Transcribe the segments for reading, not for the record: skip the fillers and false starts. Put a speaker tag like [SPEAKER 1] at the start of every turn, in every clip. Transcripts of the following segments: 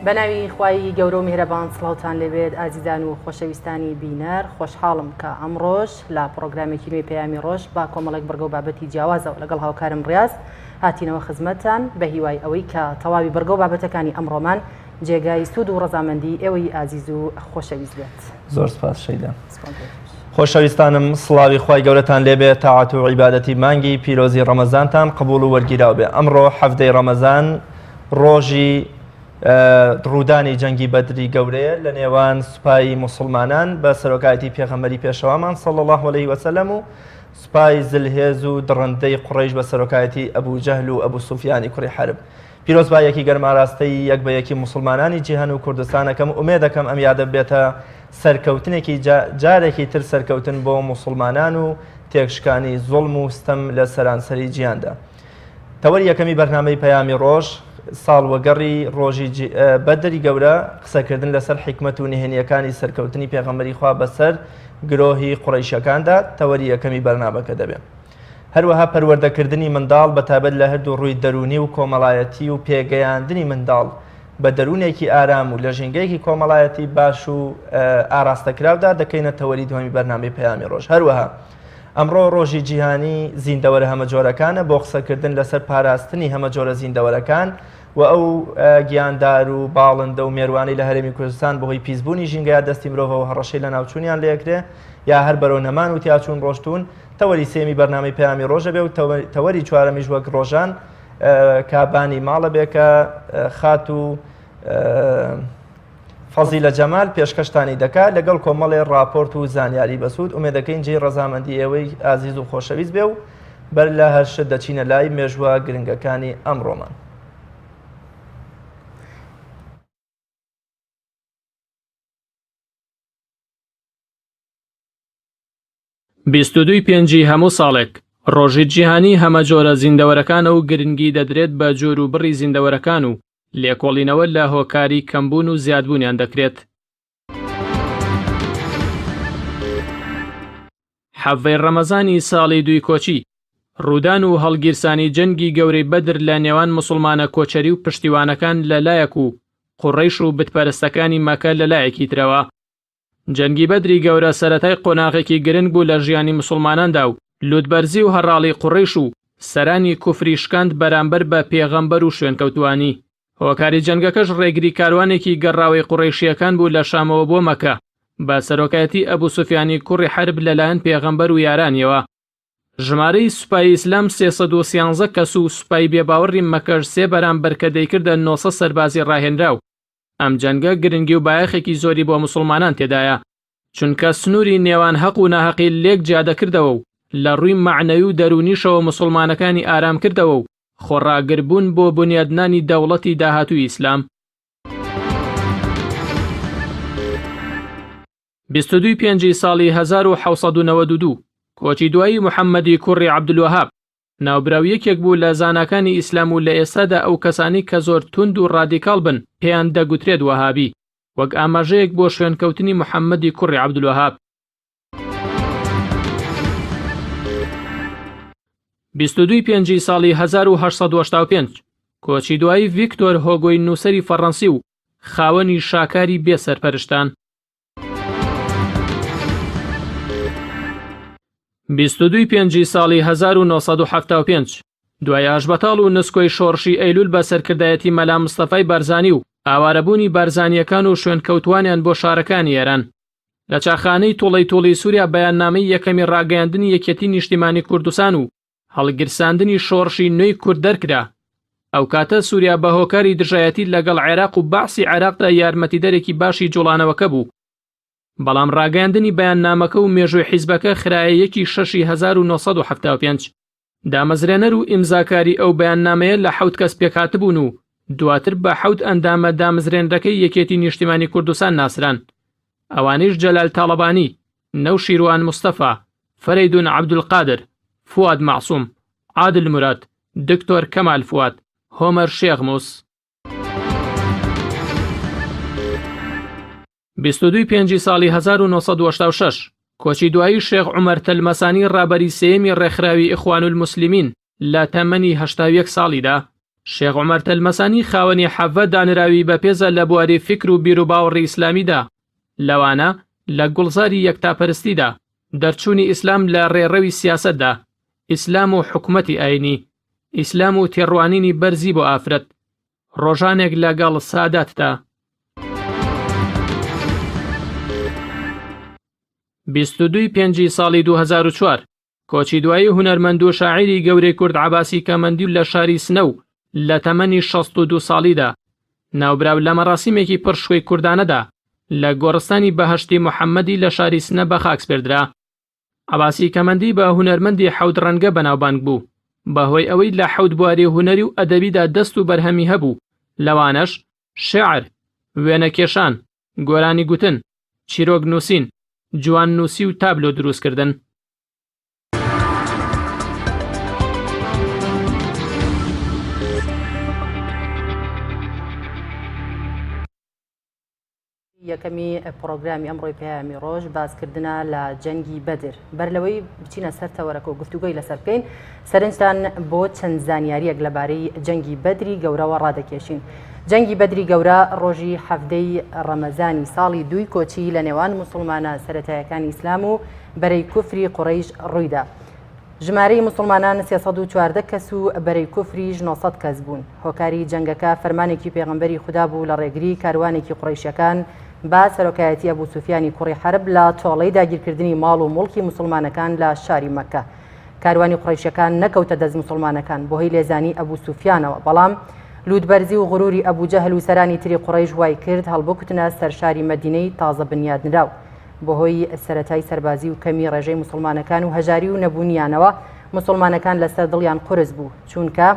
[SPEAKER 1] بەناوی خوای گەورە و میهرەبان سڵاوتان لێبێت ئازیزان و خۆشەویستانی بینەر خۆشحاڵم کە ئەمڕۆش لە پڕۆگرامێکی نوێی پەیامی ڕۆژ با کۆمەڵێک بڕگە و بابەتی جیاوازەوە لەگەڵ هاوکارم ڕیاز هاتینەوە خزمەتتان بە هیوای ئەوەی کە تەواوی بڕگە و بابەتەکانی ئەمڕۆمان جێگای سوود و ڕەزامەندی ئێوەی ئازیز و خۆشەویست بێت.
[SPEAKER 2] زۆر سپاس شەیدا. خۆشەویستانم سڵاوی خوای گەورەتان لێبێ تاعەت و عیبادەتی مانگی پیرۆزی ڕەمەزانتان قبوڵ و وەرگیراو بێ ئەمڕۆ حەڤدەی ڕەمەزان ڕۆژی ڕوودانی جەنگی بەدری گەورەیە لە نێوان سوپای موسڵمانان بە سەرۆکایەتی پێغەمبەری پێشەوامان صلی الله علیه وسلم و سوپای زلهێز و دڕندەی قوڕەیش بە سەرۆکایەتی ئەبوو جەهل و ئەبوو سوفیانی کوڕی حەرب پیرۆزباییەکی گەرم ئاراستەی یەک بە یەکی موسڵمانانی جیهان و کوردستان ئەکەم، ئومێدەکەم ئەم یادە ببێتە سەرکەوتنێکی جارێکی تر سەرکەوتن بۆ موسڵمانان و تێکشکانی زوڵم و ستەم لە سەرانسەری جیهاندا. تەوەری یەکەمی بەرنامەی پەیامی ڕۆژ، ساڵوەگەڕی ڕۆژی بەدری گەورە، قسەکردن لەسەر حیکمەت و نهێنییەکانی سەرکەوتنی پێغەمبەری خوا بەسەر گرۆهی قوڕەیشەکاندا، تەوەری یەکەمی بەرنامەکە دەبێ. هەروەها پەروەردەکردنی منداڵ بە تایبەت لە هەردوو ڕووی دەروونی و کۆمەڵایەتی و پێگەیاندنی منداڵ بە دەروونێکی ئارام و لە ژینگەیەکی کۆمەڵایەتی باش و ئاراستەکراودا دەکەینە تەوەری دووەمی بەرنامەی پەیامی ڕۆژ. هەروەها ئەمڕۆ ڕۆژی جیهانی زیندەوەرە هەمەجۆرەکانە بۆ قسەکردن لەسەر پاراستنی هەمەجۆرە زیندەوەرەکان و ئەو گیاندار و باڵندە و مێروانەی لە هەرێمی کوردستان بەهۆی پیسبوونی ژینگە یا دەستی مرۆڤەوە هەڕەشەی لەناوچوونیان لێکرێ یا هەر بەرەو نەمان و تیاچوون ڕۆشتوون تەوەری سێیەمی بەرنامەی پەیامی ڕۆژە بێ و تەوەری چوارەمیش وەک ڕۆژان کابانی ماڵە بێ کە خاتوو فەزیلە جەمال پێشکەشتانی دەکا لەگەڵ کۆمەڵێ ڕاپۆرت و زانیاری بەسوود ئومێدەکەین جێی ڕەزامەندی ئێوەی ئازیز و خۆشەویست بێ و بەر لە هەر شت دەچینە لای مێژووە گرنگەکانی ئەمڕۆمان.
[SPEAKER 3] 22 ی پێنجی هەموو ساڵێک، ڕۆژی جیهانی هەمەجۆرە زیندەوەرەکانە و گرنگی دەدرێت بە جۆر و بڕی زیندەوەرەکان و لێکۆڵینەوە لە هۆکاری کەمبوون و زیادبوونیان دەکرێت. حەڤەی ڕەمەزانی ساڵی دووی کۆچی، ڕوودان و هەڵگیرسانی جەنگی گەورەی بەدر لە نێوان موسڵمانە کۆچەری و پشتیوانەکان لە لایەک و قوڕەیش و بتپەرستەکانی مەکە لە لایەکی ترەوە. جەنگی بەدری گەورە سەرەتای قۆناغێکی گرنگ بوو لە ژیانی موسڵماناندا و لوتبەرزی و هەڕاڵی قوڕەیش و سەرانی کوفری شکاند بەرامبەر بە پێغەمبەر و شوێنکەوتووانی. هۆکاری جەنگەکەش ڕێگری کاروانێکی گەڕاوەی قوڕەیشییەکان بوو لە شامەوە بۆ مەکە بە سەرۆکایەتی ئەبو سوفیانی کوڕی حەرب لەلایەن پێغەمبەر و یارانیەوە. ژمارەی سوپای ئیسلام 313 کەس و سوپای بێباوەڕی مەکەش سێ بەرامبەر کە دەیکردە 900 سەربازی ڕاهێنراو. ئەم جەنگە گرنگی و بایەخێکی زۆری بۆ موسڵمانان تێدایە، چونکە سنووری نێوان هەق و ناهەقی لێک جیادەکردەوە و لە ڕووی مەعنەوی و دەروونیشەوە موسڵمانەکانی ئارام کردەوە و خۆڕاگربوون بۆ بونیادنانی دەوڵەتی داهاتووی ئیسلام. 22 ی پێنجی ساڵی 1792 کۆچی دوایی محەممەدی کوڕی عەبدولوەهاب، ناوبراو یەکێک بوو لە زاناکانی ئیسلام و لە ئێستادا ئەو کەسانەی کە زۆر توند و ڕادیکاڵ بن پێیان دەگوترێت وەهابی، وەک ئاماژەیەک بۆ شوێنکەوتنی محەممەدی کوڕی عەبدولوەهاب. 22 ی پێنجی ساڵی 1885 کۆچی دوایی ڤیکتۆر هۆگۆی نووسەری فەڕەنسی و خاوەنی شاکاری بێ سەرپەرشتان. 22 ی پێنجی ساڵی 1975 دوای ئاشبەتاڵ و نسکۆی شۆڕشی ئەیلول بە سەرکردایەتی مەلا مستەفای بارزانی و ئاوارەبوونی بارزانییەکان و شوێنکەوتوانیان بۆ شارەکانی ئێران لە چاخانەی توڵەی توڵی سووریا بەیاننامەی یەکەمی ڕاگەیاندنی یەکێتی نیشتیمانی کوردستان و هەڵگیرساندنی شۆڕشی نوێی کورد دەرکرا. ئەوکاتە سووریا بە هۆکاری دژایەتی لەگەڵ عێراق و بەعسی عێراقدا یارمەتیدەرێکی باشی جوڵانەوەکە بوو. بەڵام ڕاگەیاندنی بەیاننامەکە و مێژووی حیزبەکە خرایە یەکی شەشی 1975. دامەزرێنەر و ئیمزاکاری ئەو بەیاننامەیە لە حەوت کەس پێکهاتبوون و دواتر بە حەوت ئەندامە دامزرێنرەکەی یەکێتی نیشتیمانی کوردستان ناسران. ئەوانیش جەلال تاڵەبانی، نەوشیروان مستەفا، فەرەیدون عەبدولقادر، فواد مەعسوم، عادل موراد، دکتۆر کەمال فواد، هۆمەر شێخ موس. 22 ی پێنجی ساڵی 1986 کۆچی دوایی شێخ عومەر تەلمەسانی ڕابەری سێیەمی ڕێکخراوی ئیخوانولموسلمین لە تەمەنی 81 ساڵیدا. شێخ عومەر تەلمەسانی خاوەنی حەڤە دانراوی بەپێزە لە بواری فیکر و بیروباوەڕی ئیسلامیدا، لەوانە لە گوڵزاری یەکتاپەرستیدا، دەرچوونی ئیسلام لە ڕێڕەوی سیاسەتدا، ئیسلام و حکومەتی ئایینی، ئیسلام و تێڕوانینی بەرزی بۆ ئافرەت، ڕۆژانێک لە گەڵ ساداتدا. 22 ی پێنجی ساڵی 2004 کۆچی دوایی هونەرمەند و شاعیری گەورەی کورد عەباسی کەمەندی لە شاری سنە و لە تەمەنی 62 ساڵیدا ناوبراو لە مەراسیمێکی پڕ شکۆی کوردانەدا لە گۆڕستانی بەهەشتی محەممەدی لە شاری سنە بە خاک سپێردرا. عەباسی کەمەندی بە هونەرمەندی حەوت ڕەنگە بەناوبانگ بوو، بەهۆی ئەوەی لە حەوت بواری هونەری و ئەدەبیدا دەست و بەرهەمی هەبوو، لەوانەش، شێعر، وێنەکێشان، گۆرانی گوتن، چیرۆک نووسین، جوان نووسی و تابلۆ دروستکردن.
[SPEAKER 1] یەکەمی پڕۆگرامی ئەمڕۆی پەیامی ڕۆژ باسکردنە لە جەنگی بەدر. بەر لەوەی بچینە سەر تەوەرەکە و گفتوگۆی لەسەر بکەین، سەرنجتان بۆ چەند زانیارییەک لەبارەی جەنگی بەدری گەورەوە ڕادەکێشین. جەنگی بەدری گەورە ڕۆژی حەڤدەی ڕەمەزانی ساڵی دووی کۆچی لە نێوان موسڵمانە سەرەتایەکانی ئیسلام و بەرەی کوفری قوڕەیش ڕوویدا. ژمارەی موسڵمانان 314 کەس و بەرەی کوفریش 900 کەس بوون. هۆکاری جەنگەکە فەرمانێکی پێغەمبەری خودا بوو لە ڕێگری کاروانێکی قوڕەیشەکان بە سەرۆکایەتی ئەبو سوفیانی کوڕی حەرب لە تۆڵەی داگیرکردنی ماڵ و موڵکی موسڵمانەکان لە شاری مەککە. کاروانی قوڕەیشەکان نەکەوتە دەست موسڵمانەکان بەهۆی لێزانی ئەبو سوفیانەوە، بەڵام لووتبەرزی و غروری ئەبو جەهل و سەرانی تری قوڕەیش وای کرد هەڵبکوتنە سەر شاری مەدینەی تازە بنیادنراو. بەهۆی سەرەتای سەربازی و کەمی ڕێژەی موسڵمانەکان و هەژاری و نەبوونیانەوە موسڵمانەکان لەسەر دڵیان قورس بوو، چوونکە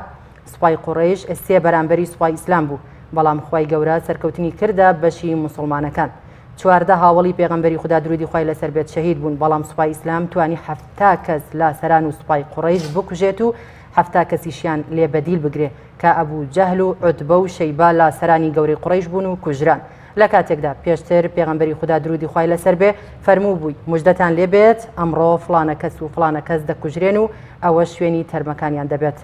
[SPEAKER 1] سوپای قوڕەیش سێ بەرامبەری سوپای ئیسلام بوو، بەڵام خوای گەورە سەرکەوتنی کردە بەشی موسڵمانەکان. 14 هاوەڵی پێغەمبەری خودا درودی خوای لەسەر بێت شەهید بوون، بەڵام سوپای ئیسلام توانی 70 کەس لە سەران و سوپای قوڕەیش بکوژێت و 70 کەسیشیان لێ بەدیل بگرێ کە ئەبو جەهل و عوتبە و شەیبە لە سەرانی گەورەی قوڕەیش بوون و کوژران. لە کاتێکدا پێشتر پێغەمبەری خودا درودی خوای لەسەر بێ فەرمووبووی، مژدەتان لێ بێت ئەمڕۆ فڵانە کەس و فڵانە کەس دەکوژرێن و ئەوەش شوێنی تەرمەکانیان دەبێت.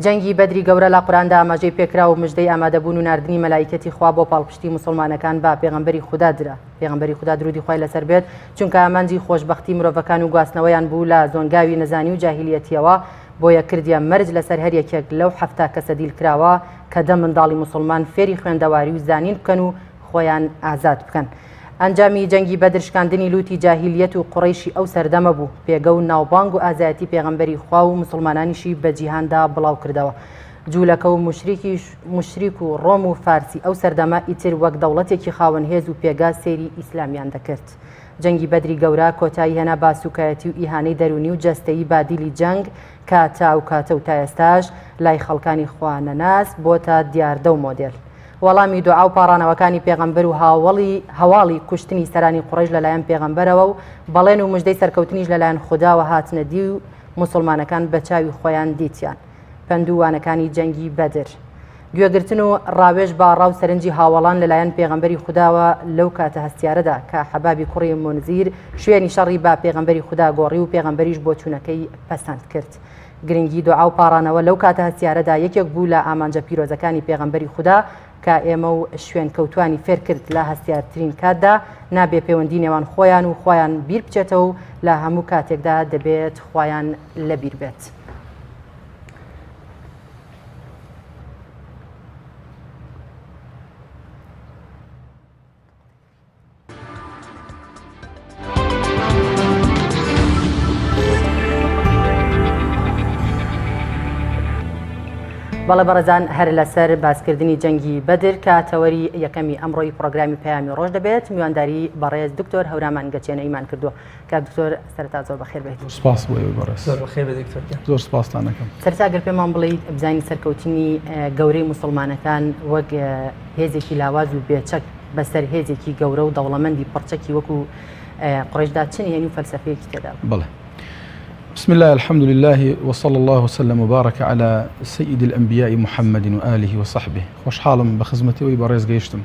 [SPEAKER 1] جەنگی بەدری گەورە لە قورئاندا ئاماژەی پێکرا و مژدەی ئامادەبوون و ناردنی مەلائیکەتی خوا بۆ پاڵپشتی موسڵمانەکان بە پێغەمبەری خودا درا. پێغەمبەری خودا درودی خوای لەسەر بێت چونکە ئامانجی خۆشبەختی مرۆڤەکان و گواستنەوەیان بوو لە زۆنگاوی نەزانی و جاهیلیەتیەوە بۆیە کردیە مەرج لەسەر هەر یەکێک لەو 70 کەسە دیل کراوە کە دە منداڵی موسڵمان فێری خوێندەواری و زانین بکەن و خۆیان ئازاد بکەن. ئەنجامی جەنگی بەدر شکاندنی لوتی جاهیلیەت و قوڕەیشی ئەو سەردەمە بوو، پێگە و ناوبانگ و ئازایەتی پێغەمبەری خوا و موسڵمانانیشی بە جیهاندا بڵاو کردەوە. جوولەکە و موشریکیش موشریک و ڕۆم و فارسی ئەو سەردەمە ئیتر وەک دەوڵەتێکی خاوەن هێز و پێگە سەیری ئیسلامیان دەکرد. جەنگی بەدری گەورە کۆتایی هێنا بە سوکایەتی و ئیهانەی دەروونی و جەستەیی بە دیلی جەنگ کە تا ئەو کاتە و تا ئێستاش لای خەڵکانی خوا نەناس بۆتە دیاردە و مۆدێل. وەڵامی دوعا و پاڕانەوەکانی پێغەمبەر و هاوەڵی هەواڵی کوشتنی سەرانی قوڕەیش لەلایەن پێغەمبەرەوە و بەڵێن و مژدەی سەرکەوتنیش لەلایەن خوداوە هاتنە دی و موسڵمانەکان بە چاوی خۆیان دیتیان. پەند و وانەکانی جەنگی بەدر. گوێگرتن و ڕاوێژ بە ڕا و سەرنجی هاوەڵان لەلایەن پێغەمبەری خوداوە لەو کاتە هەستیارەدا کە حەبابی کوڕی مونزیر شوێنی شەڕی بە پێغەمبەری خودا گۆڕی و پێغەمبەریش بۆچوونەکەی پەسەند کرد. گرنگی دوعا و پاڕانەوە لەو کاتە هەستیارەدا یەکێک بوو لە ئامانجە پیرۆزەکانی پێغەمبەری خودا کە ئێمە و شوێنکەوتوانی فێرکرد لە هەستیارترین کاتدا نابێ پەیوەندی نێوان خۆیان و خوایان بیر بچێتەوە و لە هەموو کاتێکدا دەبێت خوایان لەبیر بێت. بەڵێ بەڕێزان هەر لەسەر باسکردنی جەنگی بەدر کە تەوەری یەکەمی ئەمڕۆی پرۆگرامی پەیامی ڕۆژ دەبێت میوانداری بەڕێز دکتۆر هەورامان گەچێنەیمان کردووە کاک دکتۆر سەرەتا زۆر بەخێر بێیت.
[SPEAKER 4] زۆر سپاس بۆ ئێوەی بەڕێز.
[SPEAKER 2] زۆر بەخێر بێ دکتۆر گیان.
[SPEAKER 4] زۆر سپاستان ئەکەم.
[SPEAKER 1] سەرەتا گەر پێمان بڵێیت بزانین سەرکەوتنی گەورەی موسڵمانەکان وەک هێزێکی لاواز و بێچەک بەسەر هێزێکی گەورە و دەوڵەمەندی پڕچەکی وەکو قوڕەیشدا چ نهێنی و فەلسەفەیەکی تێدا بوو؟
[SPEAKER 4] بەڵێ. بسم الله الحمد لله وصلى الله وسلم وبارك على سيد الأنبياء محمد وآله وصحبه خۆشحاڵم بە خزمەتی ئەوی بەڕێز گەیشتم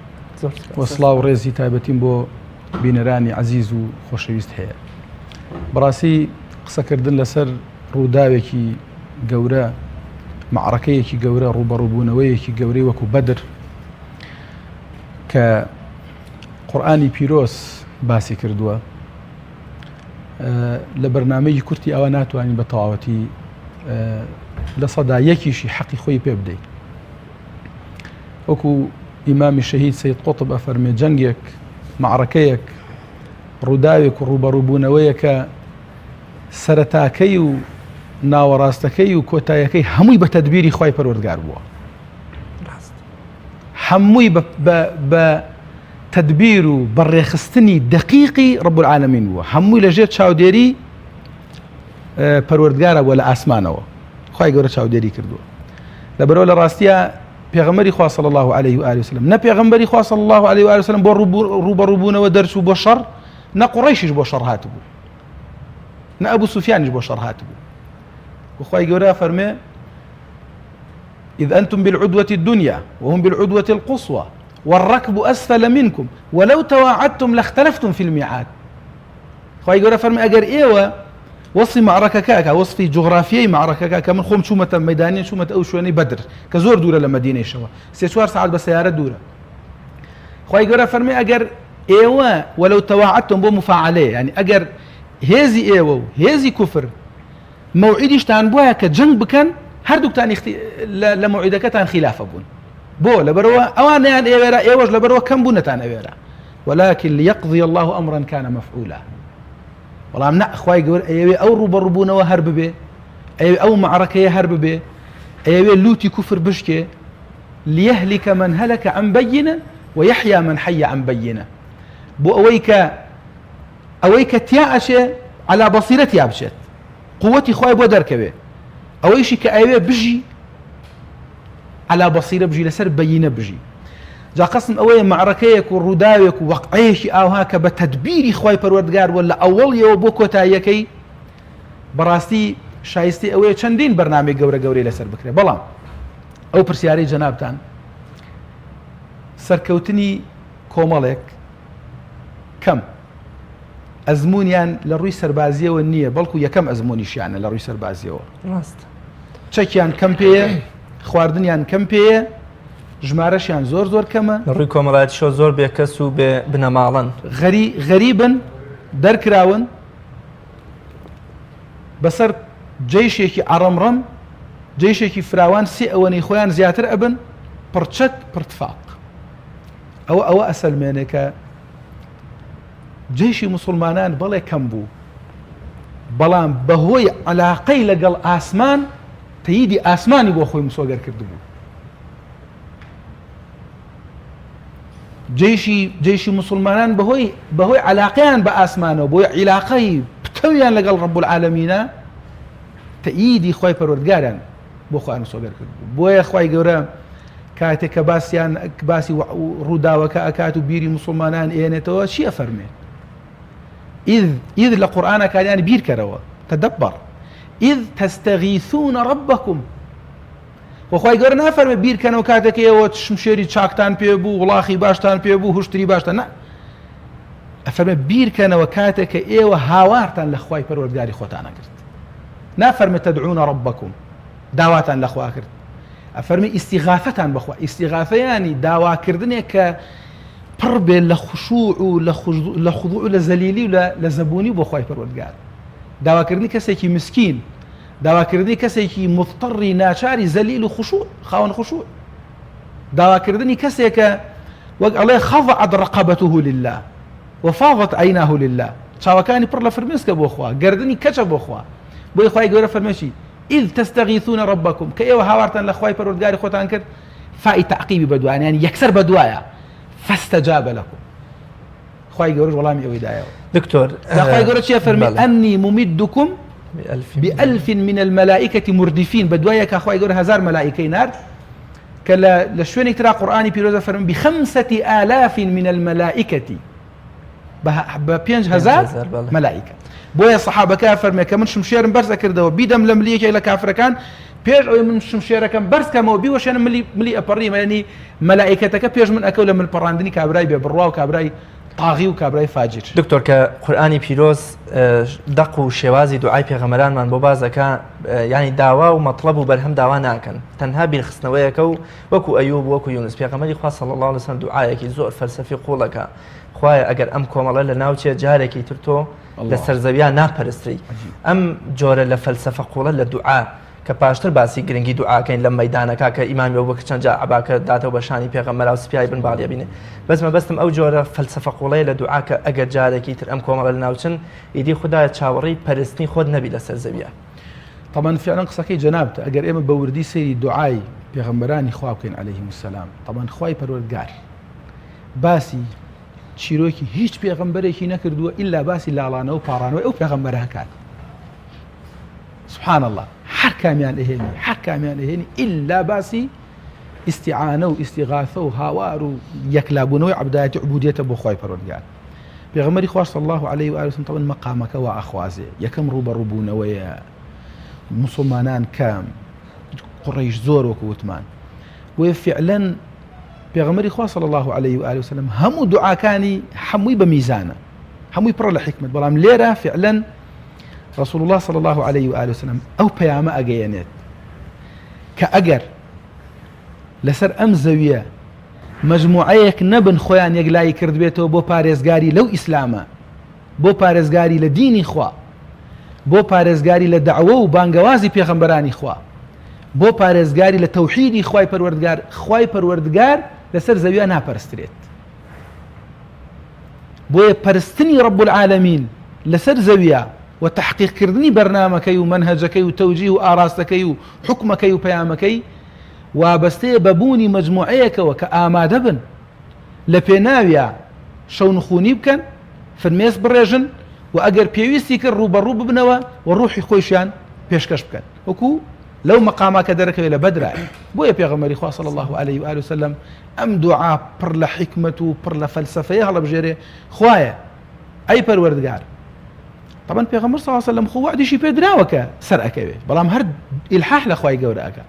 [SPEAKER 4] و سڵاو ڕێزی تایبەتیم بۆ بینەرانی عەزیز و خۆشەویست هەیە. بەڕاستی قسەکردن لەسەر ڕووداوێکی گەورە مەعرەکەیەکی گەورە، ڕووبەڕووبوونەوەیەکی گەورەی وەکو بەدر کە قورئانی پیرۆز باسی کردووە لە بەرنمەیەکی کورتی ئەوە ناتوانین بە تەواوەتی لە سەدا یەکیشی حەقی خۆی پێ بدەیت وەکو ئیمامی شەهید سید قوتب ئەفەرمێ جەنگێک مەعرەکەیەک ڕووداوێک و ڕووبەڕووبوونەوەیەکە سەرەتاکەی و ناوەڕاستەکەی و کۆتایەکەی هەمووی بە تەدبیری خوای پەروەردگار بووە هەمووی بە تدبیر و بەڕێخستنی دقیقی ڕب العالمین بووە هەمووی لەژێر چاودێری پەروەردگارە بووە لە ئاسمانەوە خوای گەورە چاودێری کردووە لەبەرەوە لە ڕاستیە پێغەمبەری خوا صلی الله علیه و آله وسلم نە پێغەمبەری خوا صلی الله علیه و آله وسلم بۆ ڕووبەڕووبوونەوە دەرچوو بۆ شەڕ نە قوڕەیشیش بۆ شەڕ هاتبوو نە ئەبوو سوفیانیش بۆ شەڕ هاتبوو وخوای گەورە فەرمێ إذ أنتم بالعدوة الدنيا وهم بالعدوة القصوى والركب أسفل منكم ولو تواعدتم لاختلفتم في الميعاد خوای گەورە فەرمی ئەگەر ئێوە وەصفی مەعرەکەکە ئەکا وەصفی جوغرافیەی مەعرەکەکە کە من خۆم چوومەتە مەدانی چوومەتە ئەو شوێنەی بەدر کە زۆر دوورە لە مەدینەیشەوە سێ چوار سەعات بە سەیارە دوورە خوای گەورە فەرمی ئەگەر ئێوە وەلو تەواعدتم بۆ مفاعلەیە یعنی ئەگەر هێزی ئێوە و هێزی کوفر مەوعیدیشتان بوایە کە جەنگ بکەن هەردووکتان لە مەوعیدەکەتان خیلافە بوون بۆ لەبەرەوە ئەوانیان ئێوێرا ئێوەش لەبەرەوە کەم بوونەتان ئەوێرا ولكن ليقضي الله أمرا كان مفعولا بەڵام نا خوای گەورە ئەیەوێ ئەو ڕووبەڕووبوونەوە هەر ببێ ئەیەوێ ئەو مەعرەکەیە هەر ببێ ئەیەوێ لوتی کوفر بشکێ ليهلك من هلك عن بينة ويحيى من حي عن بينة بۆ ئەوەی کە ئەوەی کە تیا ئەچێ علا بەصیرە تیا بچێت قوتی خۆی بۆ دەرکەوێ ئەوەیشی کە ئەوێ بژی علی بصیرە بژی لەسەر بەینە بژی جا قەسم ئەوەیە مەعرەکەیەک و ڕووداوێک و وەقعەیەکی ئاوها کە بە تەدبیری خوای پەروەردگار وە لە ئەوەڵیەوە بۆ کۆتاییەکەی بەڕاستی شایستی ئەوەیە چەندین بەرنامەی گەورە گەورەی لەسەر بکرێت بەڵام ئەو پرسیارەی جەنابتان سەرکەوتنی کۆمەڵێک کەم ئەزمونیان لە ڕووی سەربازیەوە نییە بەڵکو یەکەم ئەزمونیشیانە لە ڕووی سەربازیەوە
[SPEAKER 2] ڕاست
[SPEAKER 4] چەکیان کەم پێیە خواردنیان کەم پێیە ژمارەشیان زۆر زۆر کەمە
[SPEAKER 2] لە ڕووی کۆمەڵایەتیشەوە زۆر بێکەس و بێ بنەماڵەن
[SPEAKER 4] غەری غەریبن دەرکراون بەسەر جەیشێکی عەڕەمڕەم جەیشێکی فراوان سێ ئەوەنەی خۆیان زیاتر ئەبن پڕچەک پڕتفاق ئەوە ئەوە ئەسەلمێنێ کە جەیشی موسڵمانان بەڵێ کەم بوو بەڵام بەهۆی علاقەی لەگەڵ ئاسمان تەییدی ئاسمانی بۆ خۆی مسۆگەر کردبوو جەیشی جەیشی موسڵمانان بەهۆی بەهۆی علاقەیان بە ئاسمانەوە بۆی عیلاقەی پتەویان لەگەڵ ڕب العالمینە تەییدی خۆی پەروەردگاریان بۆ خۆیان مسۆگەر کرد بۆیە خوای گەورە کاتێک کە باسیان باسی ڕووداوەکە ئەکات و بیری مسلمانان ئێنێتەوە چی ئەفەرمێ إذ إذ لە قورآانە کاریان بیرکەرەوە تدبر إذ تستغيثون ربكم وخوای گەورە نافەرمێ بیرکەنەوە کاتێک ئێوە شمشێری چاکتان پێ بوو وڵاخی باشتان پێ بوو هشتری باشتان نا ئەفەرمێ بیرکەنەوە کاتێک کە ئێوە هاوارتان لە خوای پەروەردگاری خۆتانە کرد نافەرمێ تدعون ربكم داواتان لەخوا کرد ئەفەرمی ئیستیغاثەتان بەخوا ئیستیغاثە یانی داواکردنێک کە پڕ بێ لە خشوع و لە خضوع و لە زەلیلی و لە زەبوونی بۆ خوای پەروەردگار داواکردنی کەسێکی مسکین داواکردنی کەسێکی مضطڕی ناچاری زەلیل و خشوع خاوەن خشوع داواکردنی کەسێکە وەک ئەڵێ خضعت رقبته لله وفاضت عیناه لله چاوەکانی پڕ لە فرمێسکە بۆ خوا گردنی کەچە بۆ خوا بۆی خوای گەورە فەرمێکی اذ تستغیثون ربکم کە ئێوە هاوارتان لە خوای پەروەردگاری خۆتان کرد فائی تعقیبی بەدوایە یانی یەکسەر بەدوایە فاستجاب لکم خوای گەورەش وەڵامی ئەوەی دایەوە
[SPEAKER 2] دکتۆر
[SPEAKER 4] جا خوای گەورە چیە فەرمی ئەنی ممدکم بألف من الملائکة مردفین بەدوای یەکا خوای گەورە هەزار مەلائیکەی نارد کە لە شوێنێک ترا قورئانی پیرۆزە فەرمی بخمسة آلاف من الملائکة بە 5000 مەلائیکە بۆیە سەحابەکە فەرمێ کە من شمشێرم بەرز ئەکردەوە بیدەم لە ملی یەکێک لە کافرەکان پێش ئەوەی من شمشێرەکەم بەرز کەمەوە بیوەشێنم ملی ملی ئەپەڕیم یعنی مەلائیکەتەکە پێش من ئەکەو لە مل پەڕاندنی کابرای بێ بڕوا و کابرای طاغی و کابرای فاجر.
[SPEAKER 2] دکتۆر کە قورئانی پیرۆز دەق و شێوازی دوعای پێغەمبەرانمان بۆ باس دەکا یانی داوا و مەتڵەب و بەرهەم داوا ناکەن تەنها بیرخستنەوەیەکە و وەکو ئەیوب وەکو یونس پێغەمبەری خوا صلی الله علیه وسلم دوعایەکی زۆر فەلسەفی قوڵەکە خوایە ئەگەر ئەم کۆمەڵە لە ناوچێ جارێکی تر تۆ لە سەرزەویا ناپەرستری ئەم جۆرە لە فەلسەفە قوڵە لە دوعا کە پاشتر باسی گرنگی دوعاکەین لەم مەیدانەکە کە ئیمامی ئەبوبەکر چەند جار عەباکە داتەوە بە شانی پێغەمبەرا و سپیای بن باڵی ئەبینێ بەس مەبەستم ئەو جۆرە فەلسەفە قوڵەیە لە دوعا کە ئەگەر جارێکی تر ئەم کۆمەڵە لەناوچن ئیدی خودایە چاوەڕێی پەرستنی خۆت نەبی لەسەر زەویە.
[SPEAKER 4] طبعا فعلا قسەکەی جەنابتە ئەگەر ئێمە بە وردی سەیری دوعای پێغەمبەرانی خوا بکەین علیهم السلام طبعا خوای پەروەردگار باسی چیرۆکی هیچ پێغەمبەرێکی نەکردووە ئیلا باسی لاڵانەوە و پاڕانەوەی ئەو پێغەمبەرە هەکات سبحان اللە هەر کامیان ئەهێنی هەر کامیان ئەهێنی ئیلا باسی ئیستیعانە و ئیستیغاثە و هاوار و یەکلابوونەوەی عەبدایەتی عبودیەتە بۆ خوای پەروەردگار پێغەمبەری خوا صلی الله علیه و آله وسلم طبعا مەقامەکە وا ئەخوازێ یەکەم ڕووبەڕووبوونەوەیە مسلمانان کەم قڕیش زۆر وەکو وتمان بۆیە فعلا پێغەمبەری خوا صلی الله علیه و آله وسلم هەموو دوعاکانی هەمووی بە میزانە هەمووی پڕە لە حکمت بەڵام لێرە فعلا رسول اللە صلی اللە علیه و آله وسلم ئەو پەیامە ئەگەیەنێت کە ئەگەر لەسەر ئەم زەویە مجموعەیەک نەبن خۆیان یەکلایی کردبێتەوە بۆ پارێزگاری لەو ئیسلامە بۆ پارێزگاری لە دینی خوا بۆ پارێزگاری لە دەعوە و بانگەوازی پێغەمبەرانی خوا بۆ پارێزگاری لە تەوحیدی خوای پەروەردگار خوای پەروەردگار لەسەر زەویە ناپەرسترێت بۆیە پەرستنی رب العالمین لەسەر زەویە و تەحقیق کردنی بەرنامەکەی و مەنهەجەکەی و تەوجیه و ئاراستەکەی و حوکمەکەی و پەیامەکەی وابەستەیە بە بوونی مەجموعەیەکەوە کە ئامادە بن لە پێناویا شەونخونی بکەن، فرمێسک بڕێژن و ئەگەر پێویستی کرد ڕووبەڕوو ببنەوە و ڕوحی خۆیشیان پێشکەش بکەن وەکو لەو مەقامە کە دەرەکەوێت لە بەدرایە. بۆیە پێغەمبەری خوا صلی اللە علیه و آله وسلم ئەم دوعا پڕ لە حیکمەت و پڕ لە فەلسەفەیە هەڵەبژێرێ، خوایە ئەی پەروەردگار، تەبەن پێغەمبەر صلی اللە علیه وسلم خۆ وەعدیشی پێ دراوە کە سەر ئەکەوێ، بەڵام هەر ئیلحاح لە خوای گەورە ئەکا،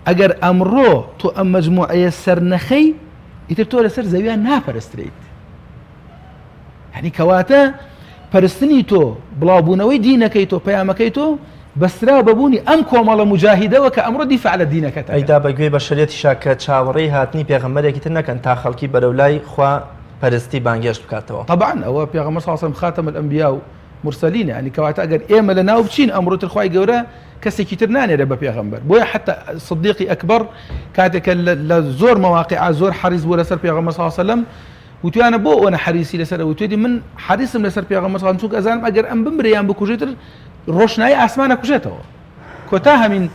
[SPEAKER 4] ئەگەر ئەمڕۆ تۆ ئەم مەجموعەیە سەر نەخەی ئیتر تۆ لەسەر زەویا ناپەرسترێیت. یعنی کەواتە پەرستنی تۆ بڵاوبوونەوەی دینەکەی تۆ پەیامەکەی تۆ بەستراوە بە بوونی ئەم کۆمەڵە موجاهیدەوە کە ئەمڕۆ دیفاع لە دینەکەت ئەکەن.
[SPEAKER 2] ئەیدا بە گوێی بەشەریەتیشا کە چاوەڕێی هاتنی پێغەمبەرێکی تر نەکەن تا خەڵکی بەرەو لای خوا پەرستی بانگهێشت بکاتەوە.
[SPEAKER 4] طبعا ئەوە پێغەمبەر صلی اللە علیە وسلم خاتم الانبیاء و مرسلینە یعنی کەواتە ئەگەر ئێمە لە ناو بچین ئەمڕۆ تر خوای گەورە کەسێکی تر نانێرێ بە پێغەمبەر بۆیە حتی صدیقی ئەکبەر کاتێک کە لە زۆر مواقع زۆر حەریص بووە لەسەر پێغەمبەر صلی اللە علیه وسلم وتویانە بۆ ئەوەنە حەریسی لەسەر وتوێتی من حەریسم لەسەر پێغەمبەر صلی اللە علیه وسلم چونکە ئەزانم ئەگەر ئەم بمرێ یان بکوژێتر ڕۆشنایی ئاسمان ئەکوژێتەوە کۆتا هەمین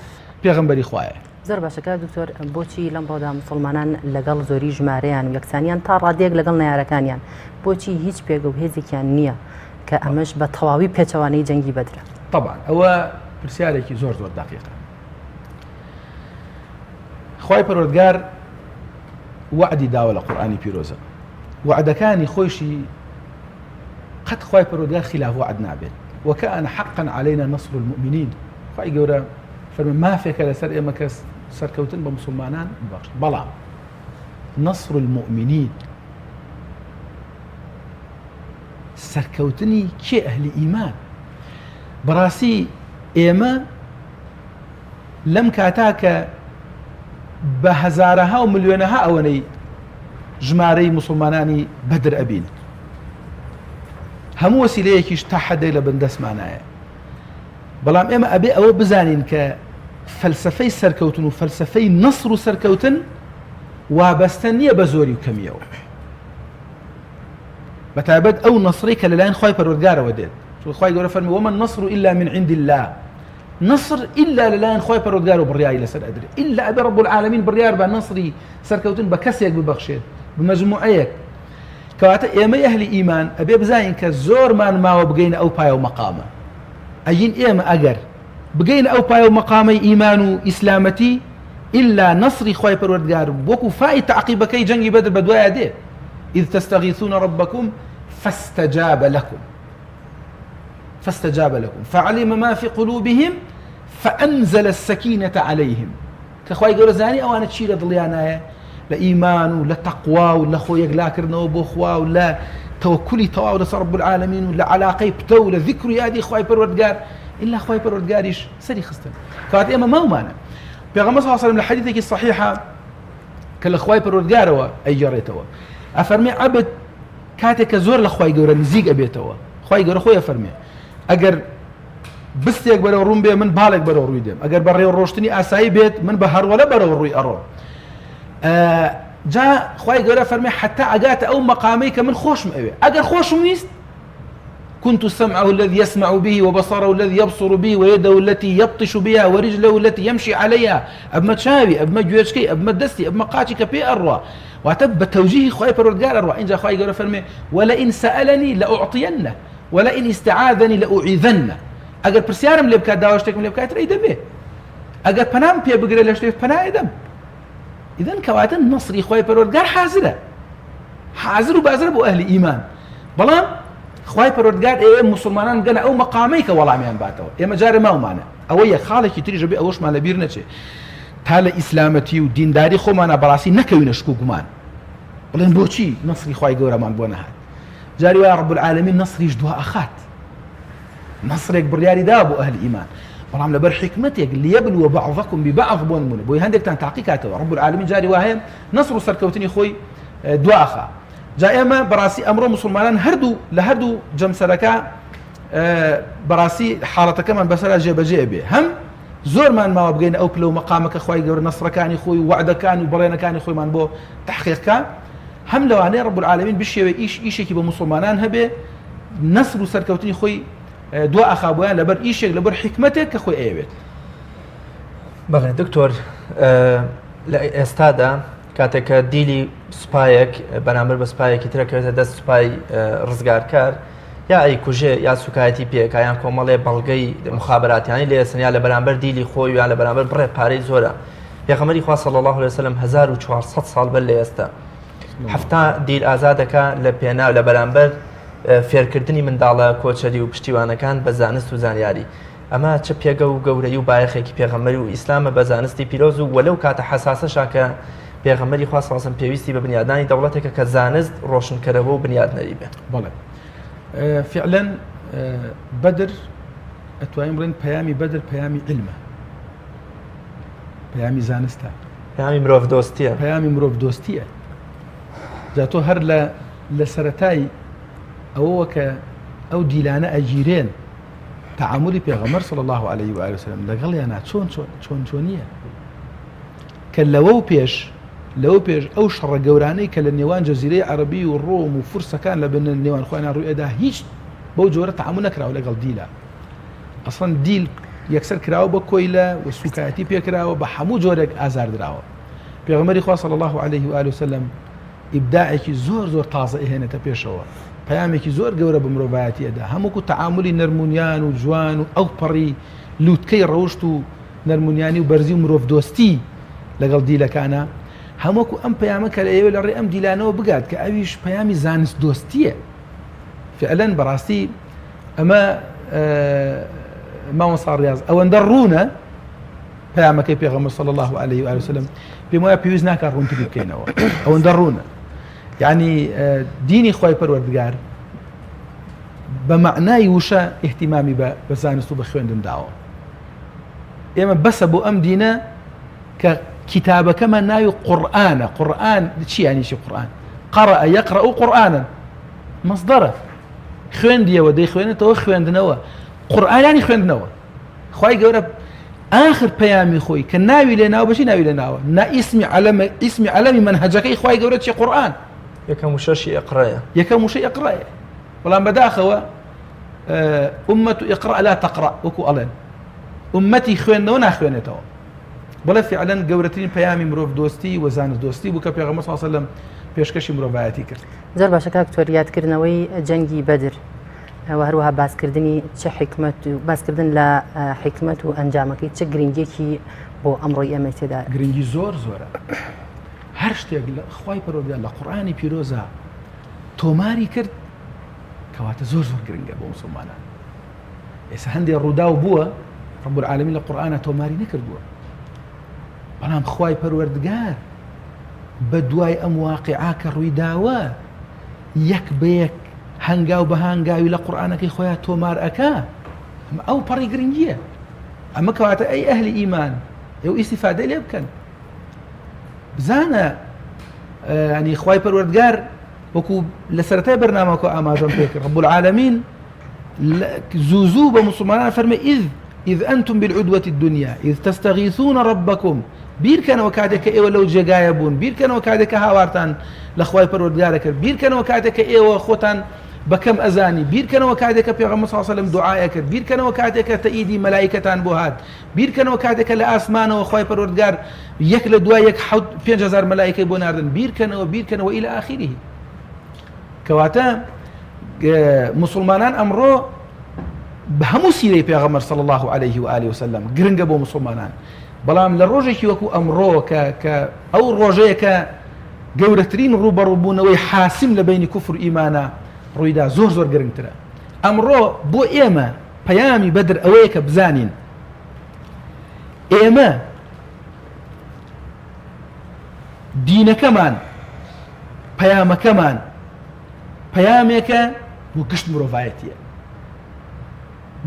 [SPEAKER 4] پێغەمبەری خوایە.
[SPEAKER 1] زۆر باشە کاک دکتۆر بۆچی لەمڕۆدا موسڵمانان لەگەڵ زۆری ژمارەیان و یەکسانیان تا ڕادەیەک لەگەڵ نەیارەکانیان بۆچی هیچ پێگە و هێزێکیان نییە کە ئەمەش بە تەواوی پێچەوانەی جەنگی بەدرە؟
[SPEAKER 4] طبعا ئەوە پرسیارێکی زۆر زۆر دەقیقە خوای پەروەردگار وەعدی داوە لە قورئانی پیرۆزە وەعدەکانی خۆیشی قەت خوای پەروەردگار خلاف وەعد نابێت وکان حقا علينا نصر المؤمنین خوای گەورە فەرمی مافێکە لەسەر ئێمە کەس سەرکەوتن بە مسلمانان بەخش بەڵام نصر المؤمنین سەرکەوتنی کێ ئەهلی ئیمان بەڕاستی ئێمە لەم کاتا کە بە هەزارەها و ملیۆنەها ئەوەنەی ژمارەی موسڵمانانی بەدر ئەبین هەموو وەسیلەیەکیش تا حەدێک لە بن دەستمانایە بەڵام ئێمە ئەبێ ئەوە بزانین کە فەلسفەی سەرکەوتن و فەلسفەی نەسر و سەرکەوتن وابەستە نییە بە زۆری و کەمیەوە بە تایبەت ئەو نەسری کە لەلایەن خوای پەروەردگارەوە دێت چونکە خوای گەورە فەرمی وما النصر إلا من عند الله نەسر ئیلا لەلایەن خوای پەروەردگارەوە بڕیاری لەسەر ئەدرێت ئیلا ئەبێ رب العالمین بڕیار بە نەسری سەرکەوتن بە کەسێک ببەخشێت بە مەجموعەیەک کەواتە ئێمەی ئەهلی ئیمان ئەبێ بزانین کە زۆرمان ماوە بگەینە ئەو پایە و مەقامە ئەین ئێمە ئەگەر بگەینە ئەو پایە و مەقامەی ئیمان و ئیسلامەتی ئیلا نەسری خوای پەروەردگار وەکو فای تەعقیبەکەی جەنگی بەدر بەدوایا دێ إذ تستغيثون ربكم فاستجاب لكم فاستجاب لكم فعلم ما في قلوبهم فأنزل السكينة عليهم کە خوای گەورە زانی ئەوانە چی لە دڵیانایە لە ئیمان و لە تەقوا و لە خۆ یەکلاکردنەوە بۆ خوا و لە تەوەکولی تەواو لەسەر رب العالمین و لە عەلاقەی پتەو و لە ذیکر و یادی خوای پەروەردگار ئیلا خوای پەروەردگاریش سەری خستن. کەواتە ئێمە ماومانە. پێغەمبەر صلی الله علیه و سلم لە حەدیثێکی صحیحە کە لە خوای پەروەردگارەوە ئەیگێڕێتەوە ئەفەرمێ عەبد کاتێک کە زۆر لە خوای گەورە نزیک ئەبێتەوە خوای گەورە خۆی ئەفەرمێ ئەگەر بستێک بەرەو ڕووم بێ من باڵێک بەرەو ڕووی دێم ئەگەر بە ڕێو ڕۆشتنی ئاسایی بێت من بە هەروەلە بەرەو ڕووی ئەڕۆم جا خوای گەورە فەرمی حتا ئەگاتە ئەو مەقامەی کە من خۆشم ئەوێ ئەگەر خۆشم ویست كنت سمعه الذي يسمع به وبصره الذي يبصر به ويده التي يبطش بها ورجله التي يمشي عليها ئەبمە چاوی ئەبمە گوێچکەی ئەبمە دەستی ئەبمە قاچی کە پێ ئەڕوا واتە بە تەوجیهی خوای پەروەردگار ئەڕوا ئینجا خوای گەورە فەرمێ ولئن سألني لأعطينه ولئن استعاذني لأعيذنه ئەگەر پرسیارم لێ بکات داوا شتێکم لێ بکات ئەیدەمێ ئەگەر پەنام پێ بگرێ لە شتێک پەنا ئەدەم ئیذن کەواتە نەسری خوای پەروەردگار حازرە حازر و بازرە بۆ ئەهلی ئیمان بەڵام خوای پەروەردگار ئێوە موسڵمانان بگەنە ئەو مەقامەی کە وەڵامیان باتەوە ئێمە جارێ ماومانە ئەوە یەک خاڵێکی تریش بێ ئەوەشمان لەبیر نەچێ تا لە ئیسلامەتی و دینداری خۆمانە بەڕاستی نەکەوینە شک و گومان بڵێن بۆچی نەسری خوای گەورەمان بۆ نەهات جاری وایە رب العالمین نەسریش دوا ئەخات نەسرێک بڕیاری دا بۆ ئەهلی ئیمان بەڵام لەبەر حیکمەتێک لیبلو بعضکم ببعض بۆ نمونە بۆی هەندێکتان تاقی کاتەوە رب العالمین جاری وا هەیە نەسر و سەرکەوتنی خۆی دوا ئەخا جا ئێمە بەڕاستی ئەمڕۆ مسلمانان هەردوو لە هەردوو جەمسەرەکە بەڕاستی حاڵەتەکەمان بەسەرا جێبەجێ بێ هەم زۆرمان ماوە بگەین ئەو پلە و مەقامەکە خوای گەورە نەسرەکانی خۆی و وعدەکان و بەڵێنەکانی خۆیمان بۆ تحقیقکە هەم لەوانەیە رب العالمین بشێوێ ئیش ئیشێکی بە مسلمانان هەبێ نەسر و سەرکەوتنی خۆی دوا ئەخا بۆیان لەبەر ئیشێک لەبەر حیکمەتێک کە خۆی ئەیەوێت.
[SPEAKER 2] بەڵێ دکتۆر لە ئێستادا کاتێک کە دیلی سوپایەک بەرامبەر بە سوپایەکی ترە کەوێتە دەست سوپای ڕزگارکار یا ئەیکوژێ یا سوکایەتی پێکا یان کۆمەڵێ بەڵگەی مخابراتیانی لێسن یا لە بەرامبەر دیلی خۆی یان لە بەرامبەر بڕێ پارەی زۆرە پێغەمبەری خوا صلی الله علیه وسلم 1400 ساڵ بەر لە ئێستا 70 دیل ئازادەکە لە پێناو لە بەرامبەر فێرکردنی منداڵە کۆچەری و پشتیوانەکان بە زانست و زانیاری ئەمە چ پێگە و گەورەی و بایەخێکی پێغەمبەری و ئیسلامە بە زانستی پیرۆز و وە لەو کاتە حەساسەشا کە پێغەمبەری خوا صلی اللە پێویستی بە بنیادنانی دەوڵەتێکە کە زانست ڕۆشنکەرەوە و بنیادنەری بێ.
[SPEAKER 4] بەڵێ فعلا بەدر ئەتوانین بڵێن پەیامی بەدر پەیامی عیلمە پەیامی زانستە
[SPEAKER 2] پەیامی مرۆڤ دۆستیە
[SPEAKER 4] پەیامی مرۆڤ دۆستیە جا تۆ هەر لە لە سەرەتای ئەوەوە کە ئەو دیلانە ئەگیرێن تەعامولی پێغەمبەر صلی اللە علیه و آله وسلم لەگەڵیانا چۆن چۆن چۆنیە کە لەوە پێش لەوە پێش ئەو شەڕە گەورانەی کە لە نێوان جەزیرەی عەربی و ڕۆم و فورسەکان لە بن نێوان خۆیان ڕوویدا هیچ بەو جۆرە تەعامول نەکراوە لەگەڵ دیلە ئەسڵەن دیل یەکسەر کراوە بە کۆیلە و سوکایەتی پێکراوە بە هەموو جۆرێک ئازار دراوە پێغەمبەری خوا صلی الله علیه و آله وسلم ئیبداعێکی زۆر زۆر تازە ئەهێنێتە پێشەوە، پەیامێکی زۆر گەورە بە مرۆڤایەتی ئەدا، هەم وەکو تەعامولی نەرمونیان و جوان و ئەوپەڕی لوتکەی ڕەوشت و نەرمونیانی و بەرزی و مرۆڤدۆستی لەگەڵ دیلەکانا، هەم وەکو ئەم پەیامە کە ئەیەوێت لە ڕێی ئەم دیلانەوە بگات کە ئەویش پەیامی زانستدۆستییە. فعلەن بەڕاستی ئەمە مامۆستا ڕیاز ئەوەندە ڕوونە، پەیامەکەی پێغەمبەر صلی الله علیه و آله وسلم پێم وایە پێویست ناکات ڕوونتری بکەینەوە ئەوەندە ڕوونە یعنی دینی خوای پەروەردگار بە مەعنای وشە اهتمامی بە زانست و بە خوێندن داوە ئێمە بەسە بۆ ئەم دینە کە کتابەکەمان ناوی قورآانە قورآن چی یانیشی قورآن قەڕە یەقرأ و قورآانە مەصدەرە خوێندیەوە دەیخوێنێتەوە خوێندنەوە قورآانی خوێندنەوە خوای گەورە ئاخر پەیامی خۆی کە ناوی لێ ناوە بەچی ناوی لێ ناوە نا ئیسمی عەلەم ئیسمی عەلەمی مەنهەجەکەی خوای گەورە چی قورئان
[SPEAKER 2] یەکەم وشەشی ئیقرەیە
[SPEAKER 4] یەکەم وشەی ئیقرەیە بەڵام بەداخەوە ئومەت ئیقرا لا تقرا وەکو ئەڵێن ئومەتی خوێندنەوە ناخوێنێتەوە بەڵێ فعلەن گەورەترین پەیامی مرۆڤ دۆستی و زانست دۆستی بوو کە پێغەمبەر صلی الله علیه و سلم پێشکەشی مرۆڤایەتی کرد
[SPEAKER 1] زۆر باشە کاک تۆر یادکردنەوەی جەنگی بەدر و هەروەها باسکردنی چ حیکمەت و باسکردن لە حیکمەت و ئەنجامەکەی چ گرنگیەکی بۆ ئەمڕۆی ئێمەی تێدایە؟
[SPEAKER 4] گرنگی زۆر زۆرە هەر شتێک لە خوای پەروەردگار لە قورئانی پیرۆزا تۆماری کرد کەواتە زۆر زۆر گرنگە بۆ مسلمانان ئێستا هەندێک ڕووداو بووە رب العالمین لە قورئانە تۆماری نەکردووە بەڵام خوای پەروەردگار بە دوای ئەم واقعا کە ڕووی داوە یەک بە یەک. هەنگاو بە هانگاوی لە قورئانەکەی خۆیان تۆمار ئەکا ئەمە ئەو پەڕی گرنگیە ئەمە کەواتە ئەی ئەهلی ئیمان ئێوە ئیسیفادەی لێ بکەن بزانە ینی خوای پەروەردگار وەکو لە سەرەتای بەرنامەکە ئاماژەم پێکرد رب العالمین زوو زوو بە مسلمانان فەرمێ إذ إذ أنتم بالعدوة الدنيا إذ تستغيثون ربكم بیرکەنەوە کاتێک کە ئێوە لەو جێگایە بوون بیرکەنەوە کاتێک کە هاوارتان لە خوای پەروەردگارە کرد بیرکەنەوە کاتێک کە ئێوە خۆتان بە کەم ئەزانی بیرکەنەوە کاتێک کە پێغەمبەر صلی الله علیه و سلم دوعای کرد بیرکەنەوە کاتێک کە تەئیدی مەلائیکەتان بۆ هات بیرکەنەوە کاتێک کە لە ئاسمانەوە خوای پەروەردگار یەک لە دوای یەک حەوت 5000 مەلائیکەی بۆ ناردن بیرکەنەوە بیرکەنەوە إلى آخره کەواتە مسلمانان ئەمڕۆ بە هەموو سیرەی پێغەمبەر صلی الله علیه و آله وسلم گرنگە بۆ مسلمانان بەڵام لە ڕۆژێکی وەکو ئەمڕۆ کە کە ئەو ڕۆژەیە کە گەورەترین ڕووبەڕووبوونەوەی حاسم لە بینی کوفر و ئیمانە ڕوویدا زۆر زۆر گرنگترە ئەمڕۆ بۆ ئێمە پەیامی بەدر ئەوەیە کە بزانین ئێمە دینەکەمان پەیامەکەمان پەیامێکە بۆ گشت مرۆڤایەتیە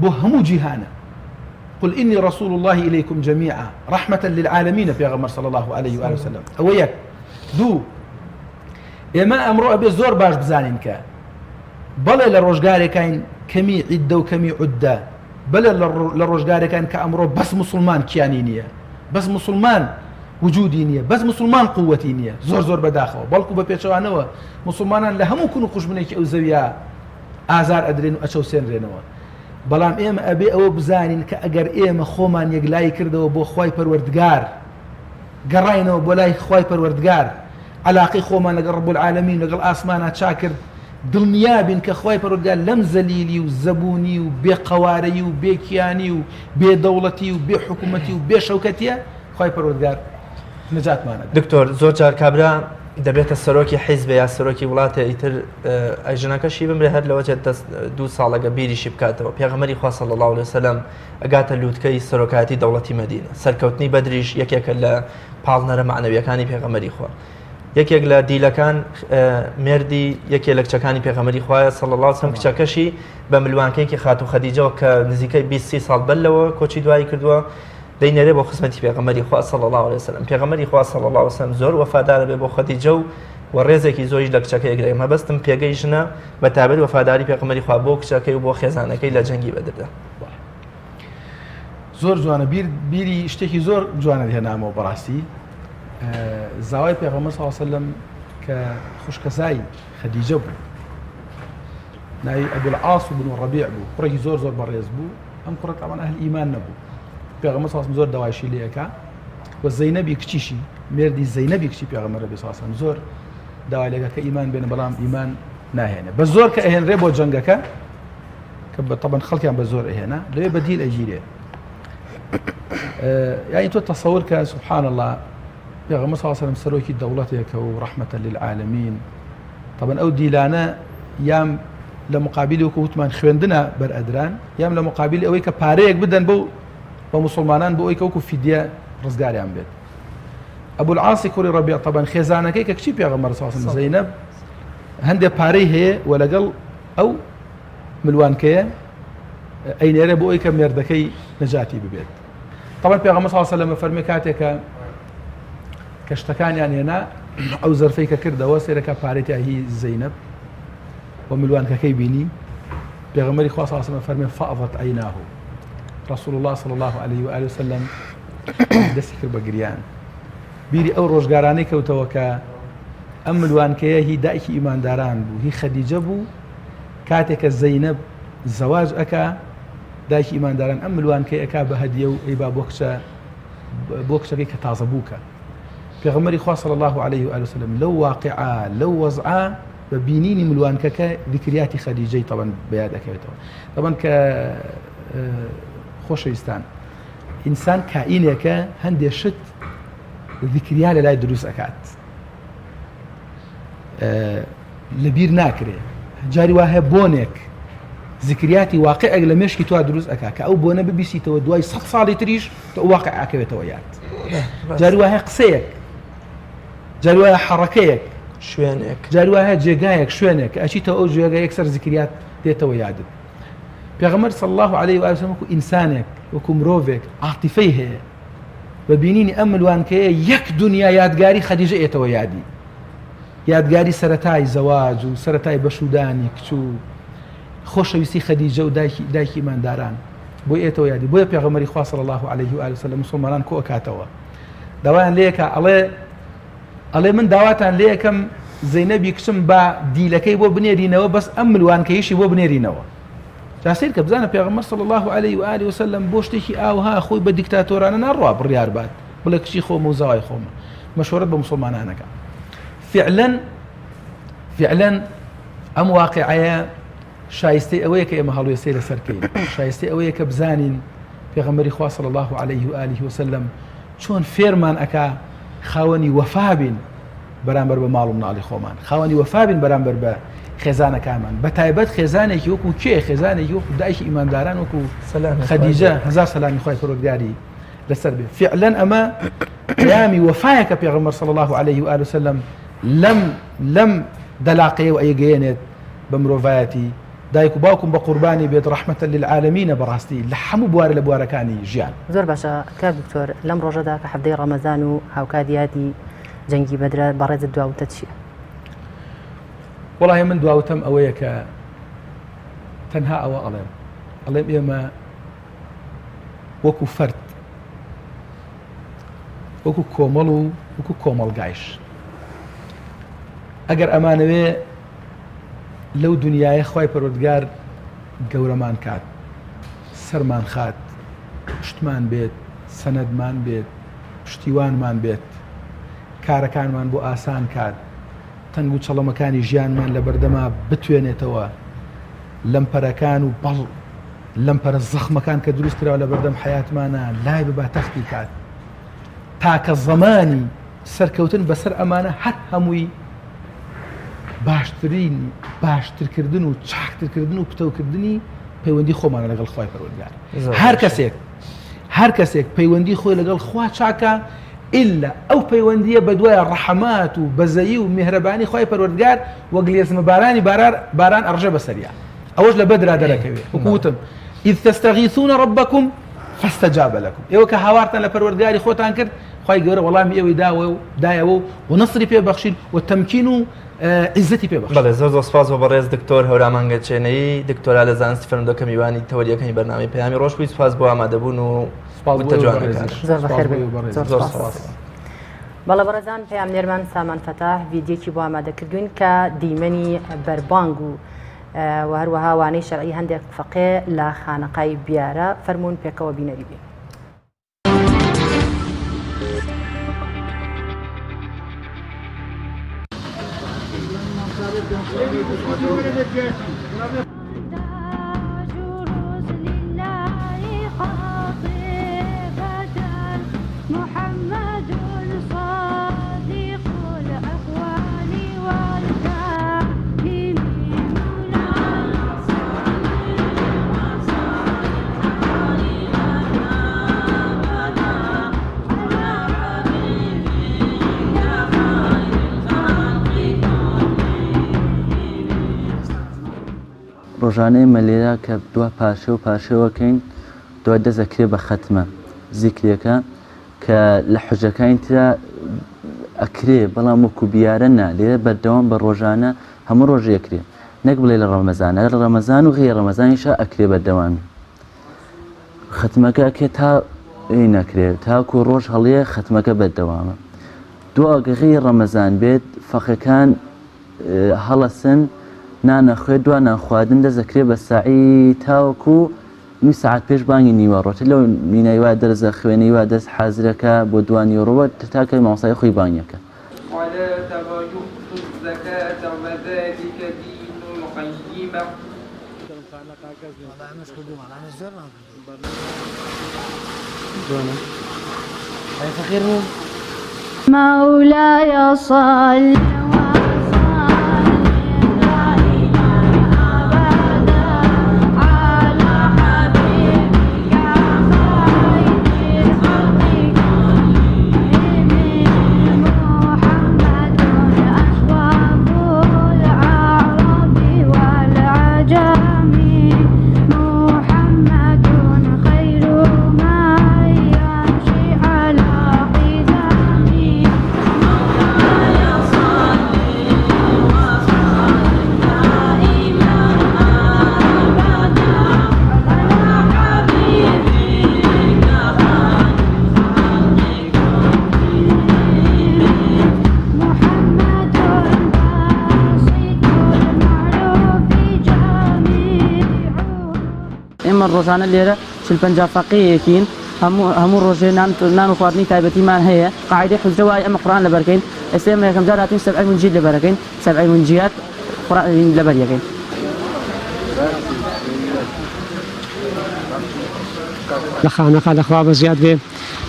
[SPEAKER 4] بۆ هەموو جیهانە قل إني رسول الله إليكم جميعا رحمة للعالمين پێغەمبەر صلى الله عليه وآله وسلم ئەوە یەک دوو ئێمە ئەمڕۆ ئەبێ زۆر باش بزانین کە بەڵێ لە ڕۆژگارێکین کەمی عیددە و کەمی عوددە بەڵێ لە ڕۆژگارێکان کە ئەمڕۆ بەس مسلمان کیانی نییە بەس مسلمان وجودی نییە بەس مسلمان قوتی نییە زۆر زۆر بەداخەوە بەڵکو بە پێچەوانەوە مسلمانان لە هەموو کون و قوژبنێکی ئەو زەویە ئازار ئەدرێن و ئەچەوسێنرێنەوە بەڵام ئێمە ئەبێ ئەوە بزانین کە ئەگەر ئێمە خۆمان یەکلایی کردەوە بۆ خوای پەروەردگار گەڕاینەوە بۆ لای خوای پەروەردگار علاقەی خۆمان لەگەڵ رب العالمین لەگەڵ ئاسمانا چاکرد دڵنیا بین کە خوای پەروەردگار لەم زەلیلی و زەبوونی و بێ قەوارەیی و بێ کیانی و بێ دەوڵەتی و بێ حکوومەتی و بێ شەوکەتیە خوای پەروەردگار نەجاتمان ئەدا.
[SPEAKER 2] دکتۆر زۆر جار کابرا دەبێتە سەرۆکی حیزبێ یا سەرۆکی وڵاتێ ئیتر ئەی ژنەکەشی بمرێ هەر لەوە چێت دەست دوو ساڵەگە بیریشی بکاتەوە پێغەمبەری خوا صلی الله علیه وسلم ئەگاتە لووتکەی سەرۆکایەتی دەوڵەتی مەدینە سەرکەوتنی بەدریش یەکێکە لە پاڵنەرە مەعنەویەکانی پێغەمبەری خوا یەکێک لە دیلەکان مێردی یەکێ لە کچەکانی پێغەمبەری خوایە صلی الله علیه وسلم کچەکەشی بە ملوانکەیەکی خاتوو خەدیجەوە کە نزیکەی 20 ساڵ بەر لەوە کۆچی دوایی کردووە دەینێرێ بۆ خزمەتی پێغەمبەری خوا صلی اللە علیە وسلم پێغەمبەری خوا صلی اللە علیە وسلم زۆر وەفادارە بێ بۆ خەدیجە و و ڕێزێکی زۆریش لە کچەکەی ئەگرێ مەبەستم پێگەی ژنە بە تایبەت وەفاداری پێغەمبەری خوا بۆ کچەکەی و بۆ خێزانەکەی لە جەنگی بەدردا.
[SPEAKER 4] زۆر جوانە بیر بیری شتێکی زۆر جوانە هێنامەوە بەڕاستی زاوای پێغەمبەر صلی الله علیه وسلم کە خوشکەزای خەدیجە بوو ناوی ئەبو العاص بن ڕەبیع بوو کوڕێکی زۆر زۆر بەڕێز بوو ئەم کوڕە تاوان ئەهل ئیمان نەبوو پێغەمبەر صلی زۆر داوایشی لێ ئەکا و زەینەبی کچیشی مێردی زەینەبی کچی پێغەمبەر ربی صلی الله زۆر داوای لێکا کە ئیمان بێنە بەڵام ئیمان ناهێنێ بە زۆر کە ئەهێنرێ بۆ جەنگەکە کە بە تەبەن خەڵکیان بە زۆر ئەهێنا لەوێ بەدیل ئەگیرێ یعنی تۆ تەسەور کە سبحان الله پێغەمبەر صلی الله علیه وسلم سەرۆکی دەوڵەتێکە و ڕەحمەتە للعالمین تەبەن ئەو دیلانە یان لە مقابلی وەکو وتمان خوێندنە بەر ئەدران یان لە مقابلی ئەوەی کە پارەیەک بدەن بۆ بە مسلمانان بۆ ئەوەی کە وەکو فیدیە ڕزگاریان بێت ئەبو العاصی کوڕی ڕەبیع تەبەن خێزانەکەی کە کچی پێغەمبەر صلی الله علیه و سلم زەینەب هەندێک پارەی هەیە و لەگەڵ ئەو ملوانکەیە ئەینێرە بۆ ئەوی کە مێردەکەی نەجاتی ببێت طبعا پێغەمبەر صلی الله علیه و سلم فەرمی کاتێکە کە شتەکانیان هێنا ئەو زەرفەی کە کردەوە سێرەکە پارەی تیا هی زەینەب و ملوانکەکەی بینی پێغەمبەری خوا صلی الله علیه و سلم فەرمی فاضت عیناه رسول الله صلی الله علیه و آله وسلم دەستی کرد بە گریان بیری ئەو ڕۆژگارانەی کەوتەوە کە ئەم ملوانکەیە هی دایکی ئیمانداران بوو هی خەدیجە بوو کاتێک کە زەینەب زەواج ئەکا دایکی ئیمانداران ئەم ملوانکەی ئەکا بە هەدیە و ئەیبا بۆ کچە بۆ کچەکەی کە تازە بووکە پێغەمبەری خوا صلی الله علیه و آله وسلم لەو واقعە لەو وەزعە بە بینینی ملوانکەکە ذکریاتی خەدیجەی تەبەن بە یاد ئەکەوێتەوە تەبەن کە خۆشەویستان ئینسان کائینێکە هەندێ شت ذکریا لە لای دروست ئەکات لەبیر ناکرێ جاری وا هەیە بۆنێک زکریاتی واقعێک لە مێشکی تۆ دروست ئەکا کە ئەو بۆنە ببیسیتەوە دوای سە ساڵی تریش تۆ واقع ئەکەوێتەوە یاد جاری وا هەیە قسەیەک جاری وایە حەڕەکەیەک.
[SPEAKER 2] شوێنێک.
[SPEAKER 4] جاری وا هەیە جێگایەک، شوێنێک کە ئەچیتەوە ئەو جێگە یەکسەر زکریات دێتەوە یادت. پێغەمبەر صلی اللە علیه و آله وسلم وەکو ئینسانێک، وەکو مرۆڤێک عاتیفەی هەیە. بە بینینی ئەم ملوانکەیە یەک دنیا یادگاری خەدیجە ئێتەوە یادی. یادگاری سەرەتای زەواج و سەرەتای بەشودانی کچ و خۆشەویستی خەدیجە و دایکی دایکی ئیمانداران بۆی ئێتەوە یادی. بۆیە پێغەمبەری خوا صلی اللە علیه و آله وسلم موسڵمانان کۆ ئەکاتەوە داوایان لێکا ئەڵێ ئەڵێ من داواتان لێ ئەکەم زەینەبی کچم با دیلەکەی بۆ بنێرینەوە بەس ئەم ملوانکەیشی بۆ بنێرینەوە. جا سەیر کە بزانە پێغەمبەر صلی اللە علیه و آله وسلم بۆ شتێکی ئاوها خۆی بە دیکتاتۆرانە ناڕوا بڕیار بات بڵێ کچی خۆمە و زاوای خۆمە مەشورەت بە موسڵمانانەکە. فعلا فعلا ئەم واقعەیە شایستەی ئەوەیە کە ئێمە هەڵوێستەی لەسەر کەین، شایستەی ئەوەیە کە بزانین پێغەمبەری خوا صلی اللە علیه و آله وسلم چۆن فێرمان ئەکا خاوەنی وەفا بین بەرامبەر بە ماڵ و مناڵی خۆمان، خاوەنی وەفا بین بەرامبەر بە خێزانەکانمان، بە تایبەت خێزانێکی وەکو کێ، خێزانێکی وەکو دایکی ئیمانداران وەکو خەدیجە، هەزار سەلامی خوای پەروەردگاری لەسەر بێ. فعلا ئەمە پەیامی وەفایە کە پێغەمبەر صلی الله علیه و آله وسلم لەم لەم دەلاقەیەوە ئەیگەیەنێت بە مرۆڤایەتی. دایک و باوکم بە قوربانی بێت ڕەحمەتە للعالمینە بەڕاستی لە هەموو بوارە لە بوارەکانی ژیان.
[SPEAKER 1] زۆر باشە کاک دکتۆر لەم ڕۆژەدا کە حەڤدەی ڕەمەزان و هاوکات یادی جەنگی بەدرە بەڕێزت دوا وتەت چییە؟
[SPEAKER 4] وەڵاهی من دوا وتەم ئەوەیە کە تەنها ئەوە ئەڵێم ئەڵێم ئێمە وەکو فەرد وەکو کۆمەڵ و وەکو کۆمەڵگایش ئەگەر ئەمانەوێ لەو دنیایە خوای پەروەردگار گەورەمان کات سەرمان خات پشتمان بێت سەنەدمان بێت پشتیوانمان بێت کارەکانمان بۆ ئاسان کات تەنگ و چەڵەمەکانی ژیانمان لە بەردەما بتوێنێتەوە لەمپەرەکان و بەڵ لەمپەرە زەخمەکان کە دروست کراوە لە بەردەم حیاتمانە لای ببا تەختی کات تاکە زەمانی سەرکەوتن بەسەر ئەمانە هەر هەمووی باشترین باشترکردن و چاکترکردن و پتەوکردنی پەیوەندی خۆمانە لەگەڵ خوای پەروەردگار. هەر کەسێک هەر کەسێک پەیوەندی خۆی لەگەڵ خوا چاکە ئللا ئەو پەیوەندیە بەدوای ڕەحمات و بەزەیی و میهرەبانی خوای پەروەردگار وەک لێزمە بارانی بارار باران ئەڕژێ بەسەریا ئەوەش لە بەدرا دەرەکەوێ وەکو وتم إذ تستغیثون ربکم فاستجاب لكم ئێوە کە هاوارتان لە پەروەردگاری خۆتان کرد خوای گەورە وەڵامی ئێوەی داوە و دایەوە و نەسری پێ بەخشین و تەمکین و عیزەتی پێ بەخشین.
[SPEAKER 2] بەڵێ زۆر زۆر سپاس بۆ بەڕێز دکتۆر هەورامان گەچێنەیی دکتۆرا لە زانستی فەرموودە کە میوانی تەوەریەکانی بەرنامەی پەیامی ڕۆژ بووی سپاس بۆ ئامادەبوون و
[SPEAKER 4] سپاس بۆ
[SPEAKER 2] وتە
[SPEAKER 4] ئێوەی
[SPEAKER 2] جوانەکانت.
[SPEAKER 4] بەڕێزیش.
[SPEAKER 1] زۆر
[SPEAKER 4] سپاس
[SPEAKER 1] بەخێر
[SPEAKER 4] بۆ
[SPEAKER 1] بێی.
[SPEAKER 4] ئێوەی بەڕێزیش.
[SPEAKER 1] زۆر
[SPEAKER 2] زۆر
[SPEAKER 1] سپاس.
[SPEAKER 2] سپاس.
[SPEAKER 1] بەڵێ بەڕێزان پەیامنێرمان سامان فەتاح ڤیدیۆکی بۆ ئامادە کردوین کە دیمەنی بەربانگ و و هەروەها وانەی شەرعی هەندێک فەقێ لە خانەقای بیارە فەرموون پێکەوە بینەری بین.
[SPEAKER 5] ڕۆژانە ئێمە لێرە کە دوا پارشێو پارشێوەکەین دوای دەست ئەکرێ بە خەتمە زیکرێکە کە لە حوجرەکانی ترا ئەکرێ بەڵام وەکو بیارە نا لێرە بەردەوام بە ڕۆژانە هەموو ڕۆژێ ئەکرێ نەک بڵێ لە ڕەمەزان هەر لە ڕەمەزان و غەیری ڕەمەزانیشا ئەکرێ بەردەوامی خەتمەکە ئەکرێ تا ئی نەکرێ تاکو ڕۆژ هەڵێ خەتمەکە بەردەوامە دوا گە غەیری ڕەمەزان بێت فەقێکان هەڵەسن نان ئەخوێت دوا نان خواردن دەست ئەکرێ بە سەعی تاوەکو نیو سەعات پێش بانگی نیوەڕۆ تر لەو مینای وا دەرزە خوێنەی وا دەست حازرەکە بۆ دوا نیوەڕۆ تاکە مامۆستای خۆی بانگەکە.
[SPEAKER 6] مولاي صل وسلم دائما أبدا على حبيبك خير الخلق كلهم محمد أشرف.
[SPEAKER 7] ئێمە ڕۆژانە لێرە 40 50 فەقێیەکین هەموو هەموو ڕۆژێ نان نان و خواردنی تایبەتیمان هەیە قاعدەی حوجرە وایە ئێمە قورئان لەبەرکەین ئێستا ئێمە یەکەم جار هاتوین سەبعەی منجید لەبەرەکەین سەبعەی منجیات قورئان لەبەر یەکەین.
[SPEAKER 8] لە خانەقا لە خوا بەزیاد بێ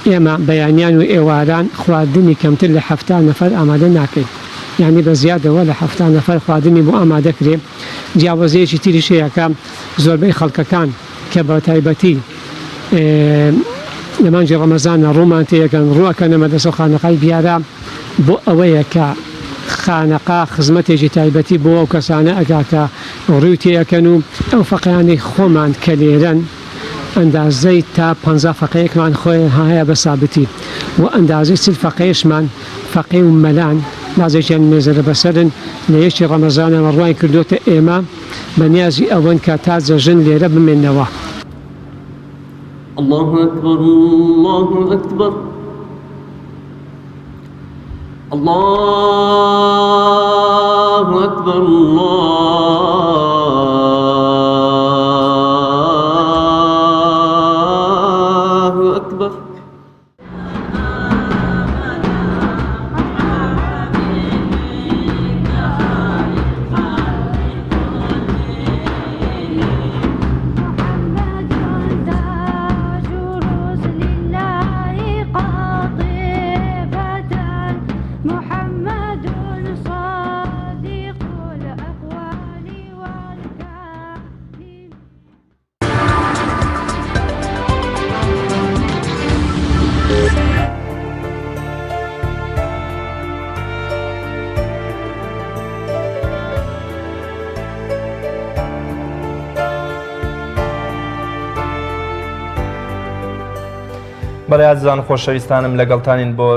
[SPEAKER 8] ئێمە بەیانیان و ئێواران خواردنی کەمتر لە 70 نەفەر ئامادە ناکەین یانی بە زیادەوە لە 70 نەفەر خواردنی بۆ ئامادە کرێ جیاوازیەکی تریش هەیە کە زۆربەی خەڵکەکان کە بە تایبەتی لە مانگی ڕەمەزانە ڕوومان تێیەکەن ڕوو ئەکەنە مەدرەسە و خانەقای بیارە بۆ ئەوەیە کە خانەقا خزمەتێکی تایبەتی بۆ ئەو کەسانە ئەکا کە ڕووی تێیەکەن و ئەو فەقێیانەی خۆمان کە لێرەن ئەندازەی تا پەنجا فەقێیەکمان خۆی هەیە بە سابتی و ئەندازەی چل فەقێیشمان فەقێ و مەلان بازێکیان مێزەرە بەسەرن لە یەکی ڕەمەزانەوە ڕوویان کردۆتە ئێمە بە نیازی ئەوەن کە تا جەژن لێرە بمێنەوە.
[SPEAKER 9] اللە اکبر اللە اکبر اللە اکبر اللە اکبر.
[SPEAKER 2] بەڵێ ئازیزان خۆشەویستانم لەگەڵتانین بۆ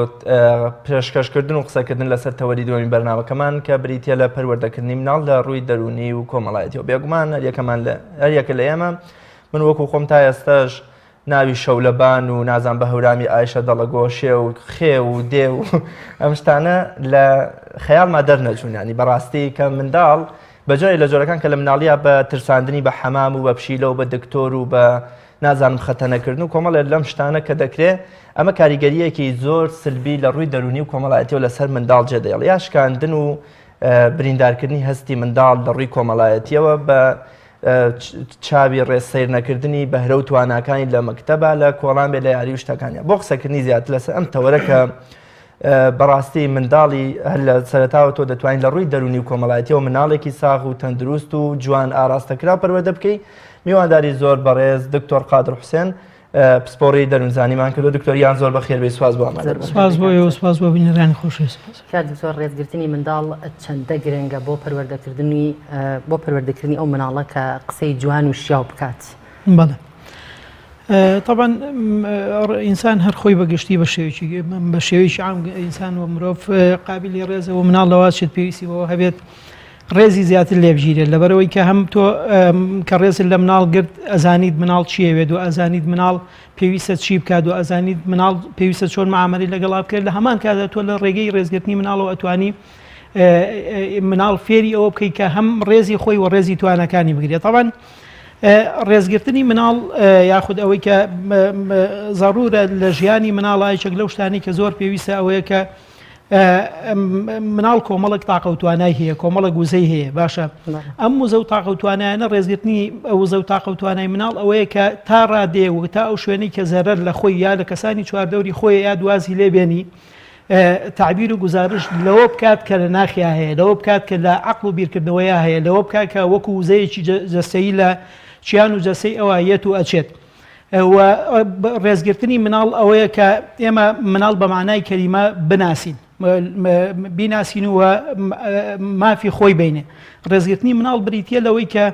[SPEAKER 2] پێشکەشکردن و قسەکردن لەسەر تەوەری دووەمی بەرنامەکەمان کە بریتە لە پەروەردەکردنی مناڵ لە ڕووی دەروونی و کۆمەڵایەتیەوە بێگومان هەریەکەمان لە هەریەکە لە ئێمە من وەکو خۆم تا ئێستاش ناوی شەولەبان و نازان بە هەورامی ئایشە دەڵەگۆشێ و خێ و دێ و ئەم شتانە لە خەیاڵما دەرنەچوون ینی بەڕاستی کە منداڵ بە جۆرێک لە جۆرەکان کە لە مناڵیە بە ترساندنی بە حەمام و بە پشیلە و بە دکتۆر و بە نازانم خەتەنەکردن و کۆمەڵێک لەم شتانە کە دەکرێ ئەمە کاریگەریەکی زۆر سلبی لە ڕووی دەرونی و کۆمەڵایەتیەوە لەسەر منداڵ جێدەێڵ یا شکاندن و بریندارکردنی هەستی منداڵ لە ڕووی کۆمەڵایەتیەوە بە چاوی ڕێز سەیر نەکردنی بەهرە و تواناکانی لە مەکتەبە لە کۆڵان بێ لە یاری و شتەکانیان بۆ قسەکردنی زیاتر لەسەر ئەم تەوەرە کە بەڕاستی منداڵی هەر لە سەرەتاوە تۆ دەتوانین لە ڕووی دەرونی و کۆمەڵایەتیەوە مناڵێکی ساغ و تەندروست و جوان ئاراستەکرا پەروەردە بکەی میوانداری زۆر بەڕێز دکتۆر قادر حوسێن پسپۆڕی دەروونزانیمان کردو دکتۆر یان زۆر بەخێر بێی سوپاس بۆ ئامادە بوون.
[SPEAKER 10] سپاس بۆ ئێوە سپاس بۆ بینەرانی خۆشەویست.
[SPEAKER 1] کاک دکتۆر ڕێزگرتنی منداڵ چەندە گرنگە بۆ پەروەردەکردنی بۆ پەروەردەکردنی ئەو مناڵە کە قسەی جوان و شیاو بکات؟
[SPEAKER 10] بەڵێ طبعا ئینسان هەر خۆی بە گشتی بە شێوەیەکی بە شێوەیەکی عام ئینسان و مرۆڤ قابلی ڕێزە و مناڵ لەوە چێت پێویستی بەوە هەبێت ڕێزی زیاتر لێ بگیرێت لەبەرئەوەی کە هەم تۆ کە ڕێزت لە مناڵ گرت ئەزانیت مناڵ چیەوێت و ئەزانیت مناڵ پێویستە چی بکات و ئەزانیت مناڵ پێویستە چۆن معامەلەی لەگەڵا بکرێت لە هەمان کاتدا تۆ لە ڕێگەی ڕێزگرتنی مناڵەوە ئەتوانی مناڵ فێری ئەوە بکەیت کە هەم ڕێزی خۆی و ڕێزی توانەکانی بگرێت تاوان ڕێزگرتنی مناڵ یاخود ئەوەی کە زەڕورە لە ژیانی مناڵایشێک لەو شتانی کە زۆر پێویستە ئەوەیە کە مناڵ کۆمەڵک تاقە و توانای هەیە کۆمەڵک وزەی هەیە باشە ئەم وزە و تاقە و توانایانە ڕێزگرتنی ئەو وزە و تاقە و توانای مناڵ ئەوەیە کە تا ڕادێ و تا ئەو شوێنەی کە زەرەر لە خۆی یا لە کەسانی چواردەوری خۆی یا دوازی لێبێنی تعبیر و گزارش لەوە بکات کە لە ناخیا هەیە لەوە بکات کە لە عقل و بیرکردنەوەیا هەیە لەوە بکات کە وەکو وزەیەکی جەستەیی لە چیان و جەستەی ئەوە یەت و ئەچێت. و ڕێزگرتنی مناڵ ئەوەیە کە ئێمە مناڵ بە مانای کەلیمە بناسین بیناسین و مافی خۆی بینێ ڕێزگرتنی مناڵ بریتە لەوەی کە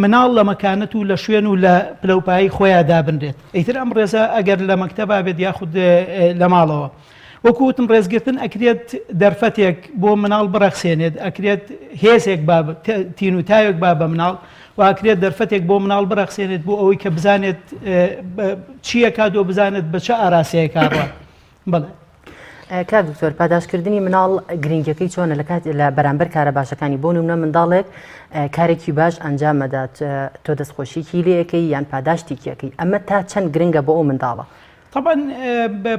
[SPEAKER 10] مناڵ لە مەکانەت و لە شوێن و لە پلەپایی خۆیان دابنرێت ئیتر ئەم ڕێزە ئەگەر لە مەکتەبا بێت یاخود لە ماڵەوە وەکو وتم ڕێزگرتن ئەکرێت دەرفەتێک بۆ مناڵ بڕەخسێنێت، ئەکرێت هێزێک با تین و تاوێک با بە مناڵ و ئەکرێت دەرفەتێک بۆ مناڵ بڕەخسێنێت بۆ ئەوەی کە بزانێت چییەکات و بزانێت بە چ ئاراسەیەکا ڕوات. بەڵێ.
[SPEAKER 1] کاک دکتۆر پاداشتکردنی مناڵ گرنگیەکەی چۆنە لە کات لە بەرامبەر کارە باشەکانی بۆ نمونە منداڵێک کارێکی باش ئەنجام ئەدات تۆ دەستخۆشیکی لێ ئەکەی یان پاداشتێکی ئەکەی ئەمە تا چەند گرنگە بۆ ئەو منداڵە؟
[SPEAKER 10] تەبعەن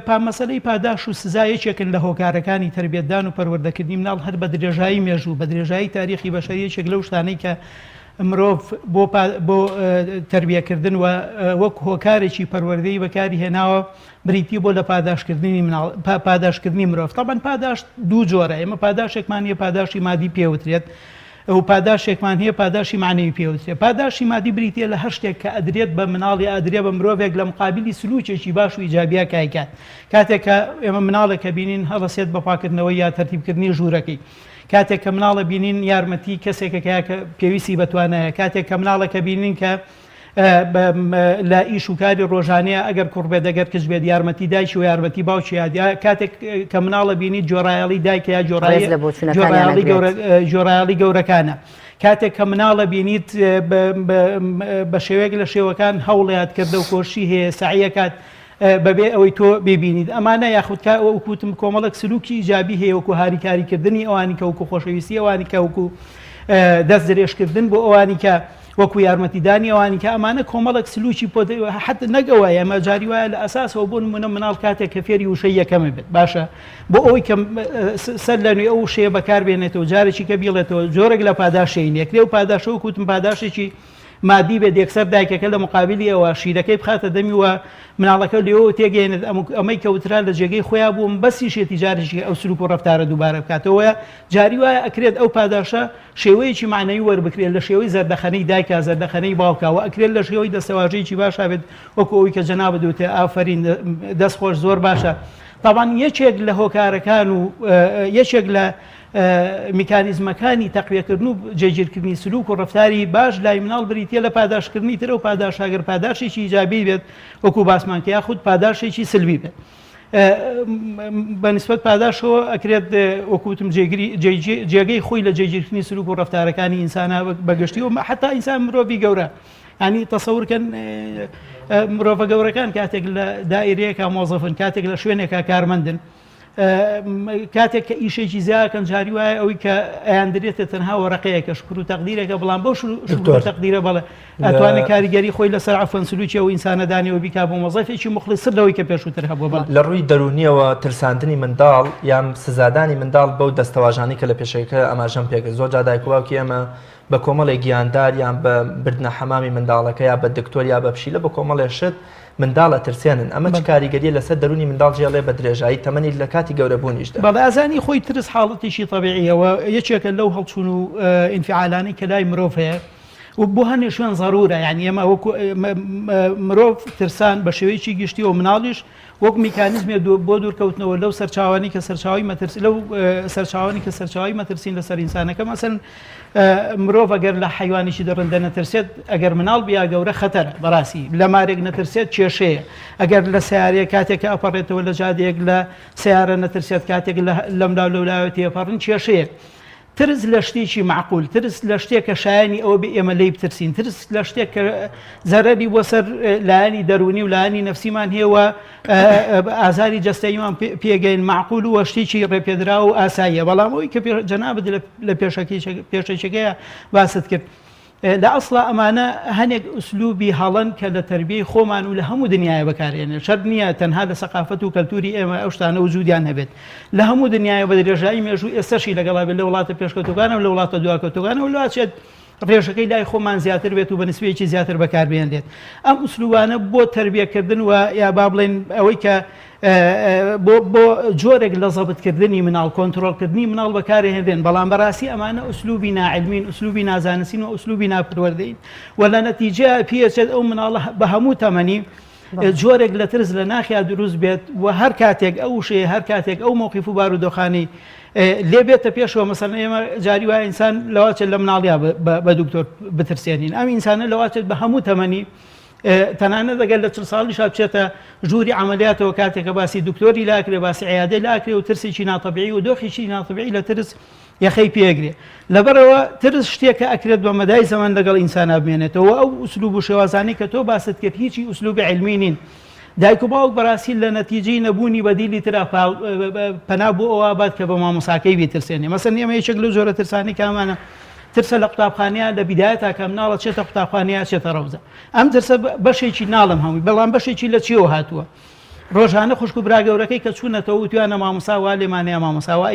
[SPEAKER 10] پا مەسەلەی پاداش و سزا یەکێکن لە هۆکارەکانی تەربیەتدان و پەروەردەکردنی مناڵ هەر بە درێژایی مێژوو بە درێژایی تاریخی بەشەری یەکێک لەو شتانەی کە مرۆڤ بۆ بۆ تەربیەکردن و وەک هۆکارێکی پەروەردەی بەکاری هێناوە بریتی بۆ لە پاداشتکردنی مناڵ پاداشتکردنی مرۆڤ تەبعەن پاداشت دوو جۆرە ئێمە پاداشێکمان هەیە پاداشتی مادی پێوترێت و پاداشێکمان هەیە پاداشی معنەوی پێوترێت پاداشی مادی بریتە لە هەر شتێک کە ئەدرێت بە مناڵی ئەدرێ بە مرۆڤێک لە مقابلی سلوکێکی باش و ئیجابیا کایکات کاتێک کە ئێمە مناڵێک کە بینین هەڵەسێت بە پاکردنەوەی یا تەرتیبکردنی ژوورەکەی کاتێک کە مناڵە بینین یارمەتی کەسێکەکە کە پێویستی بەتوانایە کاتێک کە مناڵەکە بینین کە لە ئیش و کاری ڕۆژانەیە ئەگەر کوڕ بێت ئەگەر کچ بێت یارمەتی دایکی و یارمەتی باوکی یاد کاتێک کە مناڵە بینی جۆرایەڵی دایکە یا جۆرایەڵی گەورەکانە کاتێک کە مناڵە بینیت بە شێوەیەک لە شێوەکان هەوڵیات کردە و کۆشی هەیە سعیەکات بەبێ ئەوەی تۆ ببینیت ئەمانە یاخود کا وەکوتم کۆمەڵک سلوکی ئیجابی هەیە وەکو هاریکاریکردنی ئەوانی کە وەکو خۆشەویستی ئەوانی کە وەکو دەست درێژکردن بۆ ئەوانی کە وەکو یارمەتیدانی ئەوانی کە ئەمانە کۆمەڵێک سلوکی پۆ حت نەک ئەوە ئێمە جاری وایە لە ئەساسەوە بۆ نمونە مناڵ کاتێک کە فێری وشەی یەکەمە بێت باشە بۆ ئەوەی کە سەر لە نوێ ئەو وشەیە بەکاربێنێتەوە جارێکی کە بیڵێتەوە جۆرێک لە پاداشەی نێکرێ و پاداشەوە کوتم پاداشێکی مادی بێت یەکسەر دایکەکە لە مقابلی ئەوە شیرەکەی بخاتە دەمی و مناڵەکە لێەوە تێگەێنێت ئەمەی کەوترا لە جێگەی خۆیان بووم بەسیشێتی جارێکی ئەو سلوک و ڕەفتارە دووبارە بکاتەوە جاری وایە ئەکرێت ئەو پاداشە شێوەیەکی مەعنەوی وەربکرێت لە شێوەی زەردەخەنەی دایکا زەردەخەنەی باوکا وە ئەکرێت لە شێوەی دەستەواژەیەکی باشا بێت وەکو ئەوەی کە جەنابت وتت ئافەرین دەست خۆش زۆر باشە تاوان یەکێک لە هۆکارەکان و یەکێک لە میکانیزمەکانی تەقویەکردن و جێگیرکردنی سلوک و ڕفتاری باش لای مناڵ بریتە لە پاداشکردنی ترە و پاداشاگەر پاداشێکی ئیجابی بێت وەکو باسمان کە یاخود پاداشێکی سلبی بێت. بە نیسبەت پاداشەوە ئەکرێت وەکو وتم جێگری جێگەی خۆی لە جێگیرکردنی سلوک و ڕەفتارەکانی ئینسانە بەگشتی و حتا ئینسان مرۆڤی گەورە ینی تەسەورکەن مرۆڤە گەورەکان کاتێک لە دایرەیەکە مۆزەفن کاتێک لە شوێنێکە کارمەندن کاتێک کە ئیشێکی زیاکەن جاری وایە ئەوی کە ئەیاندرێتە تەنها وەرەقەیەکە شکر و تەقدیرێکە بەڵام بەو شکر و تەقدیرە بەڵێ ئەتوانێت کاریگەری خۆی لەسەر عەفوەن سلوکی ئەو ئینسانە دانێ و بیکا بۆ مۆزەفێکی موخلیستر لەوەی کە پێشووتر هەبووە بەڵێ.
[SPEAKER 2] لە ڕووی دەروونییەوە ترساندنی منداڵ یان سزادانی منداڵ بەو دەستەواژانەی کە لە پێشەکە ئاماژەم پێکرد زۆر جار دایک و باوکی ئێمە بە کۆمەڵێک گیاندار یان بە بردنە حەمامی منداڵەکە یا بە دکتۆر یا بە پشیلە بە کۆمەڵێ شت منداڵ ئەترسێنن ئەمە چ کاریگەریە لەسەر دەروونی منداڵ جێڵێ بە درێژایی تەمەنی لە کاتی گەورەبوونیشدا؟
[SPEAKER 10] بەڵێ ئازانی خۆی ترس حاڵەتێکی تەبیعیە و یەکێکە لەو هەڵچوون و ئینفعالانەی کە لای مرۆڤ هەیە و بۆ هەنێ شوێن زەرورە یعنی ئێمە وەکو مرۆڤ ترسان بە شێوەیەکی گشتی و مناڵیش وەک میکانیزمێ بۆ دوورکەوتنەوە لەو سەرچاوانی کە سەرچاوی مەترسی لەو سەرچاوانی کە سەرچاوی مەترسین لەسەر ئینسانەکە مەسەن مرۆڤ ئەگەر لە حیوانێکی دڕندە نەترسێت ئەگەر مناڵ بیا گەورە خەتەرە بەڕاستی لە مارێک نەترسێت کێشەیە ئەگەر لە سیارەیە کاتێک کە ئەپەڕێتەوە لە جادەیەک لە سیارە نەترسێت کاتێک لەملا لەولاوە تێپەڕن کێشەیە ترس لە شتێکی مەعقول، ترس لە شتێک کە شایەنی ئەوە بێ ئێمە لێی بترسین، ترس لە شتێک کە زەرەری بۆ سەر لایەنی دەروونی و لایەنی نەفسیمان هەیە و ئازاری جەستەییمان پێگەین مەعقول و شتێکی ڕێپێدراو و ئاساییە. بەڵام ئەوەی کە جەنابت لە پێشەکیەکەیا باست کرد، لە ئەسڵا ئەمانە هەنێک ئوسلوبی هەڵەن کە لە تەربیەی خۆمان و لە هەموو دنیاە بەکارێنێت شەرت نییە تەنها لە سەقافەت و کەلتوری ئێمە ئەو شتانە وجودیان هەبێت لە هەموو دنیاە بە درێژایی مێژوو ئێستەشی لەگەڵا بێت لە وڵاتە پێشکەوتوەکانە و لە وڵاتە دواکەوتوەکانە و لەواچێت ڕێژەکەی لای خۆمان زیاتر بێت و بە نسبەیەکی زیاتر بەکاربهێنرێت ئەم ئوسلوبانە بۆ تەربیەکردن و یا با بڵێن ئەوەی کە بۆ بۆ جۆرێک لە زەبتکردنی مناڵ کۆنترۆڵکردنی مناڵ بەکارهێنرێن بەڵام بەڕاستی ئەمانە ئوسلوبی ناعلمین ئوسلوبی نازانستین و ئوسلوبی ناپروەردەین و لە نەتیجە پێچێت ئەو مناڵە بە هەموو تەمەنی جۆرێک لە ترس لە ناخیا دروست بێت و هەر کاتێک ئەو وشەیە هەر کاتێک ئەو مەوقیف و بارودۆخانی لێ بێتە پێشەوە مەسەلەن ئێمە جاری وایە ئینسان لەواچێت لە مناڵیا بە دکتۆر بترسێنین ئەم ئینسانە لەواچێت بە هەموو تەمەنی تەنانەت ئەگەر لە چل ساڵیشا بچێتە ژووری عەمەلیاتەوە کاتێک کە باسی دکتۆری لاکرێ باسی عیادەی لاکرێ و ترسێکی ناتەبیعی و دۆخێکی ناتەبیعی لە ترس یەخەی پێگرێ لەبەرەوە ترس شتێکە ئەکرێت بە مەدای زەمان لەگەڵ ئینسانا بمێنێتەوە ئەو ئوسلوب و شێوازانی کە تۆ باست کرد هیچی ئوسلوبی عیلمی نین. دایک و باوک بەڕاستی لە نەتیجەی نەبوونی بەدیلی ترا پەنا بۆ ئەوە بات کە بە مامۆساکەی بیترسێنێ. مەسەن ئێمە یەکێک لەو جۆرە ترسانەی کە هەمانە ترسە لە قوتابخانەیە لە بیدایەتا کە مناڵە چێتە قوتابخانەیە چێتە ڕەوزە. ئەم ترسە بەشێکی ناڵم هەمووی بەڵام بەشێکی لە چیەوە هاتووە؟ ڕۆژانە خوشک و برا گەورەکەی کە چوونەتەوە وتویانە مامۆسا وا لێمانەیە مامۆسا وا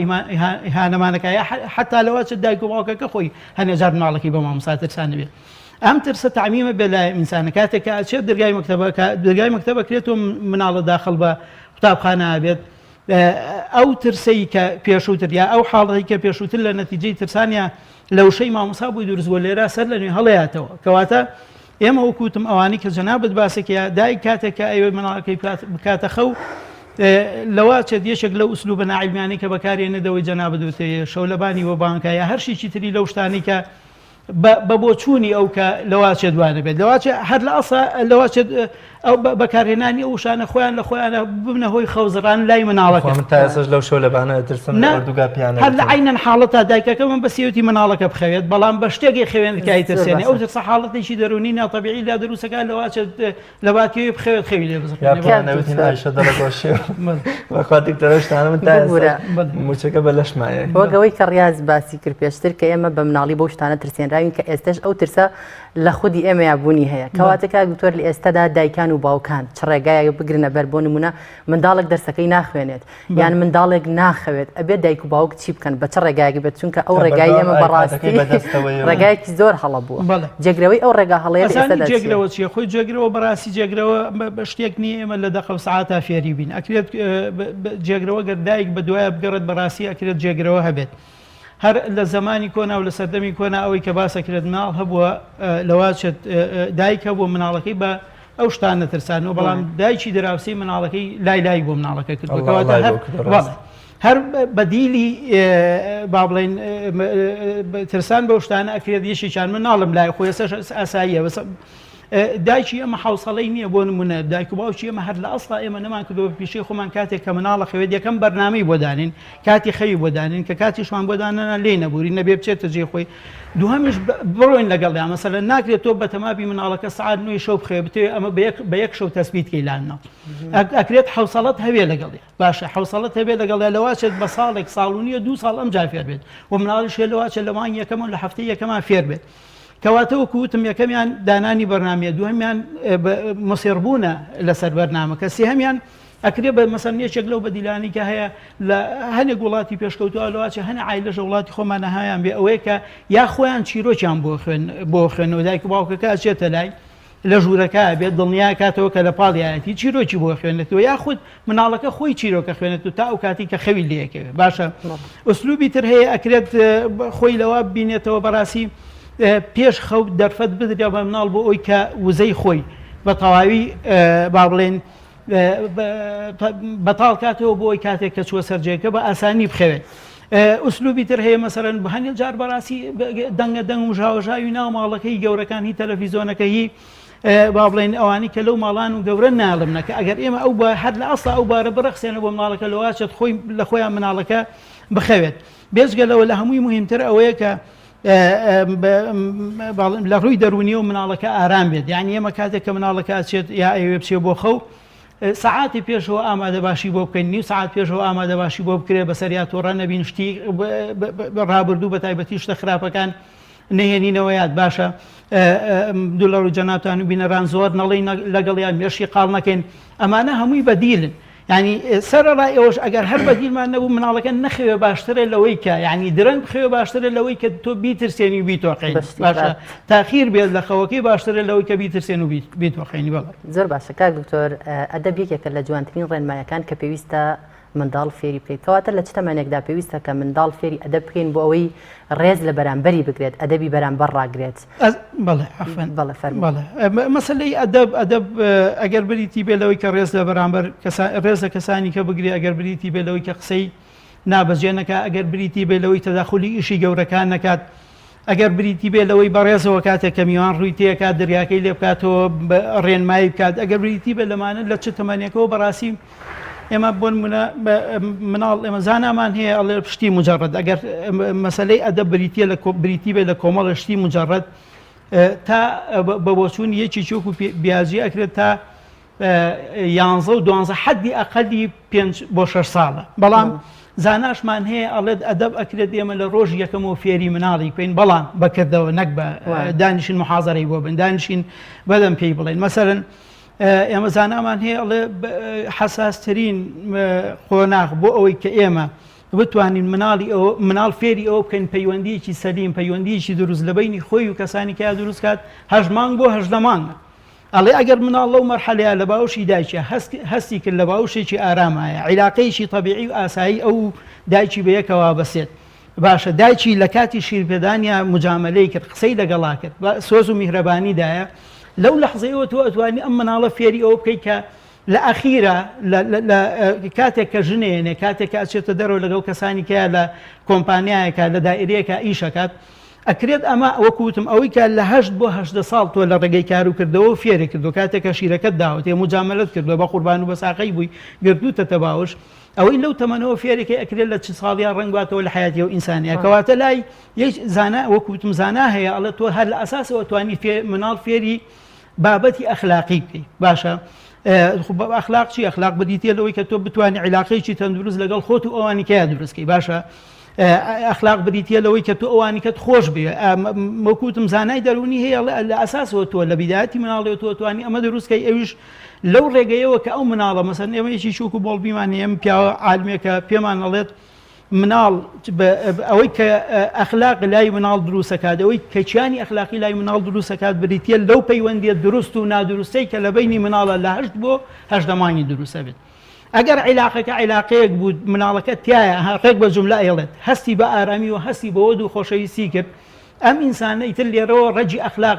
[SPEAKER 10] ئیهانەمانەکە یا حتا لەوە چ دایک و باوکەکە خۆی هەنێ جار مناڵەکەی بە مامۆسا ترسانبێ. ئەم ترسە تەعمیمە بێ لای ئینسانە کاتێک کە ئەچێت دەرگای مەکتەبە کە دەرگای مەکتەبە کرێت و مناڵە داخڵ بە قوتابخانە بێت ئەو ترسەی کە پێشووتر یا ئەو حاڵەتی کە پێشووتر لە نەتیجەی ترسانیا لە وشەی مامۆسا بووی دروست بووە لێرە سەر لە نوێ هەڵەیاتەوە کەواتە ئێمە وەکوتم ئەوانی کە جەنابت باسێک یا دایک کاتێک کە ئەوێ مناڵەکەی بکاتە خەو لەوە چێت یەکێک لەو ئوسلوبە ناعیلمیانەی کە بەکارێنێ دەوەی جەنابت وتێ شەولەبانی وە بانکە یا هەر شتێکی تری لەو شتانەی کە بە بۆچوونی ئەو کە لەواچێت وا نەبێت لەواچێت هەر لە ئەسا لەواچێت ئەو بەکارهێنانی ئەو وشانە خۆیان لە خۆیانە ببنە هۆی خەوزڕان لای مناڵەکە
[SPEAKER 2] من تا ئێستاش لەو شەو لەبانە ئەترسم لە ئۆردوگا پیانە
[SPEAKER 10] هەر لە عەینەن حاڵەتا دایکەکە من بەسیەتی مناڵەکە بخەوێت بەڵام بە شتێکی خەوێن کای ترسێنێ ئەو ترسە حاڵەتێکی دەروونی ناتەبیعی لا دروستەکە لەواچێت لە باتیەوەی بخەوێت خەوی لێ بزڕێنێ.
[SPEAKER 2] یا پێیان نەوتین ئایشە دەڵێ بۆ شێو بەخوا دکتۆرە شتانە من تا
[SPEAKER 1] ببورە.
[SPEAKER 2] ئێستا موچەکە بە لەشمایە.
[SPEAKER 1] وەک ئەوەی کە ڕیاز باسی کرد پێشتر کە ئێمە بە مناڵی بەو شتانە ترسێنراوین کە ئێستەش ئەو ترسە لە خودی ئێمەیا بوونی هەیە کەواتە کاک دکتۆر لە ئێستەدا دایکان و باوکان چ ڕێگایەک بگرنە بەر بۆ نمونە منداڵێک دەرسەکەی ناخوێنێت یان منداڵێک ناخەوێت ئەبێت دایک و باوک چی بکەن بە چ ڕێگایەک بێت چونکە ئەو ڕێگای ئێمە بەڕاستی ڕێگایەکی زۆر هەڵە بووە جێگرەوەی ئەو ڕێگا هەڵەیە
[SPEAKER 10] جێگرەوە چیە خۆی جێگرەوە بەڕاستی جێگرەوە بە شتێک نییە ئێمە لە دەقە و سەعاتا فێری بین ئەکرێت جێگرەوە گەر دایک بە دوایە بگەڕێت بەڕاستی ئەکرێت جێگرەوە هەبێت. هەر لە زەمانی کۆنا و لە سەردەمی کۆنا ئەوەی کە باس ئەکرێت مناڵ هەبووە لەواچێت دایک هەبوو مناڵەکەی بە ئەو شتان نەترسانەوە بەڵام دایکی دراوسێی مناڵەکەی لای لای بۆ مناڵەکە کردووە کەواتە هەر هەر بەدیلی با بڵێن ترسان بەو شتانە ئەکرێت یەکێکیان مناڵم لای خۆی ئێستاش ئاساییە بەس دایکی ئێمە حوسەڵەی نییە بۆ نمونە دایک و باوکی ئێمە هەر لە ئەسڵا ئێمە نەمان کردەوە پیشەی خۆمان کاتێک کە مناڵە خەوێت یەکەم بەرنامەی بۆ دانین کاتی خەوی بۆ دانین کە کاتیشمان بۆ دانەنا لێی نەبوورین نەبێ بچێتە جێی خۆی دووهەمیش بڕۆین لەگەڵیا مەسەلەن ناکرێت تۆ بەتەمابی مناڵەکە سەعات نۆی شەو بخەوێ بتەوێ ئەمە بە یەک شەو تەسبیت کەی لان مناڵ ئەکرێت حەوسەڵەت هەبێ لەگەڵیا باشە حەوسەڵەت هەبێ لەگەڵیا لەواچێت بە ساڵێک ساڵ و نییە دوو ساڵ ئەم جار فێر بێت و مناڵیش هەیە لەواچێت لە مانگی یەکەم و لە هەفتەی یەکەمان فێر بێت کەواتە وەکو وتم یەکەمیان دانانی بەرنامەیە دووهەمیان مسیڕبوونە لەسەر بەرنامەکە سێهەمیان ئەکرێ بە مەسەلەن یەکێک لەو بەدیلانەی کە هەیە لە هەنێک وڵاتی پێشکەوتووە لەواچێ هەنێ عایلەش لە وڵاتی خۆمانە هەیان بێ ئەوەیە کە یا خۆیان چیرۆکیان بۆ خوێن بۆ خوێنەوە دایک و باوکەکە ئەچێتە لای لە ژوورەکە بێت دڵنیا کاتەوە کە لە پاڵیایەتی چیرۆکی بۆ خوێنێتەوە یاخود مناڵەکە خۆی چیرۆکە خوێنێت و تا ئەو کاتی کە خەوی لێکەوێ باشە ئوسلوبی تر هەیە ئەکرێت خۆی لەوە بینێتەوە بەڕاستی پێش خەو دەرفەت بدرێ بە مناڵ بۆ ئەوی کە وزەی خۆی بە تەواوی با بڵێن بەتاڵ کاتەوە بۆ ئەوی کاتێک کە چووە سەر جێگەکە بە ئاسانی بخەوێت. ئوسلوبی تر هەیە مەسەرەن بە هەندێک جار بەڕاستی دەنگە دەنگ و ژاوەژاوی ناو ماڵەکەی گەورەکان هی تەلەفیزۆنەکە هی با بڵێن ئەوانی کە لەو ماڵان و گەورە ناڵم نەکە ئەگەر ئێمە ئەو هەر لە ئەسڵ ئەو بارە بڕەخسێنە بۆ مناڵەکە لەواچێت خۆی لە خۆیان مناڵەکە بخەوێت بێجگە لەوە لە هەمووی مهمتر ئەوەیە کە لە ڕووی دەروونیەوە مناڵەکە ئارام بێت یعنی ئێمە کاتێک کە مناڵەکە ئەچێت یا ئەوێ بچێ بۆ خەو سەعاتی پێشەوە ئامادە باشی بۆ بکەین نیو سەعات پێشەوە ئامادە باشی بۆ بکرێ بەسەر یا تۆڕە نەبین شتی ڕابردوو بە تایبەتی شتە خراپەکان نهێنینەوە یاد باشە دوو لە ڕووی جەنابتان و بینەران زۆر نەڵێین لەگەڵیان مێشکی قاڵ نەکەین ئەمانە هەمووی بەدیلن یانی سەرەڕای ئەوەش ئەگەر هەر بەدیلمان نەبوو مناڵەکە نەخەوێ باشترە لەوەی کە یانی درەنگ بخەوێ باشترە لەوەی کە تۆ بیترسێنی و بیتۆقێنی باشە تاخیر بێت لە خەوەکەی باشترە لەوەی کە بیترسێن و بیتۆقێنی بەڵێ.
[SPEAKER 1] زۆر باشە کاک دکتۆر ئەدەب یەکێکە لە جوانترین ڕێنمایەکان کە پێویستە منداڵ فێری بکەیت کەواتە لە چ تەمەنێکدا پێویستە کە منداڵ فێری ئەدەب بکەین بۆ ئەوەی ڕێز لە بەرامبەری بگرێت ئەدەبی بەرامبەر ڕاگرێت؟
[SPEAKER 10] بەڵێ عەفوەن
[SPEAKER 1] بەڵێ فەرموو.
[SPEAKER 10] بەڵێ مەسەلەی ئەدەب ئەدەب ئەگەر بریتی بێ لەوەی کە ڕێز لە بەرامبەر کەسا ڕێز لە کەسانی کە بگرێ ئەگەر بریتی بێ لەوەی کە قسەی نابەجێ نەکا ئەگەر بریتی بێ لەوەی تەداخولی ئیشی گەورەکان نەکات ئەگەر بریتی بێ لەوەی بەڕێزەوە کاتێک کە میوان ڕووی تێکات دەرگاکەی لێ بکاتەوە ڕێنمایی بکات ئەگەر بریتی بێ لەمانە لە چ تەمەنێکەوە بەڕاستی ئێمە بۆ نمونە مناڵ ئێمە زانامان هەیە ئەڵێ شتی مجرد ئەگەر مەسلەی ئەدەب بریتە لە بریتی بێ لە کۆمەڵە شتی مجرد تا بە بۆچوون یەکی چۆک و بیاجی ئەکرێت تا. یانزە و دوانزە حەدی ئەقەلی پێنج بۆ شەش ساڵە بەڵام زاناشمان هەیە ئەڵێت ئەدەب ئەکرێت ئێمە لە ڕۆژی یەکەمەوە فێری مناڵی بکەین بەڵام بەکردەوە نەک بە دانیشین محازەرەی بۆ بن دانیشین بەدەم پێی بڵێن مەسەرن ئێمە زانامان هەیە ئەڵێ حەساسترین قۆناغ بۆ ئەوەی کە ئێمە بتوانین مناڵی ئەو مناڵ فێری ئەوە بکەین پەیوەندیەکی سەلیم پەیوەندیەکی دروست لە بینی خۆی و کەسانی کە دروست کات هەشت مانگ بۆ هەژدە مانگە ئەڵێ ئەگەر مناڵ لەو مەرحەلەیا لە باوشی دایکیا هەستی کرد لە باوشێکی ئارامایە، عیلاقەیەکی تەبیعی و ئاسایی ئەو و دایکی بە یەکەوە بەسێت. باشە دایکی لە کاتی شیرپێدانیا موجامەلەی کرد، قسەی لەگەڵا کرد، سۆز و میهرەبانی دایە، لەو لەحزەیەوە تۆ ئەتوانی ئەم مناڵە فێری ئەوە بکەی کە لە ئەخیرا لە کاتێک کە ژنێنێ، کاتێک کە ئەچێتە دەرەوە لەگەڵ کەسانی کەیا لە کۆمپانیایەکا، لە دائیرەیەکا ئیش ئەکات، ئەکرێت ئەمە وەکو وتم ئەوەی کە لە هەشت بۆ 18 ساڵ تۆ لە ڕێگەی کار و کردەوە فێری کردو کاتێک کە شیرەکەت داوەتێ موجامەلەت کردووە بە قوربان و بە ساقەی بووی گرتووتەتە باوش ئەوەی لەو تەمەنەوە فێرەکەی ئەکرێت لە چ ساڵیا ڕەنگ باتەوە لە حیاتی ئەو ئینسانەیە کەواتە لای یەک زانا وەکو وتم زانا هەیە ئەڵێ تۆ هەر لە ئەساسەوە توانی فێ مناڵ فێری بابەتی ئەخلاقی بکەی باشە ئەخلاق چی ئەخلاق بریتە لەوەی کە تۆ بتوانانی عیلاقەیەکی تەندروست لەگەڵ خۆت و ئەوانی کەیا دروستکەی باشە ئەخلاق بریتیە لەوەی کە تۆ ئەوانی کەت خۆش بێ وەکوتم زانای دەرونی هەیە لە ئەساسەوە تۆ لە بیدایەتی مناڵی تۆ توانی ئەمە دروستکەی ئەویش لەو ڕێگەیەوە کە ئەو مناڵە مەسەن ئێمە یەکی چوک و بۆڵبیمان هەیە ئەم پیاوە عالمێکە پێمان ئەڵێت مناڵ ئەوەی کە ئەخلاق لای مناڵ دروستەکات ئەوەی کە کیانی ئەخلاقی لای مناڵ دروستەکات بریتە لەو پەیوەندیە دروست و نادروستەی کە لە بینی مناڵە لە هەشت بۆ هەژدە مانگی دروستە بێت ئەگەر عیلاقەکە عیلاقەیەک بوو مناڵەکە تایە ها ڕێک بە جوملە ئەیڵێت هەستی بە ئارامی و هەستی بە وەد و خۆشەویستی کرد ئەم ئینسانە ئیتر لێرەوە ڕەگی ئەخلاق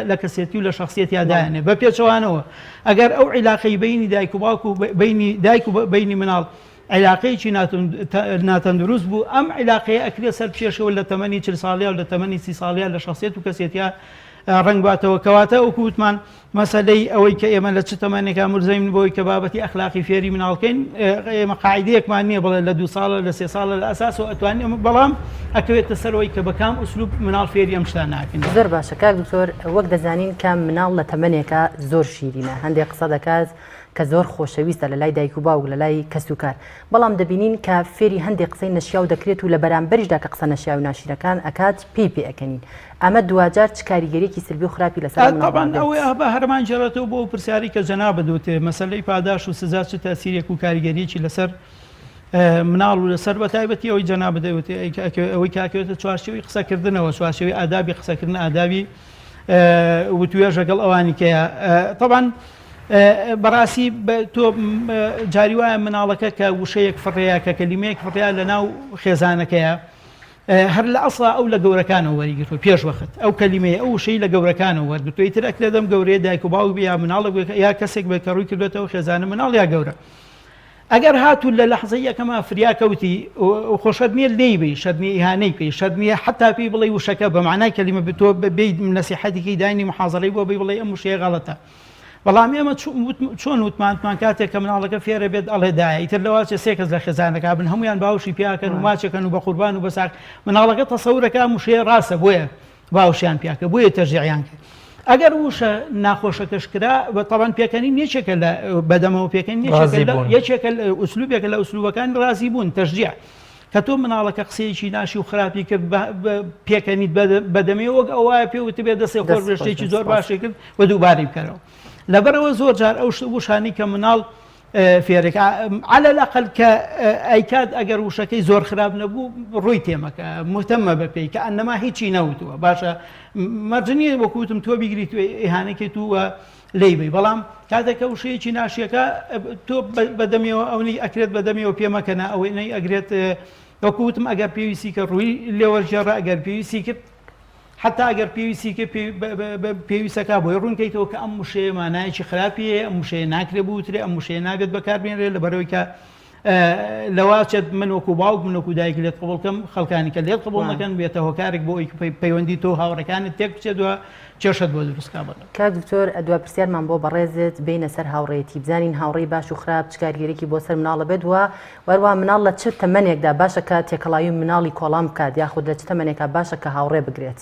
[SPEAKER 10] لە کەسێتی و لە شخصیەتیا دایانێ بە پێچەوانەوە ئەگەر ئەو عیلاقەی بینی دایک و باوک و بینی دایک و بینی مناڵ عیلاقەیەکی ناتەندروست بوو ئەم عیلاقەیە ئەکرێ سەر بکێشەوە لە تەمەنی چل ساڵیا و لە تەمەنی سی ساڵیا لە شخصیەت و کەسێتیا ڕەنگ باتەوە کەواتە وەکو وتمان مەسەلەی ئەوەی کە ئێمە لە چ تەمەنێکا مولزەمین بەوەی کە بابەتی ئەخلاقی فێری مناڵ کەین ئێمە قاعدەیەکمان نییە بڵێ لە دوو ساڵە لە سێ ساڵە لە ئەساسەوە ئەتوانین ئەمە بەڵام ئەکەوێتە سەرەوەی کە بە کام ئوسلوب مناڵ فێری ئەم شتانە ئەکەین.
[SPEAKER 1] زۆر باشە کاک دکتۆر وەک دەزانین کە مناڵ لە تەمەنێکا زۆر شیرینە هەندێک قسە دەکات کە زۆر خۆشەویستە لە لای دایک و باوک لە لای کەسوکار بەڵام دەبینین کە فێری هەندێک قسەی نەشیاو دەکرێت و لە بەرامبەریشدا کە قسە نەشیاو و ناشیرەکان ئەکات پێی پێ ئەکەنین ئەمە دواجار چ کاریگەریەکی سلبی و خراپی لەسەر ئەم مناڵانە
[SPEAKER 10] تەبعەن
[SPEAKER 1] دێت؟
[SPEAKER 10] ئەوەی ئەبا هەرمان گێڕێتەوە بۆ ئەو پرسیارەی کە جەنابت وتێ مەسەلەی پاداش و سزا چ تەئسیرێک و کاریگەریەکی لەسەر مناڵ و لەسەر بە تایبەتی ئەوەی جەنابت دەوتێ ئەوەی کە ئەکەوێتە چوارچێوەی قسەکردنەوە چوارچێوەی ئادابی قسەکردن ئادابی وتوێژ لەگەڵ ئەوانی کەیە تەبعەن بەڕاستی تۆ جاری وایە مناڵەکە کە وشەیەک فڕەیە کە کەلیمەیەک فڕەیە لە ناو خێزانەکەیە هەر لە ئەسڵا ئەو لە گەورەکانەوە وەریگرتووە پێش وەخت ئەو کەلیمەیە ئەو وشەی لە گەورەکانەوە وەرگرتووە ئیتر ئەکرێت ئەم گەورەیە دایک و باوک بێ یا مناڵێک بێ یا کەسێک بێت کە ڕووی کردوێتەوە خێزانە مناڵ یا گەورە ئەگەر هاتوو لە لەحزەی یەکەما فریا کەوتی خۆ شەرت نییە لێی بی شەرت نییە ئیهانەی بکەی شەرت نییە حەتا پێی بڵێی وشەکە بە مەعنای کەلیمە تۆ بێی نەسیحەتێکی داینی محازەرەی بۆ بی بڵێی ئەم وشەیە غەڵەتە بەڵام ئێمە چۆن وتمان وتمان کاتێک کە مناڵەکە فێرە بێت ئەڵێ دایە ئیتر لەواچێ سێ کەس لە خێزانەکە بن هەمویان باوشی پیاکەن و ماچەکەن و بە قوربان و بەساق مناڵەکە تەسەورەکە وشەیە ڕاستە بۆیە باوشیان پیاکە بۆیە تەرجیعیان کرد ئەگەر وشە ناخۆشەکەش کرا بە تەبەن پێکەنین یەکێکە لە بەدەمەوە پێکەن یەکێکە ئوسلوبێکە لە ئوسلوبەکانی ڕازی بوون تەشجیع کە تۆ مناڵەکە قسەیەکی ناشی و خراپی کرد پێکەنیت بەدەمێ وەک ئەو وایە پێ وتبێ دەستێ خۆش بێ شتێکی زۆر باشی کرد و دووبارەی بکەرەوە لەبەرەوە زۆر جار ئەو وشانی کە مناڵ فێرێک على الأقل کە ئەیکات ئەگەر وشەکەی زۆر خراپ نەبوو ڕووی تێمەکە مهتەمە بە پێی کە ئەنەما هیچی نەوتووە باشە مەرجنی وەکوتم تۆ بیگریت ئیهانەکەیت و لێی بی بەڵام کاتێک کە وشەیەکی ناشیەکە تۆ بەدەمیەوە ئەونی ئەکرێت بەدەمیەوە پێمەکەنە ئەوەی نەی ئەگرێت وەکو وتم ئەگەر پێویستی کە ڕووی لێوەرگێڕە ئەگەر پێویستی کرد حتا ئەگەر پێویستی کرد پێویستەکە بۆی ڕوونکەیتەوە کە ئەم وشەیە مانایەکی خراپی هەیە ئەم وشەیە ناکرێ بوترێ ئەم وشەیە نابێت بەکاربێنرێت لەبەرەوەی کە لەواچێت من وەکو باوک من وەکو دایک لێت قبوڵ کەم خەڵکانی کە لێت قبوڵ نەکەن بێتە هۆکارێک بۆ ئەوی پەیوەندی تۆ هاوڕەکانت تێک بچێت و کێشەت بۆ دروست کا بەڵێ.
[SPEAKER 1] کاک دکتۆر دوا پرسیارمان بۆ بەڕێزت بێینە سەر هاوڕێیەتی بزانین هاوڕێی باش و خراپ چ کاریگەریەکی بۆ سەر مناڵ ئەبێت و وەروا مناڵ لە چ تەمەنێکدا باشە کە تێکەڵاوی مناڵی کۆڵان بکات یاخود لە چ تەمەنێکا باشە کە هاوڕێ بگرێت؟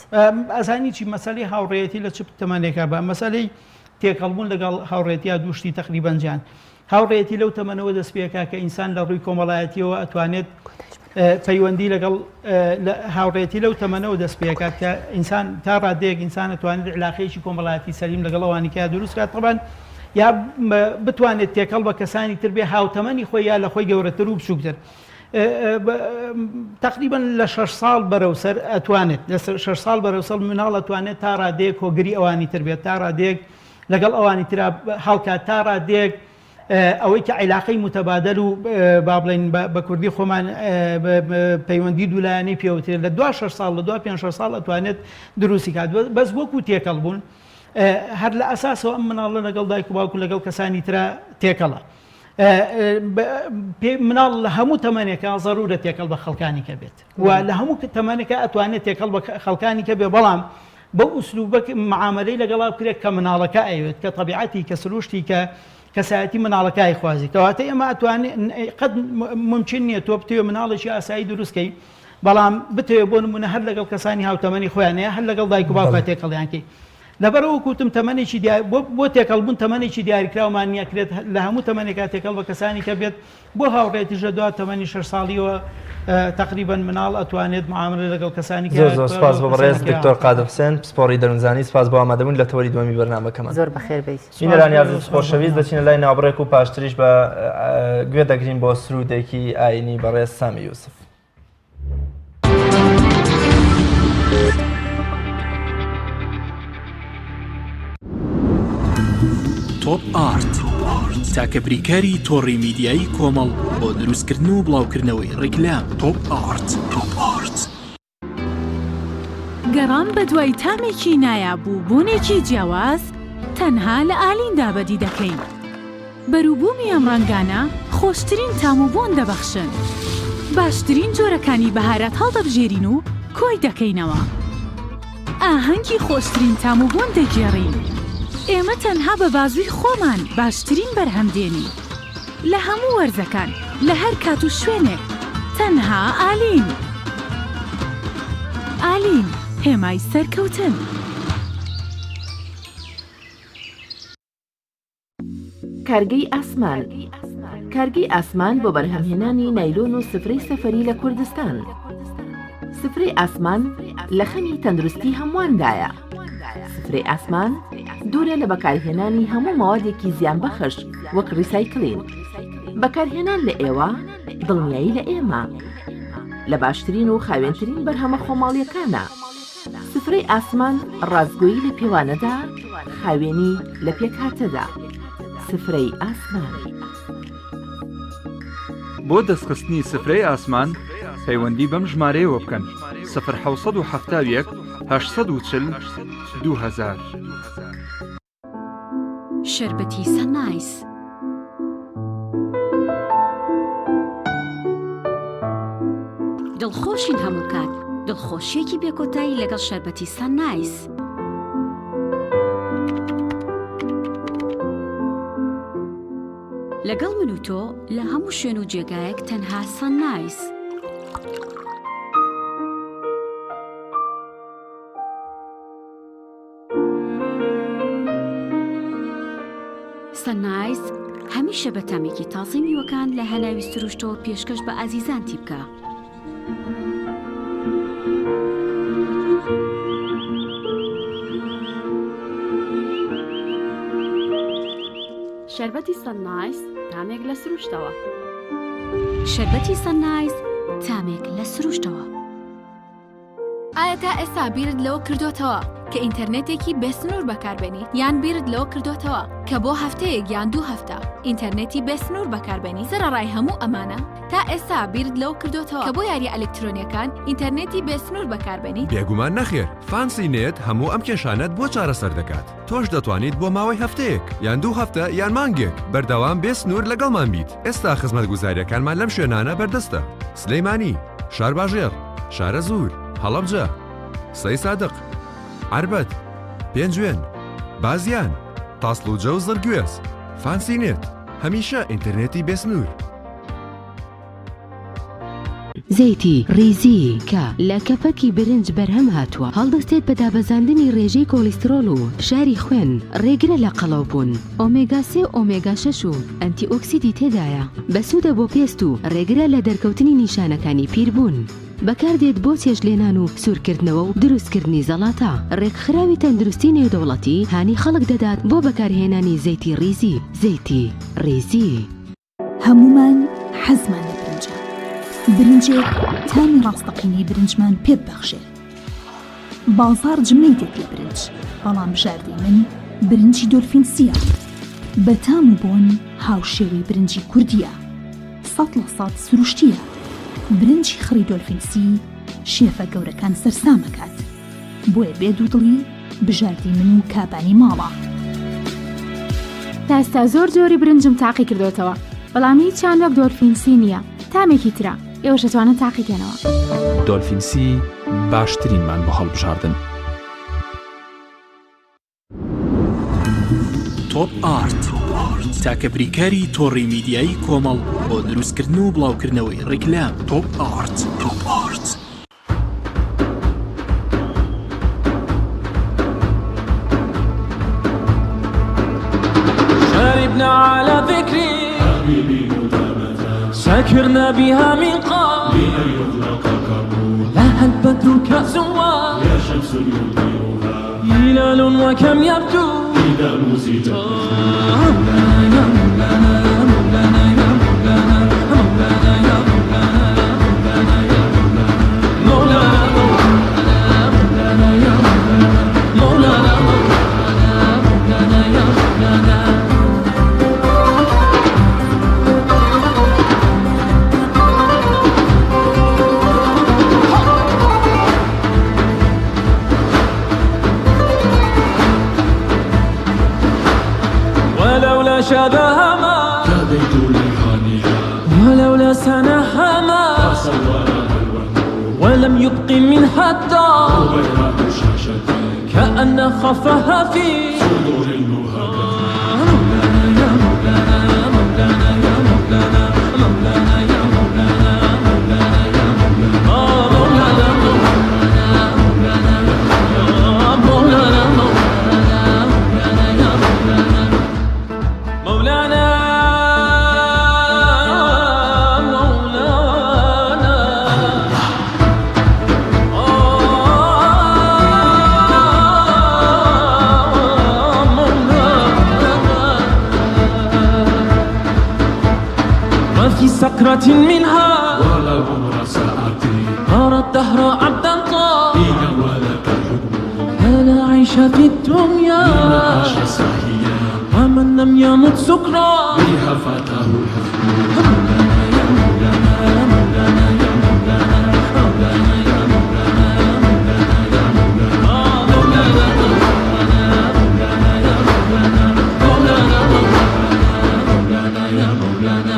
[SPEAKER 10] ئەزانی چی مەسەلەی هاوڕێیەتی لە چ تەمەنێکا بە مەسەلەی. تێکەڵبوون لەگەڵ هاوڕێتیا دوو شتی تەقریبەن جیان. هاوڕێیەتی لەو تەمەنەوە دەست پێکا کە ئینسان لە ڕووی کۆمەڵایەتیەوە ئەتوانێت پەیوەندی لەگەڵ هاوڕێتی لەو تەمەنەوە دەست پێکات کە ئینسان تا ڕادەیەک ئینسان ئەتوانێت علاقەیەکی کۆمەڵایەتی سەلیم لەگەڵ ئەوانی کە دروست کات طبعا یا بتوانێت تێکەڵ بە کەسانی تر بێ هاوتەمەنی خۆی یا لە خۆی گەورەتر و بچووکتر. تقریبا لە شەش ساڵ بەرەو سەر ئەتوانێت لە شەش ساڵ بەرەو سەر مناڵ ئەتوانێت تا ڕادەیەک هۆگری ئەوانی تر بێت تا ڕادەیەک لەگەڵ ئەوانی ترا هەڵکات تا ڕادەیەک ئەوەی کە عیلاقەی متبادل و با بڵێین بە کوردی خۆمان پەیوەندی دوولایەنەی پێوترێت لە دوا شەش ساڵ لە دوا پێنج شەش ساڵ ئەتوانێت دروستی کات بەس وەکو تێکەڵ بوون هەر لە ئەساسەوە ئەم مناڵە لەگەڵ دایک و باوک و لەگەڵ کەسانی ترا تێکەڵە. مناڵ لە هەموو تەمەنێکا زەرورە تێکەڵ بە خەڵکانی کە بێت و لە هەموو تەمەنێکا ئەتوانێت تێکەڵ بە خەڵکانی کە بێ بەڵام بەو ئوسلوبە معامەلەی لەگەڵا بکرێت کە مناڵەکە ئەیەوێت کە تەبیعەتی کە سروشتی کە کەسایەتی مناڵەکە ئەیخوازی کەواتە ئێمە ئەتوانێت قەت ممکن نییە تۆ بتەوێت مناڵێکی ئاسایی دروستکەی بەڵام بتەوێت بۆ نمونە هەر لەگەڵ کەسانی هاوتەمەنی خۆیان یا هەر لەگەڵ دایک و باوکا تێکەڵیان کەی لەبەرئەوە کوتم تەمەنێکی دیار بۆ بۆ تێکەڵبوون تەمەنێکی دیاریکراومان نییە کرێت لە هەموو تەمەنێکا تێکەڵ بە کەسانی کە بێت بۆ هاوڕێتیش لە دوا تەمەنی شەش ساڵیەوە تەقریبەن مناڵ ئەتوانێت معاملە لەگەڵ کەسانی
[SPEAKER 2] زۆر زۆر سپاس بۆ بەڕێز دکتۆر قادر حوسێن پسپۆڕی دەروونزانی سپاس بۆ ئامادەبوون لە تەوەری دووەمی بەرنامەکەمان.
[SPEAKER 1] زۆر بەخێر بێیت.
[SPEAKER 2] بینەرانی ئازیز خۆشەویست دەچینە لای ناوبڕێک و پاشتریش بە گوێ دەگرین بۆ سروودێکی ئاینی بەڕێز سامی یوسف.
[SPEAKER 11] تۆپ ئارت تاکە بریکاری تۆڕی میدیایی کۆمەڵ بۆ دروستکردن و بڵاوکردنەوەی ڕیکلام تۆپ ئارت تۆپ ئارت.
[SPEAKER 12] گەڕان بەدوای تامێکی نایاب و بۆنێکی جیاواز تەنها لە ئالیندا بەدی دەکەین. بەروبوومی ئەم ڕەنگانە خۆشترین تام و بۆن دەبەخشن. باشترین جۆرەکانی بەهارات هەڵدەبژێرین و کۆی دەکەینەوە. ئاهەنگی خۆشترین تام و بۆن دەگێڕین. ئێمە تەنها بە بازووی خۆمان باشترین بەرهەم دێنین. لە هەموو وەرزەکان، لە هەر کات و شوێنێک، تەنها ئالین. ئالین، هێمای سەرکەوتن.
[SPEAKER 13] کارگەی ئاسمان کارگەی ئاسمان بۆ بەرهەمهێنانی نایلۆن و سفرەی سەفەری لە کوردستان. سفرەی ئاسمان لە خەمی تەندروستی هەموواندایە. سفرەی ئاسمان دوورە لە بەکارهێنانی هەموو مەوادێکی زیانبەخش وەک ڕیسایکلین. بەکارهێنان لە ئێوە دڵنیایی لە ئێمە. لە باشترین و خاوێنترین بەرهەمە خۆماڵیەکانە. سفرەی ئاسمان ڕاستگۆیی لە پێوانەدا، خاوێنی لە پێکهاتەدا. سفرەی ئاسمان.
[SPEAKER 14] بۆ دەستخستنی سفرەی ئاسمان پەیوەندی بەم ژمارەیەوە بکەن، سفر 771 840 2000.
[SPEAKER 12] شەربەتی سەنایس. دڵخۆشین هەموو کات، دڵخۆشییەکی بێکۆتایی لەگەڵ شەربەتی سەنایس. لەگەڵ من و تۆ لە هەموو شوێن و جێگایەک تەنها سەنایس. سەنایس هەمیشە بە تامێکی تازەی میوەکان لە هەناوی سروشتەوە پێشکەش بە ئازیزانتی بکە.
[SPEAKER 15] شەربەتی سەننایس تامێک لە سروشتەوە.
[SPEAKER 12] شەربەتی سەننایس تامێک لە سروشتەوە.
[SPEAKER 16] ئایا تا ئێستا بیرت لەوە کردۆتەوە کە ئینتەرنێتێکی بێسنوور بەکاربێنیت؟ یان بیرت لەوە کردۆتەوە کە بۆ هەفتەیەک یان دوو هەفتە ئینتەرنێتی بێسنوور بەکاربێنیت؟ سەرەڕای هەموو ئەمانە، تا ئێستا بیرت لەوە کردۆتەوە کە بۆ یارییە ئەلکترۆنییەکان ئینتەرنێتی بێسنوور بەکاربێنیت؟
[SPEAKER 17] بێگومان نەخێر، فانسی نێت هەموو ئەم کێشانەت بۆ چارەسەر دەکات. تۆش دەتوانیت بۆ ماوەی هەفتەیەک، یان دوو هەفتە، یان مانگێک، بەردەوام بێ سنوور لەگەڵمان بیت. ئێستا خزمەتگوزارییەکانمان لەم شوێنانە بەردەستە، سلێمانی، شارباژێڕ، شارەزوور، هەڵەبجە، سەیسادق، عەربەت، پێنجوێن، بازیان، تاسڵوجە و زڕگوێز. فانسی نێت، هەمیشە ئینتەرنێتی بێ سنوور.
[SPEAKER 18] زەیتی ڕیزی کە لە کەپەکی برنج بەرهەم هاتووە، هەڵدەستێت بە دابەزاندنی ڕێژەی کۆڵیسترۆڵ و فشاری خوێن، ڕێگرە لە قەڵەوبوون. ئۆمێگا سێ و ئۆمێگا شەش و ئەنتی ئۆکسیدی تێدایە، بەسوودە بۆ پێست و ڕێگرە لە دەرکەوتنی نیشانەکانی پیربوون. بەکاردێت بۆ چێشتلێنان و سوورکردنەوە و دروستکردنی زەڵاتە. ڕێکخراوی تەندروستی نێودەوڵەتی هانی خەڵک دەدات بۆ بەکارهێنانی زەیتی ڕیزی، زەیتی ڕیزی.
[SPEAKER 19] هەموومان حەزمان لە برنجە، برنجێک تامی ڕاستەقینەی برنجمان پێ ببەخشێت. بازاڕ جمەی دێت لە برنج، بەڵام بژاردەی من برنجی دۆلفین سییە. بە تام و بۆن هاوشێوەی برنجی کوردییە. 100% سروشتییە. برنجی خڕی دۆلفین سی شێفە گەورەکان سەرسام ئەکات. بۆیە بێ دوودڵی بژاردەی من و کابانی ماڵە.
[SPEAKER 16] تا ئێستا زۆر جۆری برنجم تاقی کردۆتەوە بەڵام هیچیان وەک دۆلفین سی نییە تامێکی ترە ئێوەش ئەتوانن تاقی کەنەوە.
[SPEAKER 11] دۆلفین سی باشترینمان بۆ هەڵبژاردن. تۆپ ئارت تاکە بریکاری تۆڕی میدیایی کۆمەڵ بۆ دروستکردن و بڵاوکردنەوەی ڕیکلام. تۆپ ئارت. تۆپ ئارت.
[SPEAKER 9] شربنا على ذكري حبيبي سكرنا بها من قبل لأن يغلق لها البدر كأس يا شمس يضيئها هلال وكم يبدو إذا مزجت مولانا مولانا يا مولانا يا مولانا مولانا يا مولانا يا مولانا مولانا يا مولانا مولانا مولانا يا مولانا. ولولا شبه ما
[SPEAKER 20] كاديت لحانها
[SPEAKER 9] ولولا سنها ما ولم يبق من حتى كأن خفها في
[SPEAKER 20] صدور المهاجر.
[SPEAKER 9] مولانا يا مولانا يا مولانا يا مولانا مولانا يا مولانا مولانا يا مولانا مولانا مولانا مولانا مولانا يا مولانا مولانا مولانا. وفي سكرة منها
[SPEAKER 20] ولا عمر ساعتي
[SPEAKER 9] أرى الدهر عبدا طال
[SPEAKER 20] إذا ولك الحكم
[SPEAKER 9] لا عيش في الدنيا
[SPEAKER 20] لمن عاش ساهيا
[SPEAKER 9] ومن لم يمت سكرا
[SPEAKER 20] بها فاته الحزن.
[SPEAKER 9] مولانا مولانا يا مولانا مولانا يا مولانا مولانا يا مولانا مولانا مولانا يا مولانا.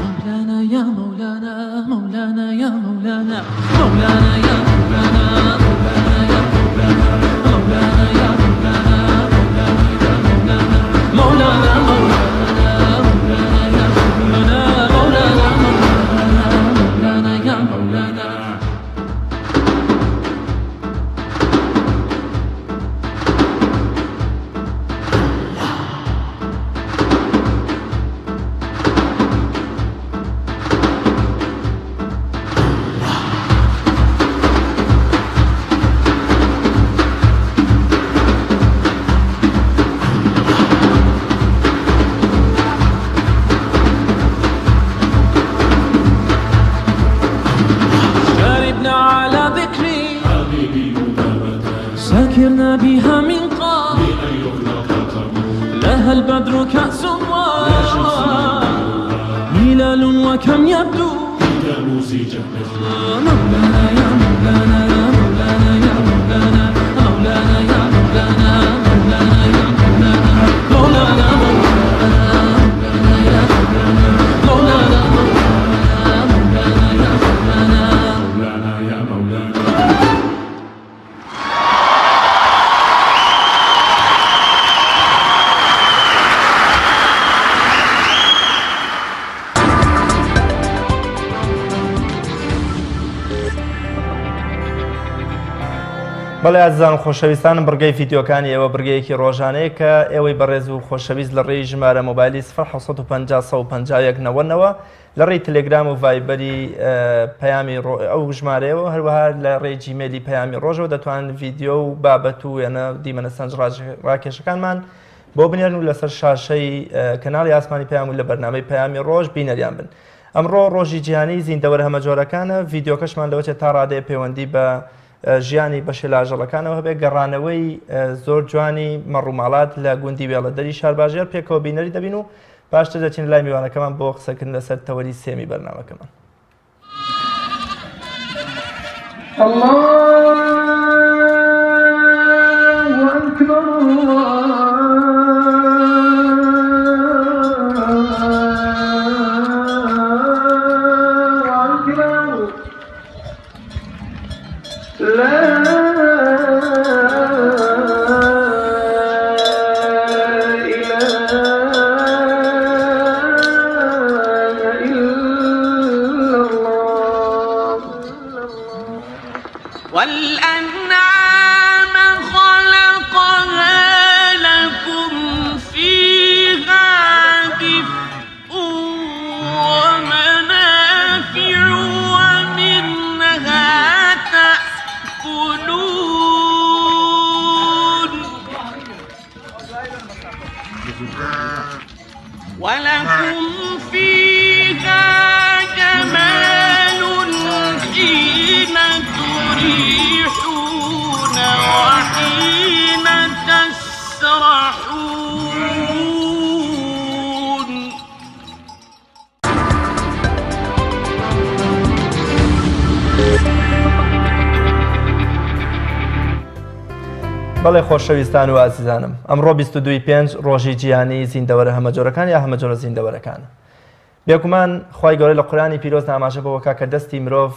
[SPEAKER 9] مولانا يا مولانا مولانا يا مولانا مولانا يا مولانا مولانا يا مولانا مولانا يا مولانا مولانا مولانا مولانا يا مولانا مولانا مولانا يا مولانا. شربنا على ذكري
[SPEAKER 20] حبيبي مدامة
[SPEAKER 9] سكرنا بها من قبل
[SPEAKER 20] لأن يغلق القرن
[SPEAKER 9] لها البدر كأس هلال وكم يبدو
[SPEAKER 20] إذا إذا مزج النجم مولانا يا مولانا يا مولانا يا مولانا مولانا يا مولانا مولانا يا مولانا مولانا مولانا يا مولانا مولانا مولانا يا مولانا مولانا يا مولانا
[SPEAKER 2] بەڵێ ئازیزان و خۆشەویستانم بڕگەی ڤیدیۆکانی ئێوە بڕگەیەکی ڕۆژانەیە کە ئێوەی بەڕێز و خۆشەویست لە ڕێی ژمارە مۆبایلی 0750 151 نەوەنەوە لە ڕێی تلێگرام و ڤایبەری پەیامی ئەو ژمارەیەوە هەروەها لە ڕێی جیمێلی پەیامی ڕۆژەوە دەتوانن ڤیدیۆ و بابەت و وێنە دیمەنە سەنج ڕاکێشەکانمان بۆ بنێرن و لەسەر شاشەی کەناڵی ئاسمانی پەیام و لە بەرنامەی پەیامی ڕۆژ بینەریان بن. ئەمڕۆ ڕۆژی جیهانی زیندەوەرە هەمەجۆرەکانە، ڤیدیۆکەشمان لەوەچێت تا ڕادەیە پەیوەندی بە ژیانی بەشێ لە ئاژەڵەکانەوە هەبێت، گەڕانەوەی زۆر جوانی مەڕوماڵات لە گوندی وێڵەدەری شارباژێڕ پێکەوە بینەری دەبین و پاشتر دەچین لای میوانەکەمان بۆ قسەکردن لەسەر تەوەری سێمی بەرنامەکەمان.
[SPEAKER 6] الله أكبر الله أكبر لا إله إلا الله
[SPEAKER 21] والأنعام خلقها لكم فيها دفء ومنافع ومنها تأكلون ولكم فيها جمال حين تريحون وحين تسرحون
[SPEAKER 2] بەڵێ خۆشەویستان و ئازیزانم ئەمڕۆ 22 پێنج ڕۆژی جیهانی زیندەوەرە هەمەجۆرەکان یا هەمەجۆرە زیندەوەرەکانە بێگومان خوای گەورە لە قورئانی پیرۆزدا ئاماژە بەوەکا کە دەستی مرۆڤ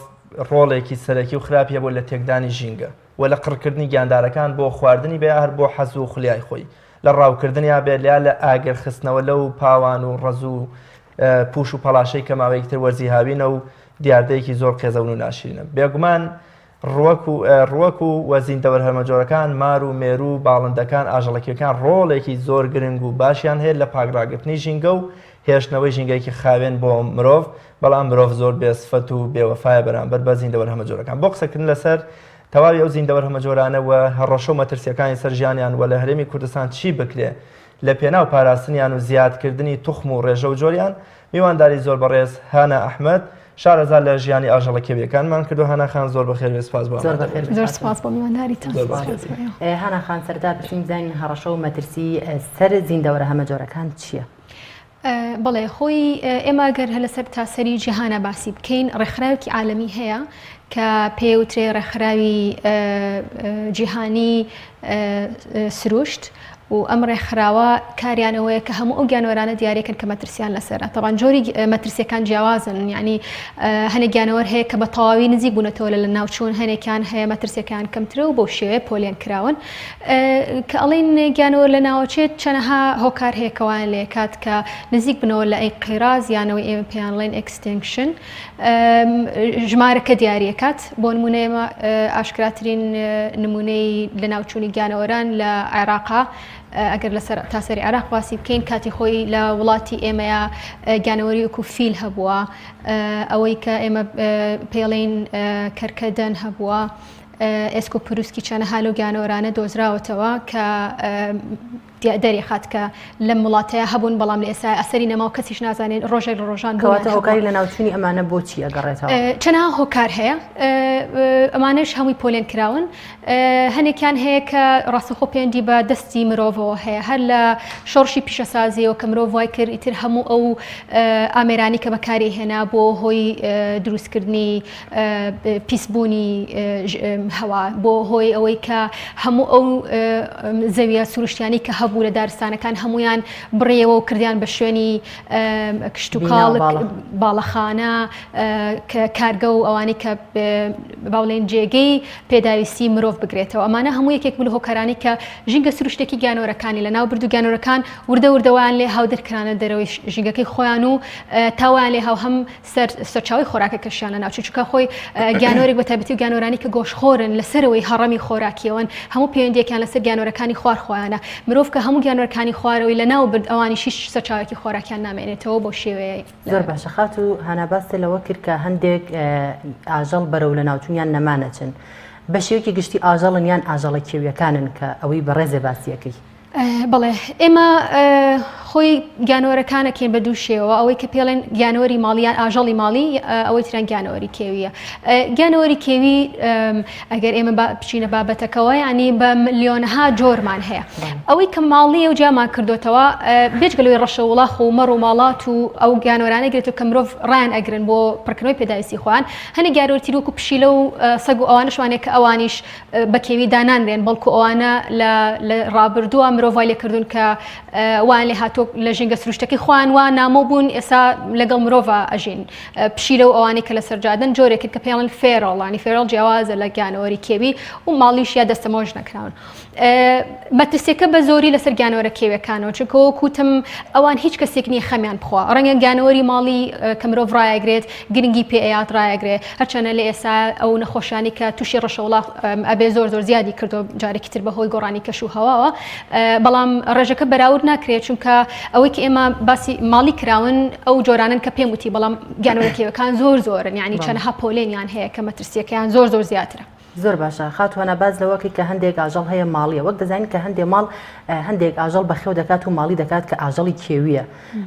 [SPEAKER 2] ڕۆڵێکی سەرەکی و خراپی هەبووە لە تێکدانی ژینگە و لە قڕکردنی گیاندارەکان بۆ خواردنی بێ هەر بۆ حەز و خولیای خۆی لە ڕاوکردنیا بێت یا لە ئاگر خستنەوە لەو پاوان و ڕەز و پوش و پەڵاشەی کە ماوەیەکی تر وەرزی هاوینە و دیاردەیەکی زۆر قێزەون و ناشرینە بێگومان ڕوەک و ڕوەک و و زیندەوەر هەمەجۆرەکان، مار و مێروو و باڵندەکان، ئاژەڵە کێویەکان ڕۆڵێکی زۆر گرنگ و باشیان هەیە لە پاکڕاگرتنی ژینگە و هێشتنەوەی ژینگەیەکی خاوێن بۆ مرۆڤ، بەڵام مرۆڤ زۆر بێ سفەت و بێ وەفایە بەرامبەر بە زیندەوەر هەمەجۆرەکان. بۆ قسەکردن لەسەر تەواوی ئەو زیندەوەر هەمەجۆرانە و هەڕەشە و مەترسییەکانی سەر ژیانیان و لە هەرێمی کوردستان چی بکرێ لە پێناو پاراستنیان و زیادکردنی توخم و ڕێژە و جۆریان، میوانداری زۆر بەڕێز هانا ئەحمەد، شارەزا لە ژیانی ئاژەڵە کێویەکانمان کردو هانا خان زۆر بەخێر بێ سپاس بۆ
[SPEAKER 1] زۆر بەخێر
[SPEAKER 19] زۆر سپاس بۆ میوانداریتان
[SPEAKER 2] زۆر بەخێر بێ.
[SPEAKER 1] هانا خان سەرەتا پرسیم بزانین هەڕەشە و مەترسی سەر زیندەوەرە هەمەجۆرەکان چییە؟
[SPEAKER 19] بەڵێ خۆی ئێمە گەر هەر لەسەر تاسەری جیهانە باسی بکەین ڕێکخراوێکی عالەمی هەیە کە پێوترێ ڕێکخراوی جیهانی سروشت و ئەم ڕێکخراوە کاریان ئەوەیە کە هەموو ئەو گیانەوەرانە دیارەکەن کە مەترسیان لەسەرە تەبان جۆری مەترسیەکان جیاوازن یعنی هەنێک گیانەوەر هەیە کە بە تەواوی نزیک بوونەتەوە لە لەناوچوون هەنێکیان هەیە مەترسیەکان کەمترە و بەو شێوەیە پۆلێن کراون کە ئەڵین گیانەوەر لە ناوەچێت چەنەها هۆکار هەیە کەوایان لێکات کە نزیک بنەوە لە ئینقیراز یانەوەی ئێمە پێیان ڵێن extinction ژمارەکە دیاریەکات بۆ نمونە ئێمە ئاشکراترین نمونەی لەناوچوونی گیانەوەران لە عێراقا ئەگەر لەسەر تاسەری عێراق باسی بکەین کاتی خۆی لە وڵاتی ئێمەیە گیانەوەری وەکو فیل هەبووە ئەوەی کە ئێمە پێڵین کەرکەدەن هەبووە ئێسک و پروسکی چەنەها لەو گیانەوەرانە دۆزراوەتەوە کە.
[SPEAKER 16] دەریخات کە لەم وڵاتەیە هەبوون بەڵام لە ئێستا ئەسەری نەما و کەسیش نازانێت ڕۆژێک لە ڕۆژان
[SPEAKER 1] کەواتە هۆکاری لەناوچوونی ئەمانە بۆچی ئەگەڕێتەوە؟
[SPEAKER 16] چەنەها هۆکار هەیە ئەمانەش هەمووی پۆلێن کراون هەنێکیان هەیە کە ڕاستەخۆ پەیوەندی بە دەستی مرۆڤەوە هەیە هەر لە شۆڕشی پیشەسازیەوە کە مرۆڤ وای کرد ئیتر هەموو ئەو ئامێرانی کە بەکاری هێنا بۆ هۆی دروستکردنی پیسبوونی هەوا بۆ هۆی ئەوەی کە هەموو ئەو زەویە سروشتیانی کە هەبوو لە دارستانەکان هەمویان بڕیەوە و کردیان بە شوێنی کشتتوکاڵ باڵەخانە کارگە و ئەوانەی کە باڵێن جێگەی پێداویستی مرۆڤ بگرێتەوە ئەمانە هەموو یەکێک بوو لە هۆکارانی کە ژینگە سروشتێکی گیانەوەرەکانی لە ناو برد و گیانەوەرەکان وردە وردەوان لێ هاودەرکرانە دەرەوەی ژینگەکەی خۆیان و تاوان لێ هاو هەم سەر سەرچاوەی خۆراکەکەشیان لەناوچوو چونکە خۆی گیانەوەرێک بە تایبەتی و گیانەوەرانی کە گۆشتخۆرن لە سەرەوەی هەڕەمی خۆراکیەوەن هەموو پەیوەندیەکیان لەسەر گیانەوەرەکانی خوار خۆیانە مرۆڤ کە هەموو گیانەوەرەکانی خوارەوەی لەناو برد ئەوانیش هیچ سەرچاوەیەکی خۆراکیان نامێنێتەوە بەو شێوەیە
[SPEAKER 1] زۆر باشە خاتوو هانا باست لەوە کرد کە هەندێک ئاژەڵ بەرەو لەناوچوون یان نەمان ئەچن بە شێوەیەکی گشتی ئاژەڵن یان ئاژەڵە کێویەکانن کە ئەوەی بەڕێزێ باسیەکەی؟
[SPEAKER 16] بەڵێ ئێمە خۆی گیانەوەرەکان ئەکەین بە دوو شێوە ئەوەی کە پێڵێن گیانەوەری ماڵی یان ئاژەڵی ماڵی ئەوەی تران گیانەوەری کێویە گیانەوەری کێوی ئەگەر ئێمە بچینە بابەتەکەەوە ینی بە ملیۆنەها جۆرمان هەیە ئەوەی کە ماڵیە و جیامان کردوتەوە بێجگە لەوەی ڕەشە وڵاخ و مەڕ و ماڵات و ئەو گیانەوەرانە گرێت کە مرۆڤ ڕایان ئەگرن بۆ پڕکردنەوەی پێداویستی خۆیان هەنێ گیانەوەری تر وەکو پشیلە و سەگ و ئەوانەشوانێک کە ئەوانیش بە کێوی دانانرێن بەڵکو ئەوانە لە لە ڕابردووە مرۆڤ وای لێکردوون کە وایان لێ هاتووە لە ژینگە سروشتەکەی خۆیان وا نامۆ بوون ئێستا لەگەڵ مرۆڤ ئەژین پشیلە و ئەوانەی کە لەسەر جادەن جۆرێکن کە پێڵن feral انی feral جیاوازە لە گیانەوەری کێوی و ماڵیش یا دەستەمۆش نەکراون مەترسیەکە بە زۆری لەسەر گیانەوەرە کێویەکانەوە چونکە وەکو وتم ئەوان هیچ کەسێک نییە خەمیان بخوا ڕەنگە گیانەوەری ماڵی کە مرۆڤ ڕایەگرێت گرنگی پێ ئەیات ڕایەگرێ هەرچەنە لە ئێستا ئەو نەخۆشانی کە تووشی ڕەشەوڵاخ ئەبێ زۆر زۆر زیادی کردو جارێکی تر بەهۆی گۆڕانی کەش و هەواوە بەڵام ڕێژەکە بەراورد ناکرێت چونکە ئەوەی کە ئێمە باسی ماڵی کراون ئەو جۆرانن کە پێم وتی بەڵام گیانەوەرە کێوەکان زۆر زۆرن یعنی چەنەها پۆلێنیان هەیە کە مەترسیەکەیان زۆر زۆر زیاترە.
[SPEAKER 1] زۆر باشە خاتوو هانا باس لەوە کەی کە هەندێک ئاژەڵ هەیە ماڵیە وەک دەزانین کە هەندێک ماڵ هەندێک ئاژەڵ بەخێو دەکات و ماڵی دەکات کە ئاژەڵی کێویە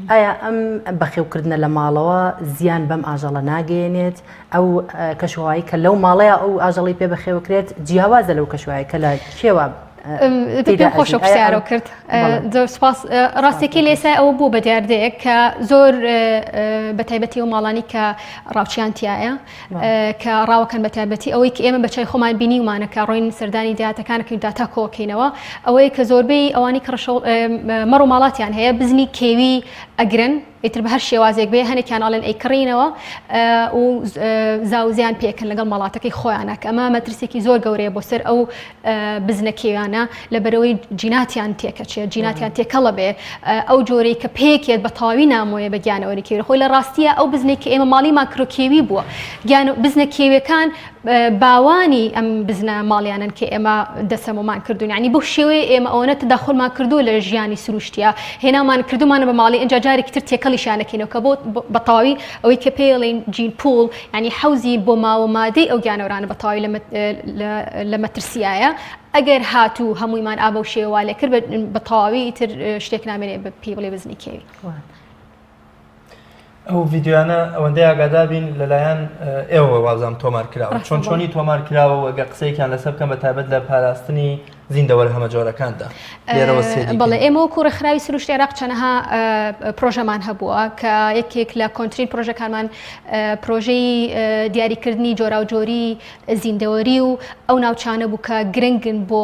[SPEAKER 1] ئایا ئەم بەخێوکردنە لە ماڵەوە زیان بەم ئاژەڵە ناگەیەنێت ئەو کەشوهوایی کە لەو ماڵەیە ئەو ئاژەڵی پێ بەخێوکرێت جیاوازە لەو کەشوهوایی کە لە کێوە
[SPEAKER 16] پێم خۆشە پرسیارەوە کرد زۆر سپاس ڕاستێکی لێسای ئەوە بوو بە دیاردەیەک کە زۆر بە تایبەتی و ماڵانی کە ڕاوچیان تایە کە ڕاوەکەن بە تایبەتی ئەوەی کە ئێمە بە چای خۆمان بینیومانە کە ڕۆین سەردانی داهاتەکانەکەین داتا کۆکەینەوە ئەوەیە کە زۆربەی ئەوانی کە ڕەشەڵ مەڕ و ماڵاتیان هەیە بزنی کێوی ئەگرن ئیتر بە هەر شێوازێک بێ هەنێکیان ئەڵێن ئەیکڕینەوە و زاوزیان پێکەن لەگەڵ ماڵاتەکەی خۆیانە کە ئەمە مەترسێکی زۆر گەورەیە بۆ سەر ئەو بزنە کێویانە لەبەرئەوەی جیناتیان تێکەچێت جیناتیان تێکەڵە بێ ئەو جۆرەی کە پێکێت بە تەواوی نامۆیە بە گیانەوەری کێوی خۆی لە ڕاستیە ئەو بزنەی کە ئێمە ماڵیمان کرۆ کێوی بووە گیان بزنە کێویەکان باوانی ئەم بزنە ماڵیانن کە ئێمە دەسەمۆمان کردوون یعنی بەو شێوەیە ئێمە ئەوەنە تەداخلمان کردووە لە ژیانی سروشتیە هێنامان کردومانە بە ماڵی ئینجا جارێکی تر تێکەڵیشیان دەکەینەوە کە بۆ بە تەواوی ئەوەی کە پێڵین gene pool یعنی حەوزی بۆ ماوە مادەی ئەو گیانەوەرانە بە تەواوی لە مەترسیایە ئەگەر هاتوو هەموویمان ئا بەو شێوە وا لێ کرد بە تەواوی ئیتر شتێک نامێنێ بە پێی بڵێ بزنی کێوی.
[SPEAKER 2] ئەو ڤیدیۆیانە ئەوەندەی ئاگادار بین لەلایەن ئێوە وابزانم تۆمار کراوە چۆن چۆنی تۆمار کراوە و ئەگەر قسەیەکیان لەسەر بکەن بە تایبەت لە پاراستنی زیندەوەرە هەمەجۆرەکاندا لێرەوە سێری
[SPEAKER 16] بەڵێ ئێمە وەکو ڕێکخراوی سروشتی عێراق چەنەها پرۆژەمان هەبووە کە یەکێک لە کۆنترین پرۆژەکانمان پرۆژەی دیاریکردنی جۆراوجۆری زیندەوەری و ئەو ناوچانە بوو کە گرنگن بۆ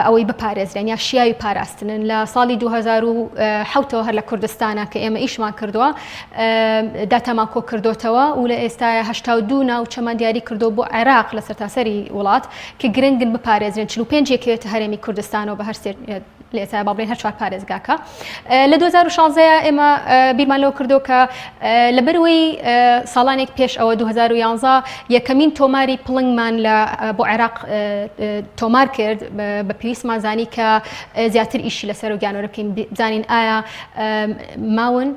[SPEAKER 16] ئەوەی بپارێزرێن یا شیاوی پاراستنن لە ساڵی 2007 ەوە هەر لە کوردستانە کە ئێمە ئیشمان کردووە داتامان کۆ کردوتەوە و لە ئێستا 82 ناوچەمان دیاری کردو بۆ عێراق لە سەرتاسەری وڵات کە گرنگن بپارێزرێن 45 یەکەوێتە هەرێمی کوردستانەوە بە هەر لە ئێستا با بڵێین هەر چوار پارێزگاکە لە 2016 ئێمە بیرمان لەوە کردو کە لەبەرەوەی ساڵانێک پێش ئەوە 2011 یەکەمین تۆماری پڵنگمان لە بۆ عێراق تۆمار کرد بە پێویستمان زانی کە زیاتر ئیشی لەسەر و گیانەوەرە بکەین بزانین ئایا ماون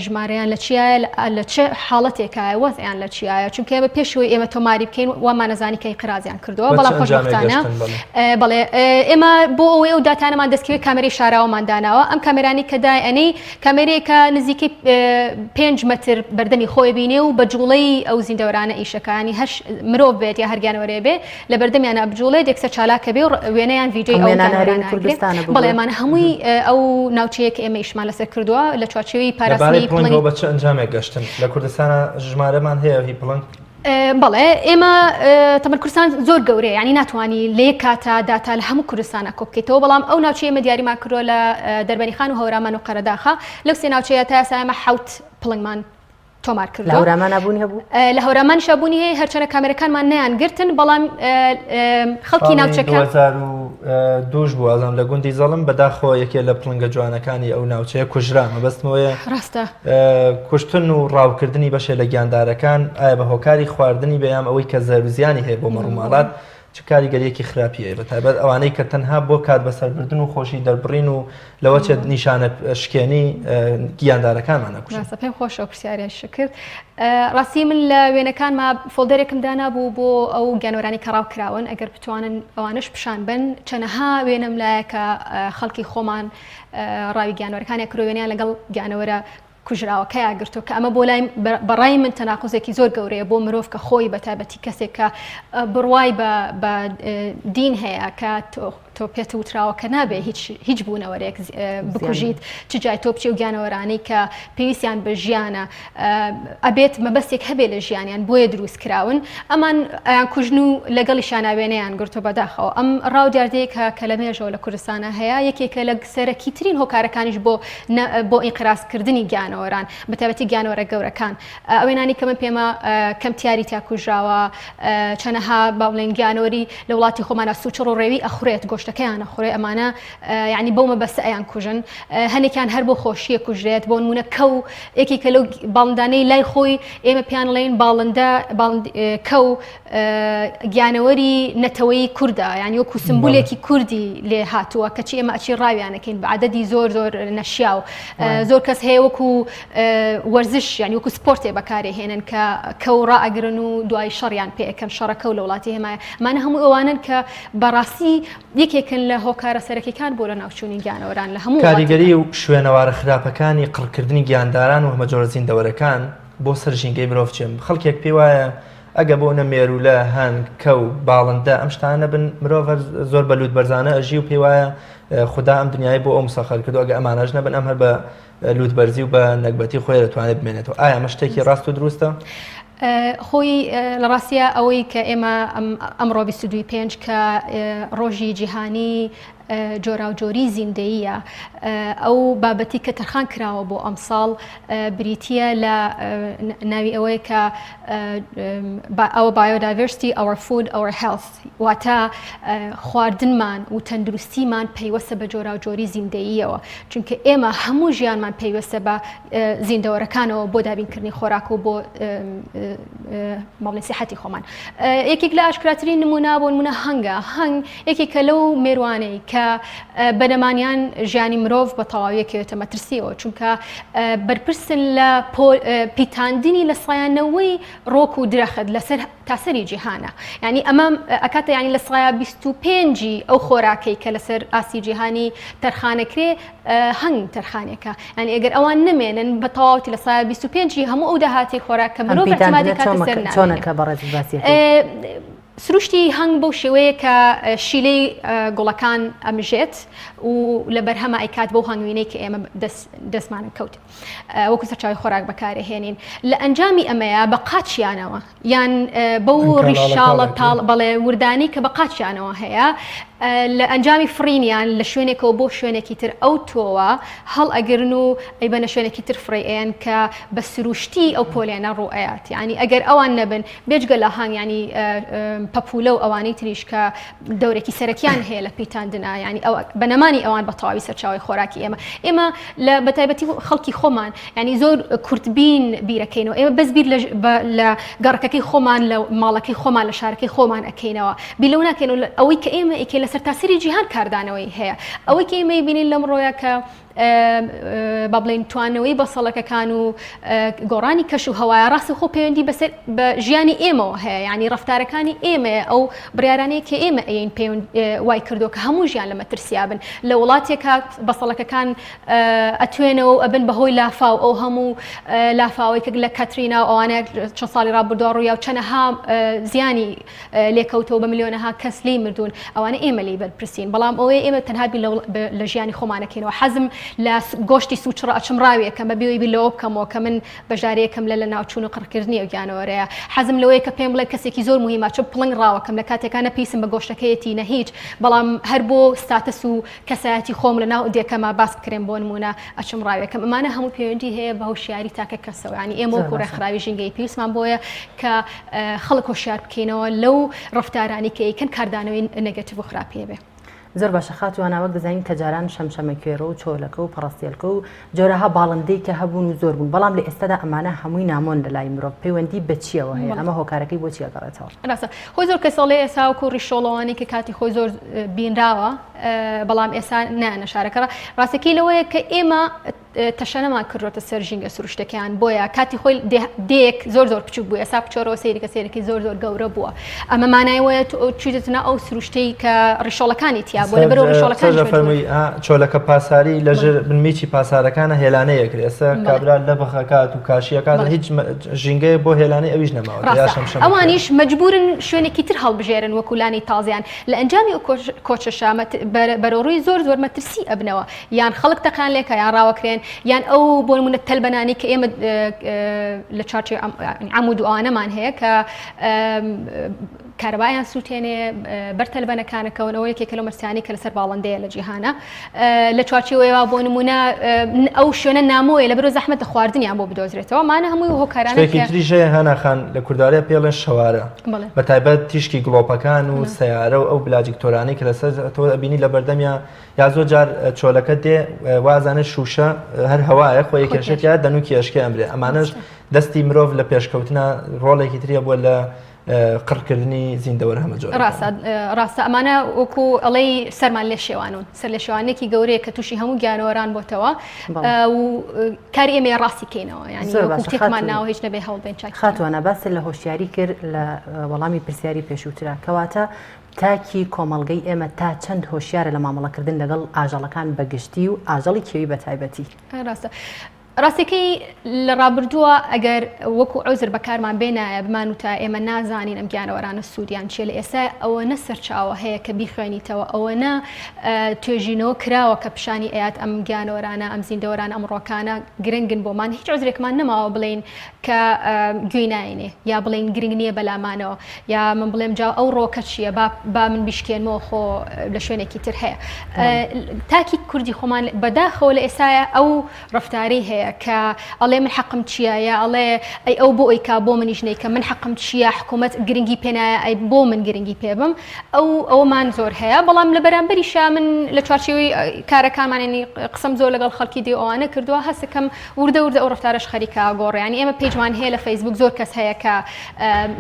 [SPEAKER 16] ژمارەیان لە چیایە لە چ حاڵەتێکایە وەزعیان لە چیایە چونکە ئێمە پێشەوەی ئێمە تۆماری بکەین وامانەزانی کە ئینقرازیان کردووە بەڵام خۆشبەختانە بەڵێ. ئێمە بۆ ئەوەی ئەو داتانەمان دەستکەوێت کامێرەی شاراوەمان داناوە، ئەم کامێرانەی کە دایئەنێی کامێرەیەکە نزیکەی 5 مەتر بەردەمی خۆی بینێ و بە جوڵەی ئەو زیندەوەرانە ئیشەکە ینی هەر مرۆڤ بێت یا هەر گیانەوەرێ بێ لە بەردەمیانە بجوڵێت یەکسەر چالاکە بێ و وێنەیان ڤیدیۆی ئەو گیانەوەرانە ئەگرێ. بەڵێ ئەمانە هەمووی ئەو ناوچەیە کە ئێمە ئیشمان لەسەر کردووە لە چوارچێوەی
[SPEAKER 2] لەبارەی
[SPEAKER 16] پاراستنی پڵنگ
[SPEAKER 2] پڵنگەوە بە چ ئەنجامێک گەشتن؟ لە کوردستانا ژمارەمان هەیە هی پڵنگ؟
[SPEAKER 16] بەڵێ ئێمە تەمەن کوردستان زۆر گەورەیە ینی ناتوانانی لە یەک کاتا داتا لە هەموو کوردستانە کۆ بکەیتەوە بەڵام ئەو ناوچەیە ئێمە دیاریمان کردووە لە دەربەنیخان و هەورامان و قەرەداخە لەو سێ ناوچەیە تا ئێستا ئێمە حەوت پڵنگمان تۆمار
[SPEAKER 1] لە
[SPEAKER 16] کردووە
[SPEAKER 1] هەورامانا بوونی هەبوو؟
[SPEAKER 16] لە هەورامانیشا بوونی هەیە هەرچەنە کامێرەکانمان نەیان گرتن بەڵام خەڵکی
[SPEAKER 2] ساڵی
[SPEAKER 16] ناوچەکە
[SPEAKER 2] 2002 بوو ئازام لە گوندی زەڵم بەداخەوە یەکێ لە پڵنگە جوانەکانی ئەو ناوچەیە کوژرا مەبەستمەوەیە
[SPEAKER 16] ڕاستە
[SPEAKER 2] کوشتن و ڕاوکردنی بەشێ لە گیاندارەکان ئایا بە هۆکاری خواردنی بێ یان ئەوەی کە زەرر و زیانی هەیە بۆ مەڕوماڵات چ کاریگەریەکی خراپی هەیە بەتایبەت ئەوانەی کە تەنها بۆ کات بەسەربردن و خۆشی دەربڕین و لەوە چێت نیشانە شکێنی گیاندارەکانمان ئەکوژن.
[SPEAKER 16] ڕاستە پێم خۆشە ئەو پرسیارەش کرد. ڕاستی من لە وێنەکانما فۆڵدەرێکم دانابوو بۆ ئەو گیانەوەرانی کە ڕاو کراون ئەگەر بتوانن ئەوانەش پیشان بەن چەنەها وێنەم لایە کە خەڵکی خۆمان ڕاوی گیانەوەرەکانیان کردووە وێنەیان لەگەڵ گیانەوەرە کوژراوەکەیا گرتووە کە ئەمە بۆ لای بەڕای من تەناقوزێکی زۆر گەورەیە بۆ مرۆڤ کە خۆی بە تایبەتی کەسێک کە بڕوای بە دین هەیە کە تۆ پێت وتراوە کە نابێ هیچ هیچ بوونەوەرێک بکوژیت چ جای تۆ بچی و گیانەوەرانەی کە پێویستیان بە ژیانە ئەبێت مەبەستێک هەبێ لە ژیانیان بۆیە دروست کراون ئەمان ئەیان کوژن و لەگەڵیشیانا وێنەیان گرتووە بەداخەوە ئەم ڕاو دیاردەیەکە کە لە مێژەوە لە کوردستانا هەیە یەکێکە لە سەرەکیترین هۆکارەکانیش بۆ بۆ ئینقرازکردنی گیانەوەران بەتایبەتی گیانەوەرە گەورەکان ئەوێنانی کە من پێمە کەمتیاری تیا کوژراوە چەنەها با بڵێن گیانەوەری لە وڵاتی خۆمانە سوچڕ و ڕێوی ئەخورێت گۆشتەکەیان ئەخورێ ئەمانە یعنی بەو مەبەستە ئەیان کوژن هەنێکیان هەر بۆ خۆشیە کوژرێت بۆ نمونە کەو یەکێکە لەو باڵندانەی لای خۆی ئێمە پێیان ڵێین باڵندە کەو گیانەوەری نەتەوەی کوردە یعنی وەکو سمبولێکی کوردی لێ هاتووە کەچی ئێمە ئەچی ڕاویانەکەین بە عدەدی زۆر زۆر نەشیاو زۆر کەس هەیە وەکو وەرزش یعنی وەکو سپۆرتێ بەکارێ هێنن کە کەو ڕائەگرن و دوای شەڕیان پێ ئەکەن شەڕەکەو لە وڵاتی هێمایە ئەمانە هەموو ئەوانن کە بەڕاستی یەکێکن لە هۆکارە سەرەکیەکان بۆ لەناوچوونی گیانەوەران لە هەموو وڵاتێکدا.
[SPEAKER 2] کاریگەری و شوێنەوارە خراپەکانی قڕکردنی گیانداران و هەمەجۆرە زیندەوەرەکان بۆ سەر ژینگەی مرۆڤ چین؟ خەڵکێک پێی وایە ئەگە بۆ نە مێروولە، هەنگ، کەو، باڵندە ئەم شتانە نەبن مرۆڤ هەر زۆر بە لووتبەرزانە ئەژی و پێی وایە خودا ئەم دنیای بۆ ئەو مسەخەر کردووە ئەگە ئەمانەش نەبن ئەم هەر بە لووتبەرزی و بە نەگبەتی خۆی دەتوانێت بمێنێتەوە ئایا ئەمە شتێکی ڕاست و دروستە؟
[SPEAKER 16] خۆی لە ڕاستە ئەوەی کە ئێمە ئەمڕۆ 22 پێنج کە ڕۆژی جیهانی جۆراوجۆری زیندەییە ئەو بابەتی کە تەرخان کراوە بۆ ئەمساڵ بریتە لە ناوی ئەوەیە کە ئەوە biodiversity our food our health واتە خواردنمان و تەندروستیمان پەیوەستە بە جۆراوجۆری زیندەییەوە، چونکە ئێمە هەموو ژیانمان پەیوەستە بە زیندەوەرەکانەوە بۆ دابینکردنی خۆراک و بۆ ماڵی سیحەتی خۆمان. یەکێک لە ئاشکراترین نمونە بۆ نمونە هەنگە، هەنگ یەکێکە لەو مێروانەی کە بە نەمانیان ژیانی مرۆڤ بە تەواوی ئەکەوێتە مەترسیەوە، چونکە بەرپرسن لە پیتاندنی لە سایانەوەی ڕۆک و درەخت لەسەر تاسەری جیهانە یانی ئەمە ئەکاتە یانی لە سایە 25 ئەو خۆراکەی کە لەسەر ئاستی جیهانی تەرخانەکرێ هەنگ تەرخانێکە یانی ئەگەر ئەوان نەمێنن بە تەواوەتی لە سایە 25 هەموو ئەو داهاتی خۆراک کە مرۆڤ اعتمادی کاتە سەر نامێنێ.
[SPEAKER 1] چۆنە کە بەڕێزت باسی ئەکەی؟
[SPEAKER 16] سروشتی هەنگ بەو شێوەیە کە شیلەی گوڵەکان ئەمژێت و لە بەرهەمە ئەیکات بەو هەنگوینەی کە ئێمە دەستمان کەوت. وەکو سەرچاوەی خۆراک بەکارئەهێنین لە ئەنجامی ئەمەیە بە قاچیانەوە یان بەو ڕیشاڵە تاڵ بەڵێ وردانی کە بە قاچیانەوە هەیە لە ئەنجامی فڕینیان لە شوێنێکەوە بۆ شوێنێکی تر ئەو تۆوە هەڵ ئەگرن و ئەیبەنە شوێنێکی تر فڕێ ئەیەن کە بە سروشتی ئەو پۆلێنە ڕوو ئەیات یعنی ئەگەر ئەوان نەبن بێجگە لە هەنگ یعنی پەپولە و ئەوانەی تریش کە دەورێکی سەرەکیان هەیە لە پیتاندنا یعنی ئەو بە نەمانی ئەوان بە تەواوی سەرچاوی خۆراکی ئێمە ئێمە لە بەتایبەتی خەڵکی خۆمان یعنی زۆر کورتبین بیرەکەینەوە ئێمە بەس بیر لە گەڕەکەکەی خۆمان لە ماڵەکەی خۆمان لە شارەکەی خۆمان ئەکەینەوە بیر لەوە ناکەینەوە ئەوەی کە ئێمە ئەیکەین لە سەرتاسەری جیهان کاردانەوەی هەیە ئەوەی کە ئێمە بینین لەمڕۆیە کە. با بڵێین توانەوەی بەسەڵەکەکان و گۆڕانی کەش و هەوایە ڕاستەوخۆ پەیوەندی بەسەر بە ژیانی ئێمەوە هەیە یعنی ڕفتارەکانی ئێمەیە ئەو بڕیارانەیە کە ئێمە ئەین پەیوەند وای کردو کە هەموو ژیان لە مەترسیا بن لە وڵاتێکا بەسەڵەکەکان ئەتوێنەوە و ئەبن بەهۆی لافاو ئەو هەموو لافاوەی کە لە کاترینا و ئەوانە چەند ساڵی ڕابردووە ڕوویا و چەنەها زیانی لێکەوتەوە بە ملیۆنەها کەس لێی مردوون ئەوانە ئێمە لێی بەرپرسین بەڵام ئەوەیە ئێمە تەنها بیر لە ژیانی خۆمانەکەینەوە حەزم لە گۆشتی سوچڕە ئەچم ڕاویەکەم بە بێوەی بیر لەوە بکەمەوە کە من بەشداریەکەم لە لەناوچوون و قڕکردنی ئەو گیانەوەرەیە حەزم لەوەیە کە پێم بڵێ کەسێکی زۆر مهمە چ پڵنگ ڕاوەکەم لە کاتێکا نە پێویستم بە گۆشتەکەیەتی نە هیچ بەڵام هەر بۆ ستاتس و کەسایەتی خۆم لە ناو دێکەما باس بکرێم بۆ نموونە ئەچم ڕاوێکەم ئەمانە هەموو پەیوەندی هەیە بە هۆشیاری تاکە کەسەوە یانی ئێمە وەکو ڕێکخراوی ژینگەیی پێویستمان بۆیە کە خەڵک هۆشیار بکەینەوە لەو ڕەفتارانەی کە ئەیکەن کاردانەوەی negative و خراپی هەبێ.
[SPEAKER 1] زۆر باشە خاتوو هانا وەک دەزانین کە جاران شەمشەمەکوێرە و چۆلەکە و پەڕەسێلکە و جۆرەها باڵندەی کە هەبوون و زۆر بوون بەڵام لە ئێستادا ئەمانە هەمووی نامۆن لە لای مرۆڤ پەیوەندی بە چیەوە هەیە ئەمە هۆکارەکەی بۆ چی ئەگەڕێتەوە؟
[SPEAKER 16] ڕاستە خۆی زۆر کەس ئەڵێ ئێستا وەکو ڕیشۆڵەوانی کە کاتی خۆی زۆر بینراوە بەڵام ئێستا نایەنە شارەکە ڕاستەکەی لەوەیە کە ئێمە تەشەنەمان کردوەتە سەر ژینگە سروشتەکەیان بۆیە کاتی خۆی دێک زۆر زۆر بچوک بوو ئێستا بچۆرەوە سەیرەکە سەیرەکەی زۆر زۆر گەورە بووە ئەمە مانای وایە چیتە نا ئەو سروشتەی کە ڕیشۆڵەکانی تیا بوو لەبەرەوە ڕیشۆڵەکان
[SPEAKER 2] فەرمووی چۆلەکە پاساری لەژێر بنمیچی پاسارەکانە هێلانەیە کرد ئێستا کابرا لەبخەکات و کاشیەکات هیچ ژینگەیە بۆ هێلانەی ئەویش نەماوە
[SPEAKER 16] ئەوانیش مەجبورن شوێنێکی تر هەڵبژێرن وەکو لانی تازیان لە ئەنجامی ئەو کۆچەشا بەرەوڕووی زۆر زۆر مەترسی ئەبنەوە یان خەڵک تەقیان لێکا یان ڕاوەکرێن یان ئەو بۆ نمونە تەلبەنانی کە ئێمە لە چارچێ عەمود و ئەوانەمان هەیە کە کارەبایان سووتێنێ بەر تەلبەنەکانەکەون ئەوە یەکێکە لەو مەرسیانەی کە لەسەر باڵندەیە لە جیهانە لە چوارچێوەیەوە بۆ نمونە ئەو شوێنە نامۆیە لەبەرو زەحمەتە خواردنیان بۆ بدۆزرێتەوە مانە هەمووی هۆکارانە
[SPEAKER 2] شتێکی تریش هەیە هانا خان لە کورداریا پێڵێن شەوارە بە تایبەت تیشکی گڵۆپەکان و سەیارە و ئەو بلاجیکتۆرانەی کە لەسەر تۆ ئەبینی لە بەردەمیا یا زۆر جار چۆلەکە دێ وازانە شوشە هەر هەوایە خۆی کێشێت یا دەنوکی ئەشکێ ئەمرێ ئەمانەش دەستی مرۆڤ لە پێشکەوتنە ڕۆڵێکی تریە بووە لە قڕکردنی زیندەوەر هەمەجۆرە.
[SPEAKER 16] ڕاستە ڕاستە ئەمانە وەکو ئەڵێی سەرمان لێ شێوانون سەر لێ شێوانێکی گەورەیە کە تووشی هەموو گیانەوەران بۆتەوە و کاری ئێمەیە ڕاستی کەینەوە یانی
[SPEAKER 1] زۆر
[SPEAKER 16] وەکو
[SPEAKER 1] باشە
[SPEAKER 16] تێکمان
[SPEAKER 1] خاتوو
[SPEAKER 16] ناوە هیچ نەبێ هەوڵ بێن چاکی کەینەوە.
[SPEAKER 1] خاتوانە باست لە هۆشیاری کرد لە وەڵامی پرسیاری پێشووترا کەواتە تاکی کۆمەڵگەی ئێمە تا چەند هۆشیارە لە مامەڵەکردن لەگەڵ ئاژەڵەکان بە گشتی و ئاژەڵی کێوی بە تایبەتی؟
[SPEAKER 16] ڕاستە ڕاستەکەی لە ڕابردووە ئەگەر وەکو عوزر بەکارمان بێنایە بمانوتایە ئێمە نازانین ئەم گیانەوەرانە سوودیان چیە لە ئێستا ئەوەنە سەرچاوە هەیە کە بیخوێنیتەوە ئەوەنە توێژینەوە کراوە کە پیشانی ئەیات ئەم گیانەوەرانە ئەم زیندەوەرانە ئەم ڕۆکانە گرنگن بۆمان هیچ عوزرێکمان نەماوە بڵێین کە گوێی ناینێ یا بڵێین گرنگ نییە بەلامانەوە یا من بڵێم جا ئەو ڕۆکە چییە با با من بیشکێنمەوە خۆ لە شوێنێکی تر هەیە تاکی کوردی خۆمان بەداخەوە لە ئێسایە ئەو ڕەفتارەی هەیە کە ئەڵێ من حەقم چییە یا ئەڵێ ئەی ئەو بۆ ئەیکا بۆ منیش نەیکەم من حەقم چییە حکوومەت گرنگی پێنایە ئەی بۆ من گرنگی پێ بم ئەو ئەومان زۆر هەیە بەڵام لە بەرامبەریشا من لە چوارچێوەی کارەکانمان یانی قسەم زۆر لەگەڵ خەڵکی دێ ئەوانە کردووە هەستەکەم وردە وردە ئەو ڕەفتارەش خەریکە گۆڕێ یانی ئێمە page مان هەیە لە فەیسبوک زۆر کەس هەیە کە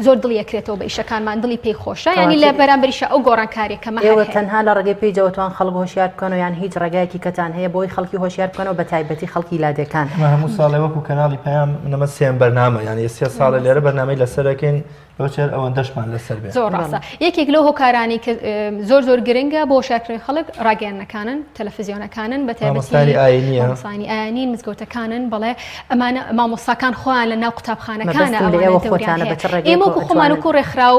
[SPEAKER 16] زۆر دڵی ئەکرێتەوە بە ئیشەکانمان دڵی پێی خۆشە یانی لە بەرامبەریشا ئەو گۆڕانکاریە کەمە هەر
[SPEAKER 1] ئێوە
[SPEAKER 16] هەیە.
[SPEAKER 1] تەنها لە ڕێگەی page ەوە توان خەڵک هۆشیار بکەنەوە یان هیچ ڕێگایەکی کەتان هەیە بۆی خەڵکی هۆشیار بکەنەوە بە تایبەتی خەڵکی لادێکان؟
[SPEAKER 2] ئێمە هەموو ساڵێ وەکو کەناڵی پەیام من ئەمە سێیەم بەرنامە یانی سێ ساڵە لێرە بەرنامەی لەسەر ئەکەین لەوەچێت ئەوەندەشمان لەسەر بێ.
[SPEAKER 16] زۆر ڕاستە یەکێک لەو هۆکارانەی کە زۆر زۆر گرنگە بۆ هۆشیارکردنەوەی خەڵک ڕاگەیاندنەکانن تەلەفزیۆنەکانن بە تایبەتی
[SPEAKER 2] مامۆستایانی ئایینیە
[SPEAKER 16] مامۆستایانی ئایینین مزگەوتەکانن بەڵێ ئەمانە مامۆستاکان خۆیان لە ناو قوتابخانەکانە
[SPEAKER 1] مەبەستم لە
[SPEAKER 16] ئەوانە
[SPEAKER 1] ئێوە
[SPEAKER 16] دەوریان
[SPEAKER 1] خۆتانە
[SPEAKER 16] هەیە
[SPEAKER 1] بە چ ڕێگەیەک
[SPEAKER 16] ئێمە وەکو خۆمان
[SPEAKER 1] ئەتوانن
[SPEAKER 16] وەکو ڕێکخراو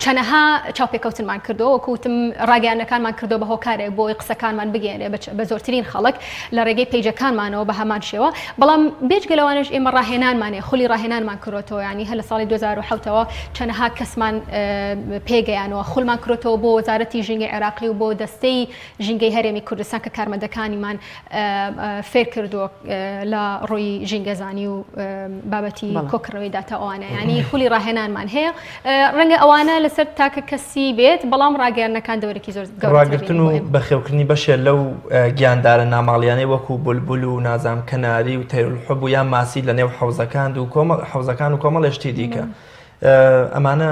[SPEAKER 16] چەنەها چاوپێکەوتنمان کردووە وەکو وتم ڕاگەیاندنەکانمان کردووە بە هۆکارێک بۆ ئەوەی قسەکانمان بگەیەنێ بە زۆرترین خەڵک لە ڕێگەی page ەکانمانەوە بە هەمان شێوە بەڵام بێجگە لەوانەش ئێمە ڕاهێنانمان هەیە خولی ڕاهێنانمان کرۆتەوە یانی هەر لە ساڵی 2007 ەوە چەنەها کەسمان پێگەیانەوە خولمان کرۆتەوە بۆ وەزارەتی ژینگەی عێراقی و بۆ دەستەی ژینگەی هەرێمی کوردستان کە کارمەندەکانیمان فێر کردووە لە ڕووی ژینگەزانی و بابەتی کۆکردنەوەی داتا ئەوانە ینی خولی ڕاهێنانمان هەیە ڕەنگە ئەوانە لەسەر تاکە کەسی بێت بەڵام ڕاگەیاندنەکان دەورێکی زۆر
[SPEAKER 2] ڕاگرتن و بەخێوکردنی بەشێ لەو گیاندارە ناماڵیانەی وەکو بولبول و نازام کەناری و تەیرولحوب و یان ماسی لە نێو حەوزەکان و کۆمەڵ حەوزەکان و کۆمەڵێ شتی دیکە ئەمانە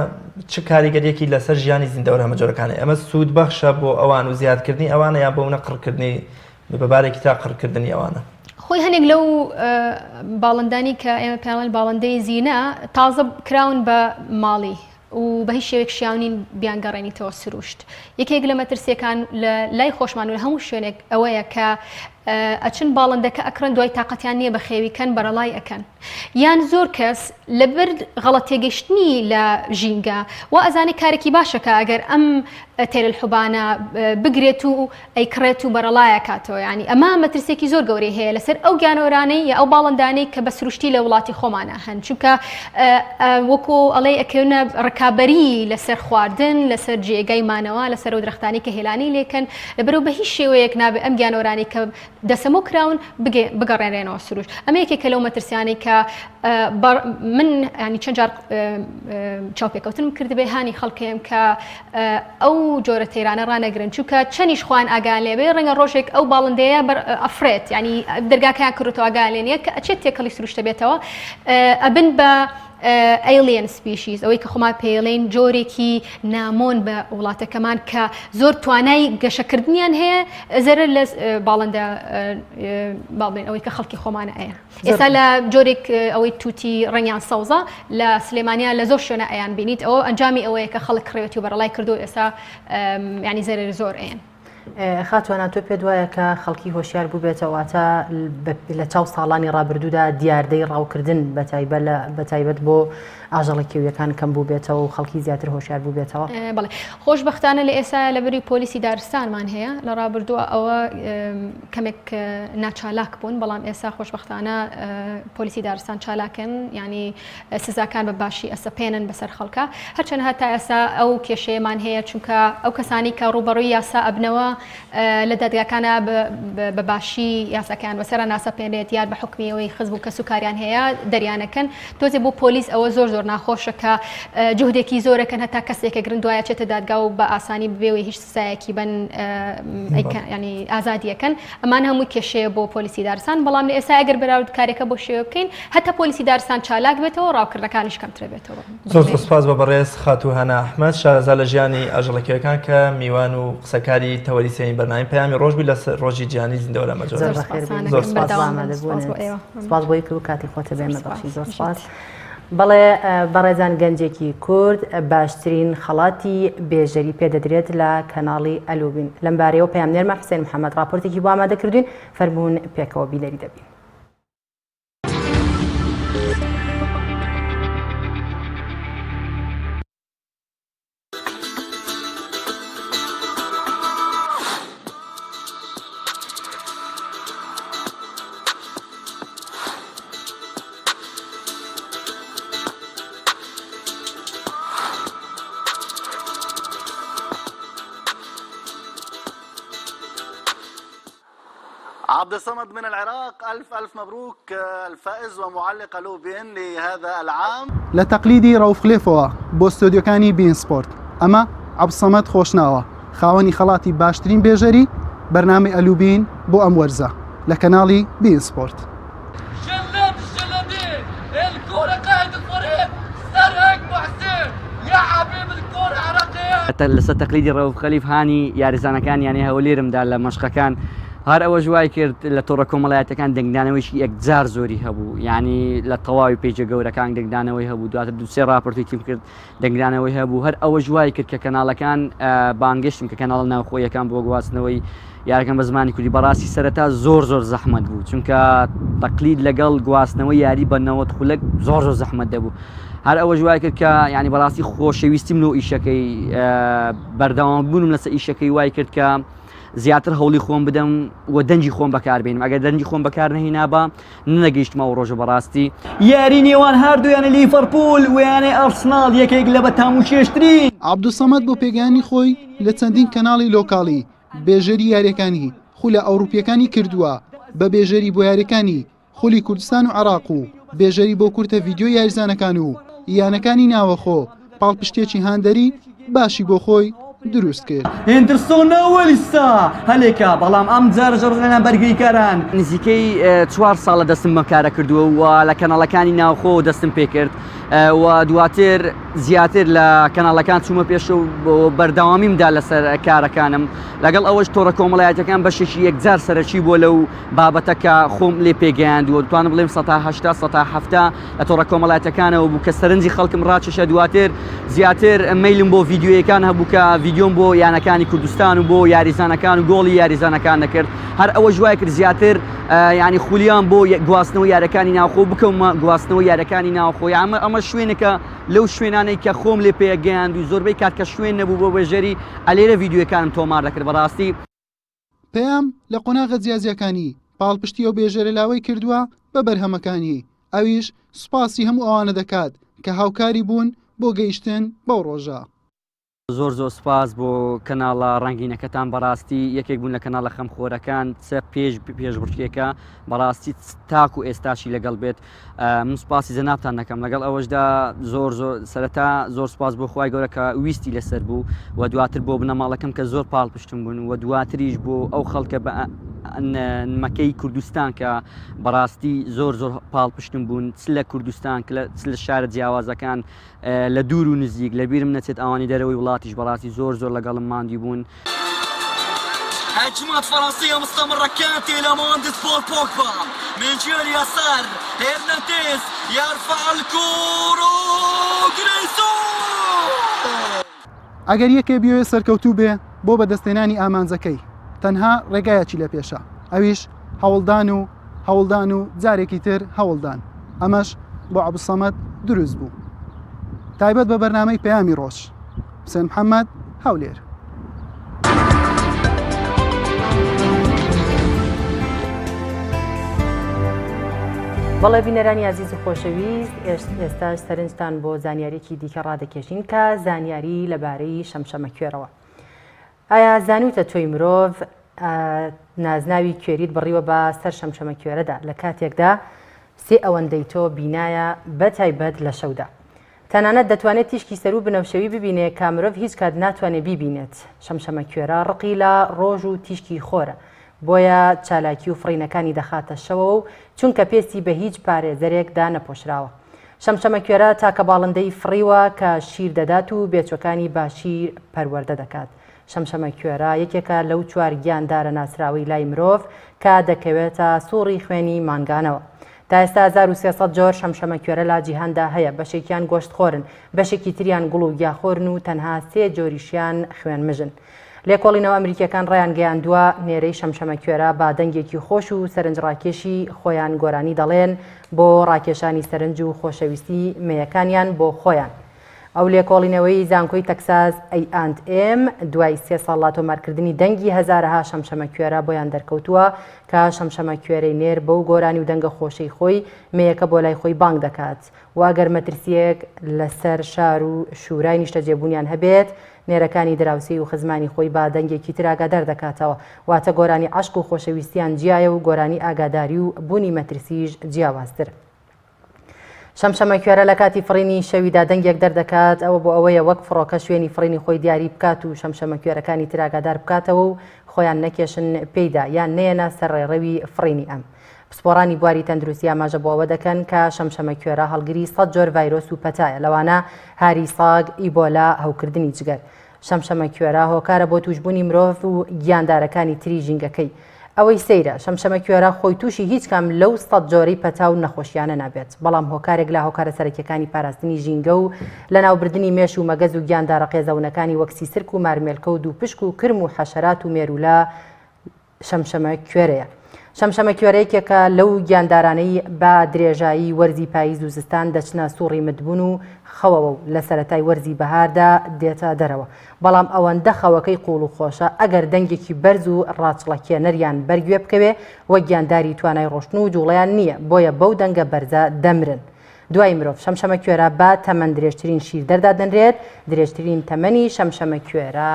[SPEAKER 2] چ کاریگەریەکی لەسەر ژیانی زیندەوەر هەمەجۆرەکانی ئەمە سوود بەخشە بۆ ئەوان و زیادکردنی ئەوانە یان بۆ منە قڕکردنی بە بارێکی ترا قڕکردنی ئەوانە.
[SPEAKER 3] خۆی هەنێک لەو باڵندانی کە ئێمە پێیان باڵندەی زینە تازە کراون بە ماڵی و بە هیچ شێوەیەک شیاو نین بیانگەڕێنیتەوە سروشت. یەکێک لە مەترسییەکان لە لای خۆشمان و لە هەموو شوێنێک ئەوەیە کە ئەچن باڵندەکە ئەکڕن دوای تاقەتیان نییە بەخێوی کەن بەرەڵای ئەکەن. یان زۆر کەس لەبەر غەڵەت تێگەیشتنی لە ژینگە وا ئەزانێ کارێکی باشە کە ئەگەر ئەم تێرەلحوبانە بگرێت و ئەیکڕێت و بەرەڵای ئەکاتەوە یانی ئەمە مەترسیەکی زۆر گەورەی هەیە لەسەر ئەو گیانەوەرانەی یا ئەو باڵندانەی کە بە سروشتی لە وڵاتی خۆمانە هەن چونکە وەکو ئەڵێ ئەکەونە ڕکابەری لەسەر خواردن لەسەر جێگای مانەوە لەسەر ئەو درەختانی کە هێلانی لێکەن لەبەرەوە بە هیچ شێوەیەک نابێ ئەم گیانەوەرانی کە دەسەمۆ کراون بگەڕێنرێنەوە سروشت ئەمە یەکێکە لەو مەترسیانەی کە من ینی چەند جار چاوپێکەوتنم کردبێ هانی خەڵکێم کە ئەو جۆرە تەیرانە ڕانەگرن چونکە چەنیش خۆیان ئاگایان لێ بێ ڕەنگە ڕۆژێک ئەو باڵندەیە بەر ئەفرێت ینی دەرگاکەیان کردوەوە ئاگایان لێ نییە کە ئەچێت تێکەڵی سروشتە بێتەوە ئەبن بە ئەیلیەن سپیشیز ئەوەی کە خۆمان پێڵین جۆرێکی نامۆن بە وڵاتەکەمان کە زۆر توانای گەشەکردنیان هەیە زەرەر لە باڵندە باڵێن ئەوەی کە خەڵکی خۆمانە ئەیە ئێستا لە جۆرێک ئەوەی توتی ڕەنگیان سەوزە لە سلێمانیا لە زۆر شوێنە ئەیان بینیت ئەوە ئەنجامی ئەوەیە کە خەڵک کڕێتی و بەرەڵای کردو ئێستا ینی زەرەر زۆر ئەیەن.
[SPEAKER 1] خاتوانە تۆ پێت وایە کە خەڵکی هۆشیار بووبێتەوە واتە لە چاو ساڵانی ڕابردوودا دیاردەی ڕاوکردن بە تایبەت بۆ ئاژەڵە کێویەکان کەم بووبێتەوە و خەڵکی زیاتر هۆشیار بووبێتەوە؟
[SPEAKER 3] بەڵێ خۆشبەختانە لە ئێستا لە بری پۆلیسی دارستانمان هەیە لە ڕابردووە ئەوە کەمێک ناچالاک بوون بەڵام ئێستا خۆشبەختانە پۆلیسی دارستان چالاکن ینی سزاکان بە باشی ئەسەپێنن بەسەر خەڵکە هەرچەند هەتا ئێستا ئەو کێشەیەمان هەیە چونکە ئەو کەسانی کە ڕووبەڕووی یاسا ئەبنەوە لە دادگاکانە بە باشی یاساکەیان بەسەرا ناسەپێنێت یان بە حکمی ئەوەی خزم و کەس و کاریان هەیە دەریانەکەن تۆزێ بۆ پۆلیس ئەوە زۆر زۆر ناخۆشە کە جوهدێکی زۆرەکەن هەتا کەسێکە گرن دوایە چێتە دادگا و بە ئاسانی ببێەوەی هیچ سزایەکی بن ینی ئازادیەکەن ئەمان هەمووی کێشەیە بۆ پۆلیسی دارستان بەڵام لە ئێستا ئەگەر بەراورد کارێکە بۆ شێوە بکەین هەتا پۆلیسی دارستان چالاک بێتەوە ڕاوکردنەکانیش کەمترە بێتەوە.
[SPEAKER 2] زۆر زۆر سوپاس بە بەڕێز خاتوو هانا ئەحمەد شارەزا لە ژیانی ئاژەڵە کێویەکان کە میوان و قسەکاری تەوەری سێیەمی بەرنامەی پەیامی ڕۆژ بووی لە ڕۆژی جیهانی زیندەوەرە مەجۆرە.
[SPEAKER 1] زۆر بەخێر بێی.
[SPEAKER 2] زۆر سوپاس.
[SPEAKER 1] سوپاس بۆ ئێوە. سوپاس بۆ یەک و کاتی خۆتە بێمە بەخشی زۆر سوپاس. بەڵێ بەڕێزان گەنجێکی کورد باشترین خەڵاتی بێژەری پێدەدرێت لە کەناڵی ئەلوبین لەمبارەیەوە پەیامنێرمان حوسێن محەمەد ڕاپۆرتێکی بۆ ئامادە کردوین فەرموون پێکەوە بینەری دەبین.
[SPEAKER 22] عبد الصمد من العراق ألف ألف مبروك الفائز ومعلق ألو بي لهذا العام
[SPEAKER 23] لە تەقلیدی ڕەوف خلێفەوە بۆ ستۆدیۆکانی بین سپۆرت ئەمە عەبدولسەمەد خۆشناوە خاوەنی خەڵاتی باشترین بێژەری بەرنامەی ئەلوبین بۆ ئەم وەرزە لە کەناڵی بین سپۆرت.
[SPEAKER 24] جلاد الجلادين الكرة قائد الفريق سرهنگ محسن يا حبيب الكرة العراقية.
[SPEAKER 25] لەسەر تەقلیدی ڕەوف خەلیف هانی یاریزانەکانی یانەی هەولێرم دا لە مەشقەکان، هەر ئەوەش وای کرد لە تۆڕە کۆمەڵایەتیەکان دەنگدانەوەیەکی یەکجار زۆری هەبوو، یانی لە تەواوی پەیجە گەورەکان دەنگدانەوەی هەبوو، دواتر دوو سێ ڕاپۆرتێکیم کرد دەنگدانەوەی هەبوو، هەر ئەوەش وای کرد کە کەناڵەکان بانگێشتم کە کەناڵە ناوخۆیەکان بۆ گواستنەوەی یارەکان بە زمانی کوردی بەڕاستی سەرەتا زۆر زۆر زەحمەت بوو چونکە تەقلید لەگەڵ گواستنەوەی یاری بە 90 خولەک زۆر زۆر زەحمەت دەبوو هەر ئەوەش وای کرد کە ینی بەڕاستی خۆشەویستیم لۆ ئیشەکەی بەردەوام بوونم لەسەر ئیشەکەی وای کرد کە زیاتر هەوڵی خۆم بدەم و دەنگی خۆم بەکاربێنم ئەگەر دەنگی خۆم بەکار نەهینابا نەگەیشتمە ئەو ڕۆژە بەڕاستی.
[SPEAKER 26] یاری نێوان هەردوو یانە لیڤەرپوول و یانەی ئەرسناڵ یەکێک لە بەتام و چێژترین.
[SPEAKER 23] عەبدولسەمەد بۆ پێگەیانی خۆی لە چەندین کەناڵی لۆکاڵی بێژەری یاریەکانی خولە ئەوڕوپیەکانی کردووە بە بێژەری بۆ یاریەکانی خولی کوردستان و عێراق و بێژەری بۆ کورتە ڤیدیۆی یاریزانەکان و یانەکانی ناوەخۆ پاڵپشتێکی هاندەری باشی بۆ خۆی دروست کرد.
[SPEAKER 26] هێندرسۆن ئەوەلیسا هەلێکە، بەڵام ئەم جارەش ڕزگاریان بەرگریکاران.
[SPEAKER 25] نزیکەی چوار ساڵە دەستم بەم کارە کردووە و لە کەناڵەکانی ناوخۆ دەستم پێکرد و دواتر زیاتر لە کەناڵەکان چوومە پێش و بەردەوامیم دا لەسەر کارەکانم لەگەڵ ئەوەش تۆڕە کۆمەڵایەتەکان بەشێکی یەکجار سەرەکی بووە لەو بابەتە کە خۆم لێ پێگەیاندووە دەتوانم بڵێم سەتا هەشتا سەتا حەفتا لە تۆڕە کۆمەڵایەتەکانەوە بوو کە سەرنجی خەڵکم ڕاکێشا دواتر زیاتر مەیلم بۆ ڤیدیۆیەکان هەبوو کە ڤیدیۆم بۆ یانەکانی کوردستان و بۆ یاریزانەکان و گۆڵی یاریزانەکان دەکرد هەر ئەوەش وای کرد زیاتر یعنی خولیان بۆ گواستنەوە یارەکانی ناوخۆ بکەومە گواستنەوە یارەکانی ناوخۆ ئەمە ئەمە شوێنێکە لەو شوێنانەی کە خۆم لێ پێگەیاند و زۆربەی کات کە شوێن نەبوو بۆ بێژەری ئەلێرە ڤیدیۆکانم تۆمار دەکرد بەڕاستی
[SPEAKER 23] پەیام لە قۆناغە جیاجیاکانی پاڵپشتی ئەو بێژەرە لاوەی کردووە بە بەرهەمەکانی، ئەویش سوپاسی هەموو ئەوانە دەکات کە هاوکاری بوون بۆ گەیشتن بەو ڕۆژە.
[SPEAKER 25] زۆر زۆر سوپاس بۆ کەناڵە ڕەنگینەکەتان بەڕاستی یەکێک بوون لە کەناڵە خەمخۆرەکان چ پێش پێشبڕکێکە بەڕاستی تاکو ئێستاشی لەگەڵ بێت من سوپاسی جەنابتان دەکەم لەگەڵ ئەوەشدا زۆر زۆر سەرەتا زۆر سوپاس بۆ خوای گەورە کە ویستی لەسەر بوو و دواتر بۆ بنەماڵەکەم کە زۆر پاڵپشتم بوون و دواتریش بۆ ئەو خەڵکە بە مەکەی کوردستان کە بەڕاستی زۆر زۆر پاڵپشتم بوون چ لە کوردستان چ لە شارە جیاوازەکان لە دوور و نزیک لە بیرم نەچێت ئەوانی دەرەوەی وڵاتیش بەڕاستی زۆر زۆر لەگەڵم ماندی بوون.
[SPEAKER 26] هجمات فرنسية مستمرة كانتي إلى مهندس بول بوجبا من جهة اليسار هرنانديز يرفع الكرة جريزو
[SPEAKER 23] ئەگەر یەکێ بیەوێ سەرکەوتوو بێ بۆ بەدەستهێنانی ئامانجەکەی تەنها ڕێگایەکی لە پێشە ئەویش هەوڵدان و هەوڵدان و جارێکی تر هەوڵدان ئەمەش بۆ عەبدولسەمەد دروست بوو تایبەت بە بەرنامەی پەیامی ڕۆژ حوسێن محەمەد هەولێر.
[SPEAKER 1] بەڵێ بینەرانی ئازیز و خۆشەویست ئێستاش سەرنجتان بۆ زانیاریی دیکە ڕادەکێشین کە زانیاری لەبارەی شەمشەمەکوێرەوە. ئایا زانیوتە تۆی مرۆڤ نازناوی کوێریت بڕیوە بە سەر شەمشەمەکوێرەدا لە کاتێکدا سێ ئەوەندەی تۆ بینایە بە تایبەت لە شەودا. تەنانەت دەتوانێت تیشکی سەروو بنەوشەوی ببینێ کە مرۆڤ هیچ کات ناتوانێ بیبینێت. شەمشەمەکوێرە ڕقی لە ڕۆژ و تیشکی خۆرە، بۆیە چالاکی و فڕینەکانی دەخاتە شەوەوە و چونکە پێستی بە هیچ پارێزەرێک دانەپۆشراوە. شەمشەمەکوێرە تاکە باڵندەی فڕیوە کە شیر دەدات و بێچوەکانی بە شیر پەروەردە دەکات. شەمشەمەکوێرە یەکێکە لەو چوار گیاندارە ناسراوەی لای مرۆڤ کە دەکەوێتە سوڕی خوێنی مانگانەوە. تا ئێستا 1300 جۆر شەمشەمەکوێرە لە جیهاندا هەیە، بەشێکیان گۆشتخۆرن، بەشێکی تریان گوڵ و گیاخۆرن و تەنها سێ جۆریشیان خوێنمژن. لێکۆڵینەوە ئەمریکییەکان ڕایانگەیاندووە، نێرەی شەمشەمەکوێرە بە دەنگێکی خۆش و سەرنجڕاکێشی خۆیان گۆرانی دەڵێن بۆ ڕاکێشانی سەرنج و خۆشەویستی مێیەکانیان بۆ خۆیان. ئەو لێکۆڵینەوەی زانکۆی تەکساس ئەی ئاند ئێم دوای سێ ساڵ لە تۆمارکردنی دەنگی هەزارەها شەمشەمەکوێرە بۆیان دەرکەوتووە کە شەمشەمەکوێرەی نێر بەو گۆرانی و دەنگە خۆشەی خۆی مێیەکە بۆ لای خۆی بانگ دەکات و ئەگەر مەترسییەک لەسەر شار و شورای نیشتەجێبوونیان هەبێت نێرەکانی دراوسێی و خزمانی خۆی بە دەنگێکی تر ئاگادار دەکاتەوە واتە گۆرانی عەشق و خۆشەویستیان جیایە و گۆرانی ئاگاداری و بوونی مەترسیش جیاوازتر. شەمشەمەکوێرە لە کاتی فڕینی شەویدا دەنگێک دەردەکات، ئەوە بۆ ئەوەیە وەک فڕۆکە شوێنی فڕینی خۆی دیاری بکات و شەمشەمەکوێرەکانی تر ئاگادار بکاتەوە و خۆیان نەکێشن پێیدا یان نەیەنە سەر ڕێڕەوی فڕینی ئەم. پسپۆڕانی بواری تەندروستی ئاماژە بۆ ئەوە دەکەن کە شەمشەمەکوێرە هەڵگری سەد جۆر ڤایرۆس و پەتایە لەوانە هاری ساگ، ئیبۆلا، هەوکردنی جگەر. شەمشەمەکوێرە هۆکارە بۆ تووشبوونی مرۆڤ و گیاندارەکانی تری ژینگەکەی. ئەوەی سەیرە، شەمشەمەکوێرە خۆی تووشی هیچ کام لەو سەد جۆرەی پەتا و نەخۆشییانە نابێت، بەڵام هۆکارێک لە هۆکارە سەرەکییەکانی پاراستنی ژینگە و لەناوبردنی مێش و مەگەز و گیاندارە قێزەونەکانی وەک سیسرک و مارمێلکە و دووپشک و کرم و حەشەرات و مێروولە شەمشەمەکوێرەیە. شەمشەمەکوێرە یەکێکە لەو گیاندارانەی بە درێژایی وەرزی پاییز و زستان دەچنە سوڕی متبوون و خەوەوە و لە سەرەتای وەرزی بەهاردا دێتە دەرەوە، بەڵام ئەوەندە خەوەکەی قووڵ و خۆشە ئەگەر دەنگێکی بەرز و ڕاچڵەکێنەریان بەر گوێ بکەوێ وەک گیانداری توانای ڕۆشتن و جووڵەیان نییە بۆیە بەو دەنگە بەرزە دەمرن. دوای مرۆڤ شەمشەمەکوێرە بە تەمەن درێژترین شیردەر دادەنرێت، درێژترین تەمەنی شەمشەمەکوێرە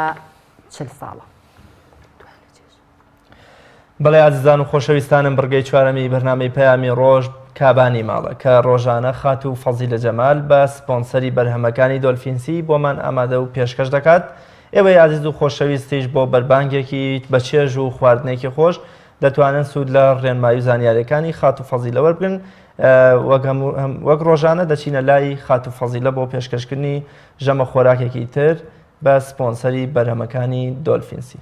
[SPEAKER 1] 40 ساڵە.
[SPEAKER 2] بەڵێ ئازیزان و خۆشەویستانم بڕگەی چوارەمی بەرنامەی پەیامی ڕۆژ کابانی ماڵە کە ڕۆژانە خاتوو فەزیلە جەمال بە سپۆنسەری بەرهەمەکانی دۆلفینسی بۆمان ئامادە و پێشکەش دەکات. ئێوەی ئازیز و خۆشەویستیش بۆ بەربانگێکی بەچێژ و خواردنێکی خۆش دەتوانن سوود لە ڕێنمایی و زانیاریەکانی خاتوو فەزیلە وەربگرن. وەک ڕۆژانە دەچینە لای خاتوو فەزیلە بۆ پێشکەشکردنی ژەمە خۆراکێکی تر بە سپۆنسەری بەرهەمەکانی دۆلفینسی.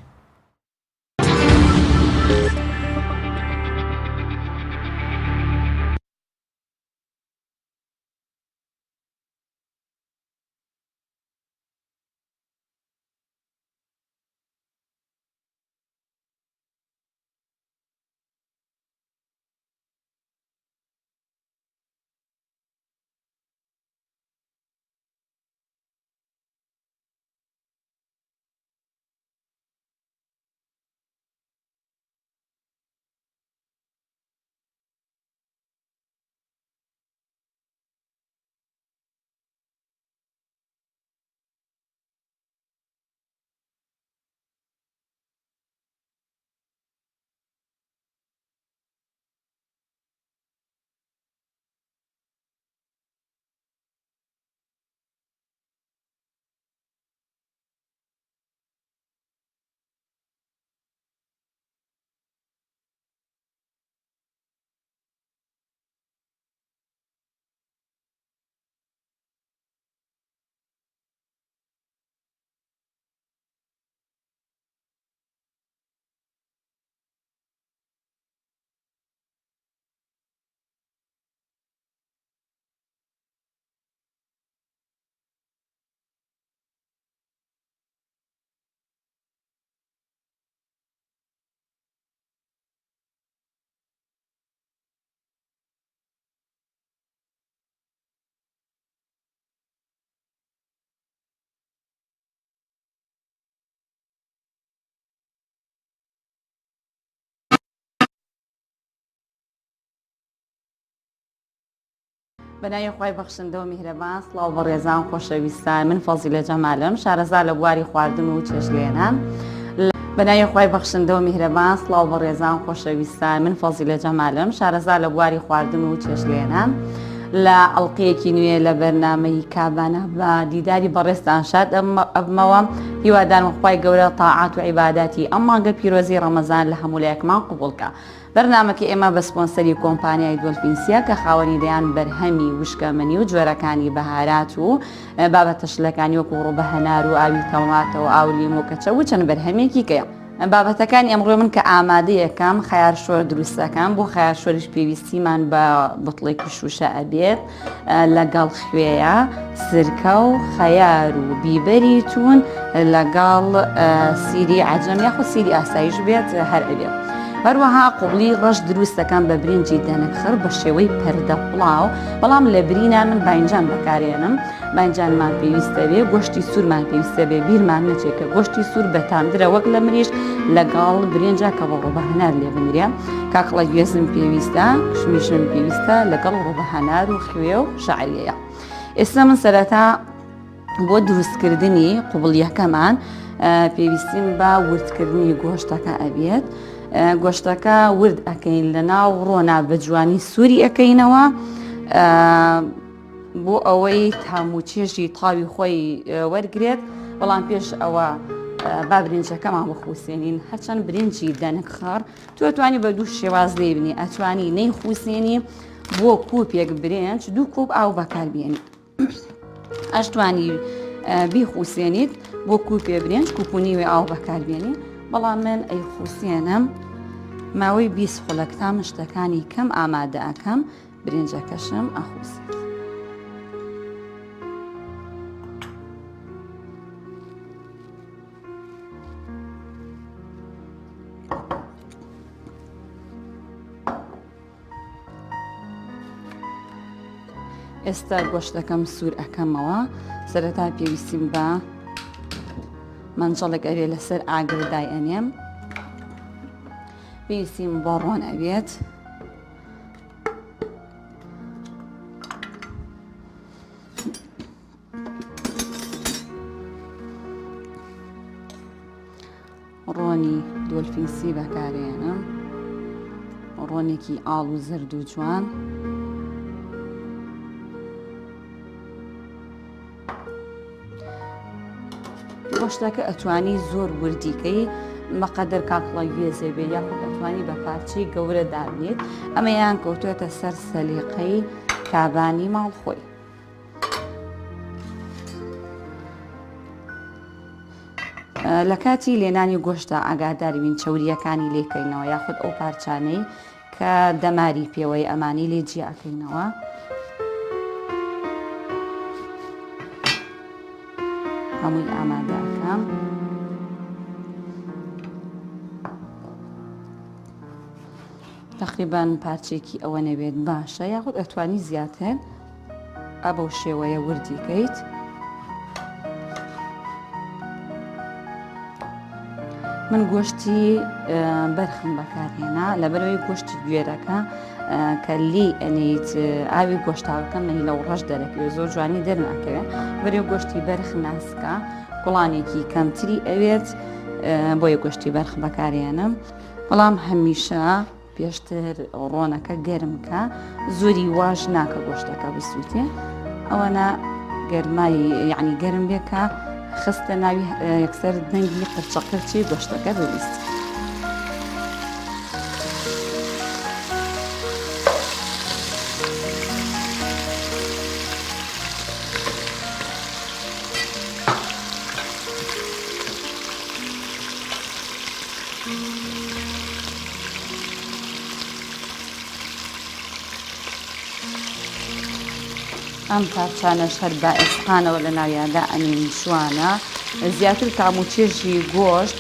[SPEAKER 4] بەناوی خوای بەخشندە و میهرەبان سڵاو بەڕێزان خۆشەویستان من فەزیلە جەمالم شارەزا لە بواری خواردن و چێشلێنان بەناوی خوای بەخشندە و میهرەبان سڵاو بەڕێزان خۆشەویستان من فەزیلە جەمالم شارەزا لە بواری خواردن و چێشلێنان لە ئەڵلقەیەکی نوێ لە بەرنامەی کابانە بە دیداری بەڕێزتان شاد ئەبمەوە هیوادارم خوای گەورە تاعات و عیباداتی ئەم مانگە پیرۆزی ڕەمەزان لە هەموو لایەکمان قبوڵکە بەرنامەکەی ئێمە بە سپۆنسەری کۆمپانیای دۆلفینسیە کە خاوەنی دەیان بەرهەمی وشکەمەنی و جۆرەکانی بەهارات و بابەتە شلەکانی وەکو ڕووبە هەنار و ئاوی تەماتە و ئاو لیمۆ کەچە و چەند بەرهەمێکی کەیە. بابەتەکانی ئەمڕۆ من کە ئامادەیەکەم خەیار شۆر دروستەکەم بۆ خەیار شۆریش پێویستیمان بە بتڵێکی شوشە ئەبێت لەگەڵ خوێیە سرکە و خەیار و بیبەری تون لەگەڵ سیری عەجەم یاخود سیری ئاسایش بێت هەر ئەبێت. هەروەها قوبڵی ڕەش دروست دەکەم بە برنجی دەنک خڕ بە شێوەی پەردە پڵاو بەڵام لە برینا من باینجان بەکارێنم باینجانمان پێویستە بێ گۆشتی سوورمان پێویستە بێ بیرمان نەچێت کە گۆشتی سوور بەتامترە وەک لە مریشک لەگەڵ برنجا کە بە ڕۆبە هەنار لێ بنرێ کاکڵە گوێزم پێویستە کشمیشم پێویستە لەگەڵ ڕۆبە هەنار و خوێ و شەعریەیە ئێستا من سەرەتا بۆ دروستکردنی قوبڵیەکەمان پێویستیم بە وردکردنی گۆشتەکە ئەبێت گۆشتەکە ورد ئەەکەین لە ناو ڕۆنا بە جوانی سووری ئەەکەینەوە بۆ ئەوەی تام و چێژی تاوی خۆی وەرگێت بەڵام پێش ئەوە با برنجەکەمان بخوسێنین هەرچەند برنجی دەنک خڕ تۆ توانی بە دوو شێواز لێ بنی ئەتوانی نەی خوسێنی بۆ کوپێک برنج دوو کوپ ئاو بەکاربیێنی ئەشتوانی بیخوسێنیت بۆ کوپێ برنج کوپ و نیوێ ئاو بەکاربیێنی بەڵام من ئەیخوسێنم ماوەی 20 خولەک تا من شتەکانی کەم ئامادە ئەکەم برنجەکەشم ئەخوسێت. ئێستا گۆشتەکەم سوور ئەەکەمەوە سەرەتا پێویستیم بە مەنجەڵێک ئەوێ لەسەر ئاگر دای ئەنێم پێویستیم بە ڕۆن ئەوێت ڕۆنی دۆلفینسی بەکارێنم ڕۆنێکی ئاڵ و زرد و جوان گۆشتەکە ئەتوانی زۆر وردیکەی مەقەدەر کاکڵە گوێزێ بێ یاخود ئەتوانی بە پارچەی گەورە دابنێت ئەمەیان کەوتوێتە سەر سەلیقەی کابانی ماڵ خۆی. لە کاتی لێنانی گۆشتە ئاگادار بین چەورییەکانی لێکەینەوە یاخود ئەو پارچانەی کە دەماری پێوەی ئەمانی لێ جیاکەینەوە. هەمووی ئامادەکەم. تقریبان پارچێکی ئەوە نەبێت باشە یاخود ئەتوانی زیاتر ئا بەو شێوەیە وردی کەیت. من گۆشتی بەرخم بەکارهێنا لەبەرەوەی گۆشتی گوێرەکە کە لی ئەنیت ئاوی گۆشتاوەکە منی لەو ڕەش دەرەکەوێت زۆر جوانی دەرناکەوێت بەرێ گۆشتی بەرخ ناسکە گوڵانێکی کەمتری ئەوێت بۆیە گۆشتی بەرخ بەکارێنم بەڵام هەمیشە پێشتر ڕۆنەکە گەرم کە زۆری واش ناکە گۆشتەکە بسووتێ ئەوەنە گەرمای یعنی گەرم بێ کە خستە ناوی یەکسەر دەنگی قرچە قرچی گۆشتەکە ببیست. ئەم پارچانەش هەر بە ئێسقانەوە لە ناویاندا ئەنین جوانە زیاتر تام و چێژی گۆشت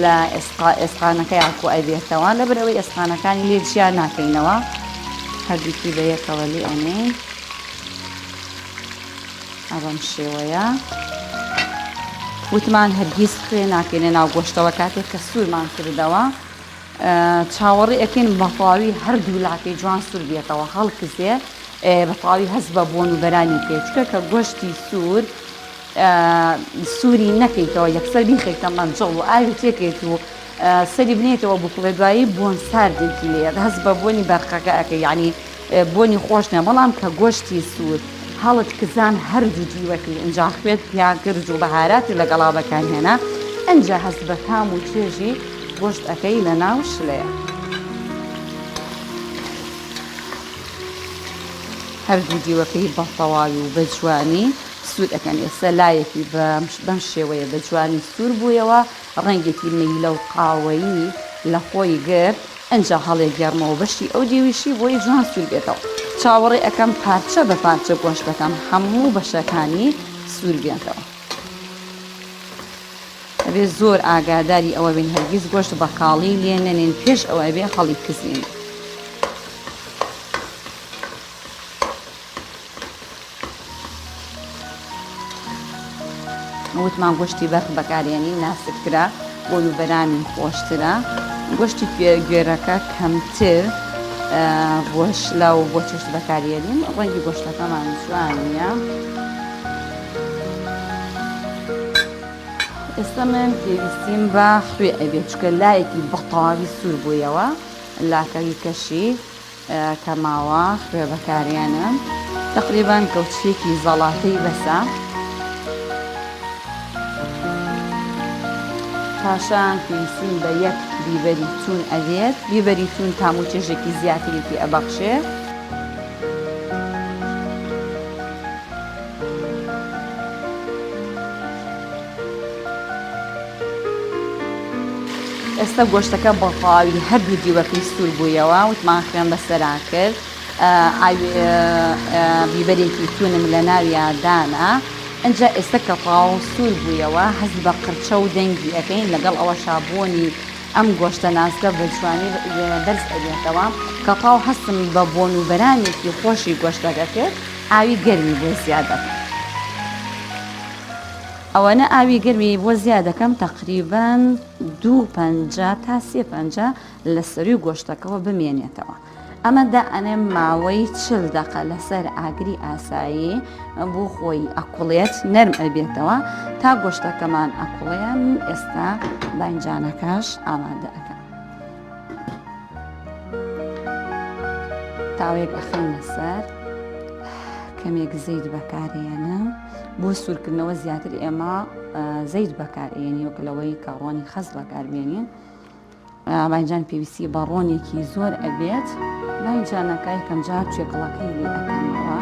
[SPEAKER 4] لە ئێسقا ئێسقانەکە یاکۆ ئەبێتەوە لەبەر ئەوەی ئێسقانەکانی لێ جیا ناکەینەوە هەردووکی بە یەکەوە لێ ئەنێین ئەبەم شێوەیە وتمان هەرگیز خوێ ناکەینە ناو گۆشتەوە کاتێک کە سوورمان کردەوە چاوەڕێ ئەکەین بەتەواوی هەردوو لاکەی جوان سوور بێتەوە هەڵکزێ بەتەواوی هەست بە بۆن و بەرانی بکەیت چونکە کە گۆشتی سوور سووری نەکەیتەوە یەکسەر بیخەیتە مەنجەڵ و ئاوی تێکەیت و سەری بنێتەوە بکوڵێ دوایی بۆن ساردێکی لێ هەست بە بۆنی بەرخەکە ئەکەی یعنی بۆنی خۆش نیە بەڵام کە گۆشتی سوور هەڵت کزان هەردوو دیوەکەی ئینجا خوێت پیا کرد و بەهاراتی لەگەڵا بەکارهێنا ئینجا هەست بە تام و چێژی گۆشت ئەکەی لە ناو شلەیە. هەردوو دیوەکەی بە تەواوی و بە جوانی سوور ئەکەن ئێستا لایەکی بەم شێوەیە بە جوانی سوور بوویەوە ڕەنگێکی مەیلە و قاوەیی لە خۆی گرت ئنجا هەڵێگێڕمەوە بەشی ئەو دیویشی بۆی جوان سوور بێتەوە چاوەڕێ ئەکەم پارچە بە پارچە گۆشتەکەم هەموو بەشەکانی سوور بێتەوە. ئەبێ زۆر ئاگاداری ئەوە بین هەرگیز گۆشت بە کاڵی لێ نەنێن پێش ئەوە ئەبێ هەڵی بکزێنین. وتمان گۆشتی بەرخ بەکارێنین ناسکترە بۆن و بەرامی خۆشترە گۆشتی گوێرەکە کەمتر گۆشلە و بۆ چێشت بەکارێنین ڕەنگی گۆشتەکەمان جوان نییە. ئێستا من پێویستیم بە خوێ ئەبێت چکە لایەکی بەتەواوی سوور بوویەوە لاکەوی کەشی کە ماوە خوێ بەکارێنم تقریبان کەوچکێکی زەڵاتەی بەسە پاشان پێویستیم بە یەک بیبەری تون ئەبێت بیبەری تون تام و چێژێکی زیاتری پێ ئەبەخشێ ئێستا گۆشتەکە بەتەواوی هەردوو دیوەکەی سوور بوویەوە وتمان خوێن بەسەرا کرد بیبەرێکی تونم لە ناویا دانا ئەجا ئێستا کە تەواو سوور بوویەوە هەست بە قرچە و دەنگی ئەەکەین لەگەڵ ئەوەشا بۆنی ئەم گۆشتە ناسکە بە جوانی بەرز ئەبێتەوە کە تاو هەستم بە بۆن و بەرامێکی خۆشی گۆشتەکە کرد ئاوی گەرمی بۆ زیاد دەکەم ئەوەنە ئاوی گەرمی بۆ زیاد دەکەم تەقریبەن دوو پەنجە تا سێ پەنجە لە سەروی گۆشتەکەوە بمێنێتەوە ئەمە دائەنێم ماوەی چل دەقە لەسەر ئاگری ئاسایی بۆ خۆی ئەکوڵێت نەرم ئەبێتەوە تا گۆشتەکەمان ئەکوڵێ من ئێستا باینجانەکەش ئامادە ئەکەم تاوێک ئەخەینە سەر. کەمێک زەیت بەکارێنم بۆ سوورکردنەوە زیاتر ئێمە زەیت بەکارئێنی وەک لەوەی کە ڕۆنی خەست بەکاربێنین باینجان پێویستی بە ڕۆنێکی زۆر ئەبێت باینجانەکە یەکەم جار چێکڵەکەی لێ ئەکەمەوە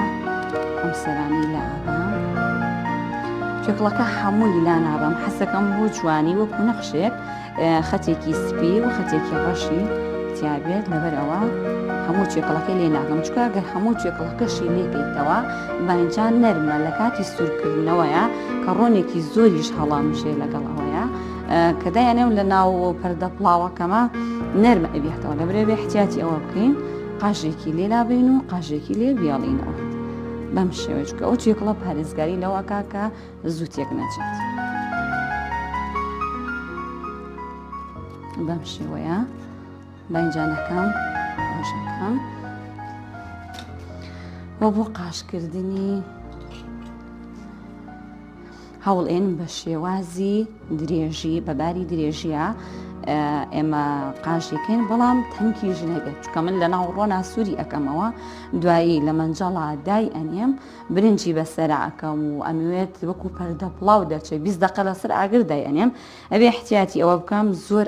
[SPEAKER 4] ئەم سەرانی لابەم چێکڵەکە هەمووی لا نابەم حەسەکەم بۆ جوانی وەکو نەخشێک خەتێکی سپی و خەتێکی ڕەشی تیابێت لەبەر ئەوە هەموو چێکڵەکەی لێ ناکەم چکە گەر هەموو چێکڵەکەشی لێکەیتەوە باینجان نەرمە لە کاتی سوورکردنەوەیە کە ڕۆنێکی زۆریش هەڵامژێ لەگەڵ ئەوەیە کە دایانێم لە ناو پەردە پڵاوەکەمە نەرمە ئەبێتەوە لەبرێ بێ احتیاتی ئەوە بکەین قاژێکی لێ لابین و قاژێکی لێ بێڵینەوە بەم شێوە چکە ئەو چێکڵە پارێزگاری لەوەکە کە زوو تێک نەچێت بەم شێوەیە باینجانەکەم قاشەکەم وە بۆ قاشکردنی هەوڵێن بە شێوازی درێژی بە باری درێژیە ئێمە قاژیکەین بەڵام تەنکیش نەبێت چکە من لە ناو ڕۆنا سووری ئەەکەمەوە دوایی لە مەنجەڵا دای ئەنێم برنجی بەسەرا ئەکەم و ئەمەوێت وەکو پەردە پڵاو دەرچێت 20 دەقە لەسەر ئاگر دای ئەنێم ئەبێ احتیاتی ئەوە بکەم زۆر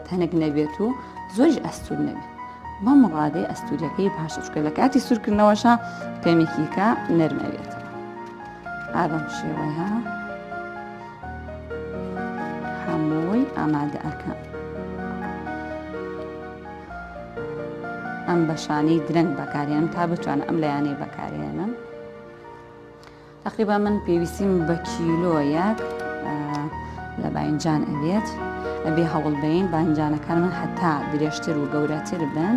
[SPEAKER 4] تەنک نەبێت و زۆریش ئەستور نەبێت بەم ڕادەی ئەستوریەکەی باشە چکە لە کاتی سوورکردنەوەشە کەمێکی کە نەرمەوێتەوە ئابەم شێوەیە هەمووی ئامادە ئەکەم ئەم بەشانەی درەنگ بەکارێنم تا بتوانم ئەم لایانەی بەکارێنم تقریبا من پێویستیم بە کیلۆیەک لە باینجان ئەبێت ئەبێ هەوڵ بین باینجانەکان من هەتا درێژتر و گەورەتر بن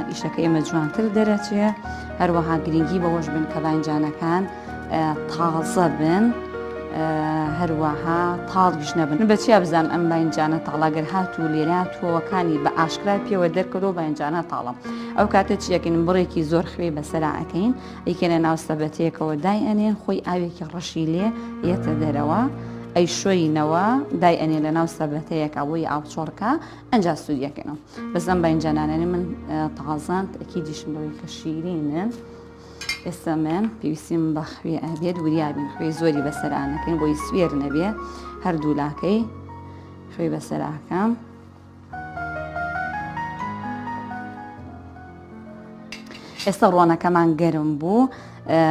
[SPEAKER 4] ئیشەکە ئێمە جوانتر دەرەچێ هەروەها گرنگی بەوەش بن کە باینجانەکان تازە بن هەروەها تاڵیش نەبن بە چیا بزانم ئەم باینجانە تاڵە گەر هاتوو لێرە تۆوەکانی بە ئاشکرا پێوە دەرکەوتەوە باینجانە تاڵە ئەو کاتە چیەکەین بڕێکی زۆر خوێی بەسەرا ئەکەین ئەیکەنە ناو سەبەتەیەکەوە دای ئەنێن خۆی ئاوێکی ڕەشی لێ یەتە دەرەوە ئەی شۆینەوە دای ئەنێ لە ناو سەبەتەیەکە بۆی ئاوچۆڕکە ئەنجا سووریەکەنەوە بەس ئەم باینجانانەی من تازان تەکیدیشم لەوەی کە شیرینن ئێستا من پێویستیم بە خوێ ئەبێت وریابین خوێی زۆری بەسەرا نەکەین بۆی سوێر نەبێ هەردوو لاکەی خوێی بەسەراکەم ئێستا ڕۆنەکەمان گەرم بوو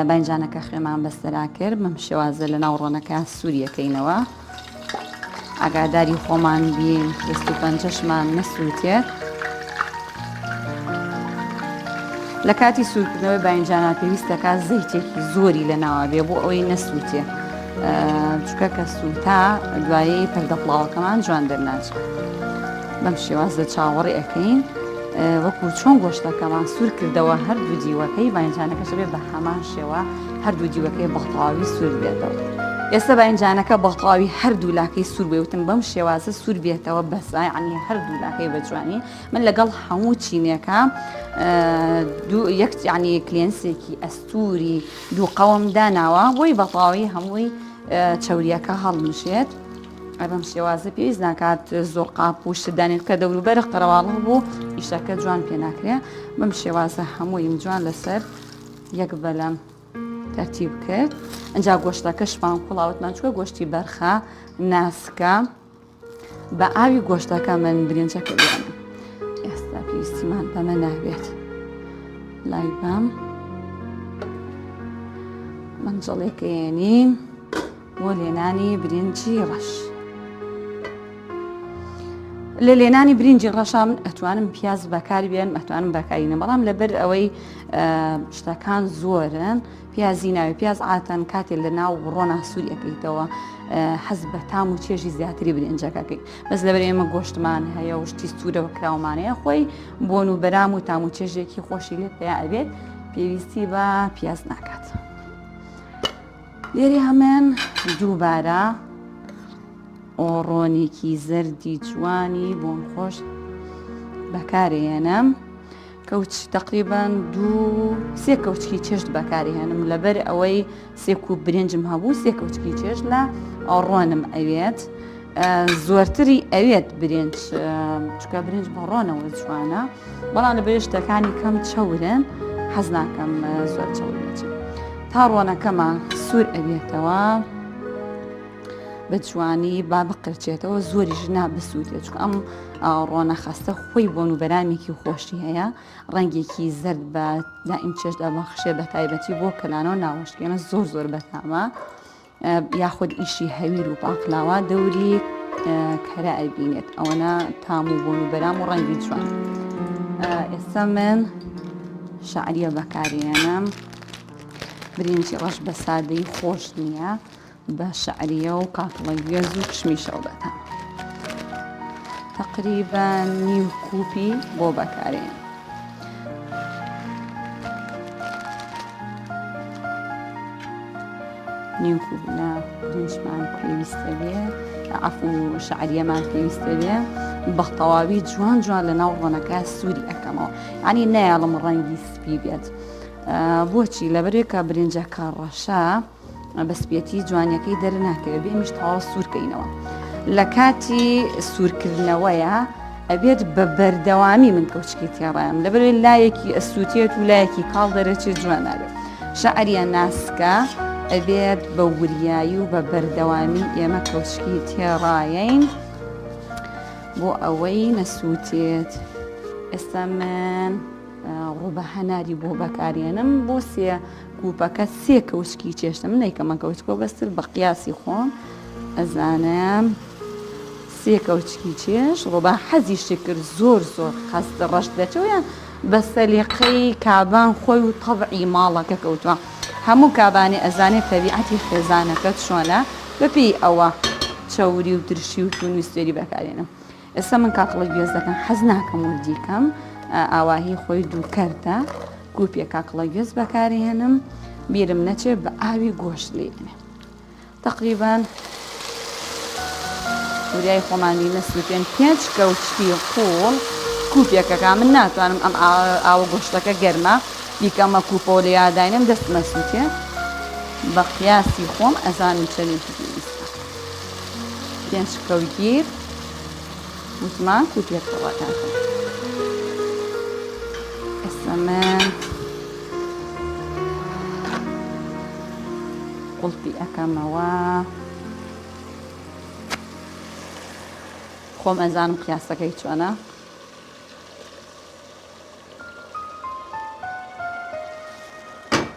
[SPEAKER 4] باینجانەکە خوێمان بەسەرا کرد بەم شێوازە لە ناو ڕۆنەکە سووریەکەینەوە ئاگاداری خۆمان بین دەست و پەنجەشمان نەسووتێت. لە کاتی سوورکردنەوەی باینجانا پێویستەکە زەیتێکی زۆری لە ناوە بێ بۆ ئەوەی نەسووتێ چکە کە سووتا دوایی پەردە پڵاوەکەمان جوان دەرناچێت بەم شێوازە چاوەڕێ ئەەکەین وەکو چۆن گۆشتەکەمان سوور کردەوە هەردوو دیوەکەی باینجانەکەش بێ بە هەمان شێوە هەردوو دیوەکەی بەتەواوی سوور بێتەوە. ئێستا باینجانەکە بەتەواوی هەردوو لاکەی سوور بووی وتم بەم شێوازە سوور بێتەوە بەسە یعنی هەردوو لاکەی بە جوانی من لەگەڵ هەموو چینێکە دوو یەک یعنی کلێنسێکی ئەستوری دوو قەوم داناوە بۆی بەتەواوی هەمووی چەوریەکە هەڵمژێت. بەم شێوازە پێویست ناکات زۆر قاپ و شت دانێت کە دەوروبەر قەرەواڵغ بوو ئیشەکە جوان پێ ناکرێ بەم شێوازە هەموویم جوان لەسەر یەک بەلەم تەرتیب کرد ئەجا گۆشتەکەشمان کوڵاوتمان چوە گۆشتی بەرخە ناسکە بە ئاوی گۆشتەکە من برنجەکە بێنم ئێستا پێویستیمان بەمە نابێت لای بەم مەنجەڵێکەیەنین بۆ لێنانی برنجی ڕەش. لە لێنانی برنجی ڕەشا من ئەتوانم پیاز بەکار بێنم ئەتوانم بەکارینە بەڵام لەبەر ئەوەی شتەکان زۆرن پیازی ناوی پیاز عاتەن کاتێ لە ناو ڕۆنا سووری ئەەکەیتەوە حەز بە تام و چێژی زیاتری برنجەکەکەی بەس لەبەر ئێمە گۆشتمان هەیە و شتی سوورەوە کراومانەیە خۆی بۆن و بەرام و تام و چێژێکی خۆشی لێ پیا ئەبێت پێویستی بە پیاز ناکات. لێرەی هەمن دووبارە ڕۆنێکی زەردی جوانی بۆن خۆش بەکارێنم کەوچ تقریبان دوو سێ کەوچکی چێشت بەکارهێنم لەبەر ئەوەی سێک و برنجم هەبوو سێ کەوچکی چێشت لە ڕۆنم ئەوێت زۆرتری ئەوێت برنج چکە برنج بە ڕۆنەوە جوانە بەڵام لە بەێ شتەکانی کەم چەورن حەز ناکەم زۆر چەور بچن. تا ڕۆنەکەمان سوور ئەبێتەوە بە جوانی با بقرچێتەوە زۆریش نا بسووتێت چونکە ئەم ڕۆنە خەستە خۆی بۆن و بەرامێکی خۆشی هەیە ڕەنگێکی زەرد بە دائیم چێژ دەبەخشێ بە تایبەتی بۆ کەلانەوە ناوەشکێنە زۆر زۆر بەتامە یاخود ئیشی هەویر و پاقلاوە دەوری کەرا ئەبینێت ئەوەنە تام و بۆن و بەرام و ڕەنگی جوان ئێستا من شعریە بەکارێنم برینجی ڕەش بە سادەی خۆش نییە بە شعریە و کاکڵە گوێز و کشمیشەوە بەتام تقریبا نیو کوپی بۆ بەکارێن نیو کوپ لە برنجمان پێویستە بێ عەفو شعریەمان پێویستە بێ بە تەواوی جوان جوان لە ناو ڕۆنەکە سووری ئەەکەمەوە ینی نایەڵم ڕەنگی سپی بێت بۆچی لەبەرێکە برنجەکە ڕەشە بە سپێتی جوانیەکەی دەرناکەوێت بێمیش تەواو سوورکەینەوە لە کاتی سوورکردنەوەیە ئەبێت بە بەردەوامی من کەوچکی تێڕایم لەبەرێ لایەکی ئەسووتێت و لایەکی کاڵ دەرەچێت جوان نابێت شەعریە ناسکە ئەبێت بە وریایی و بە بەردەوامی ئێمە کەوچکی تێڕایەین بۆ ئەوەی نەسووتێت ئێستا من ڕووبە هەناری بۆ بەکارێنم بۆ سێ کوپەکە سێ کەوچکی چێشتە من نەیکەمە کەوچکۆ بەستر بە قیاسی خۆم ئەزانم سێ کەوچکی چێش ڕۆبا حەزی شکر زۆر زۆر خەست ڕەش دەچەوە یان بە سەلیقەی کابان خۆی و تەبعی ماڵەکە کەوتووە هەموو کابانی ئەزانێ تەبیعەتی خێزانەکە چۆنە بەپێی ئەوە چەوری و ترشی و تون و سوێری بەکارێنم ئێستا من کاکڵە گوێز دەکەم حەز ناکەم وردی کەم ئاواهی خۆی دووکەرتە کوپێ کاکڵە گوێز بەکارهێنم بیرم نەچێ بە ئاوی گۆشت لێ ئەنێم تقریبان وریای خۆمانی نەسووتێن پێنج کەوچکی قوڵ کوپێکەکە من ناتوانم ئەم ئاوە گۆشتەکە گەرمە بیکەمە کوپەوە لە یاداینم دەستمە سووتێ بە قیاسی خۆم ئەزانم چەندێکی پێویستە پێنج کەوگیر وتمان کوپێک ڕەکاتە ئێستا من قوڵپی ئەکەمەوە خۆم ئەزانم قیاسەکەی چۆنە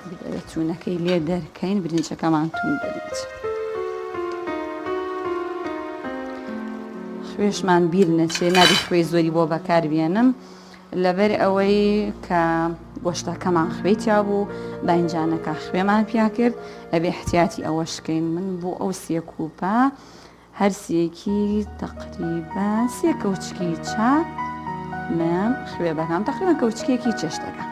[SPEAKER 4] بدەوێت چوونەکەی لێ دەرکەین برنجەکەمان تون دەبێت خوێشمان بیر نەچێ نابی خوێی زۆری بۆ بەکار بێنم لەبەر ئەوەی کە گۆشتەکەمان خوێی تیا بوو باینجانەکە خوێمان پیا کرد ئەبێ احتیاتی ئەوەشکەین من بۆ ئەو سێ کوپە هەرسێکی تەقریبا سێ کەوچکی چا من خوێ بەکام تەقریبا کەوچکێکی چێشتەکە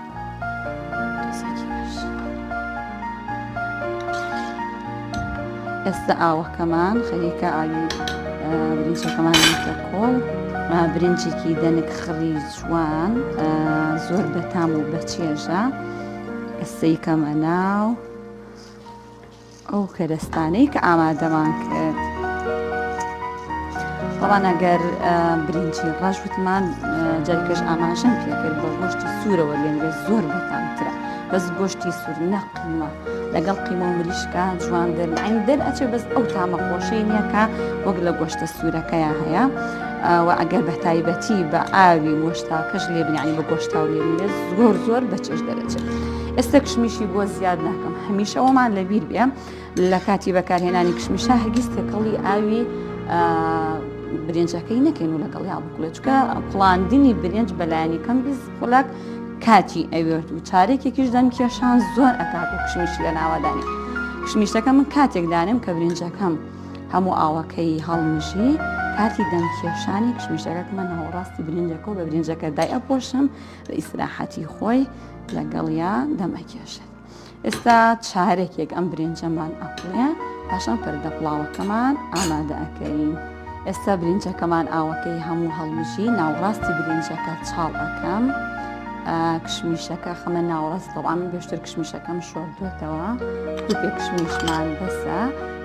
[SPEAKER 4] ئێستا ئاوەکەمان خەریکە ئاوی برنجەکەمان لە کۆڵ برنجێکی دەنک خڕی جوان زۆر بەتام و بەچێژە ئێستەی کەمە ناو ئەو کەرەستانەی کە ئامادەمان کرد بەڵام ئەگەر برنجی ڕەش وتمان جارکەش ئاماژەم پێکرد بە گۆشتی سوورەوە لێنرێت زۆر بەتامترە بەس گۆشتی سوور نەقیمە لەگەڵ قیمە و مریشکە جوان دەرعین دەرئەچێ بەس ئەو تامە خۆشەی نییە کە وەک لە گۆشتە سوورەکەیا هەیە و ئەگەر بە تایبەتی بە ئاوی گۆشتاکەش لێ بنیانی بە گۆشتاو لێ بنێت زۆر زۆر بە چێژ دەرەچێت ئێستا کشمیشی بۆ زیاد ناکەم هەمیشە ئەومان لەبیر بێ لە کاتی بەکارهێنانی کشمیشە هەرگیز تێکەڵی ئاوی برنجەکەی نەکەین و لەگەڵیا بکوڵێت چکە کوڵاندنی برنج بەلایەنی کەم 20 خولەک کاتی ئەوێت و چارێکێکیش دەم کێشان زۆر ئەکات و کشمیشی لە ناوەدانێ کشمیشەکە من کاتێک دانێم کە برنجەکەم هەموو ئاوەکەی هەڵمژی کاتی دەم کێشانی کشمیشەکە کەمە ناوەڕاستی برنجەکە و بە برنجەکە دای ئەپۆشم بە ئیسراحەتی خۆی لەگەڵیا دەمەکێشێت ئێستا چارێکێک ئەم برنجەمان ئەکوڵێ پاشان پەردە پڵاوەکەمان ئامادە ئەکەین ئێستا برنجەکەمان ئاوەکەی هەموو هەڵمژی ناوڕاستی برنجەکە چاڵ ئەکەم کشمیشەکە خەمە ناوەڕاست طبعا من پێشتر کشمیشەکەم شۆردوێتەوە کوپێک کشمیشمان بەسە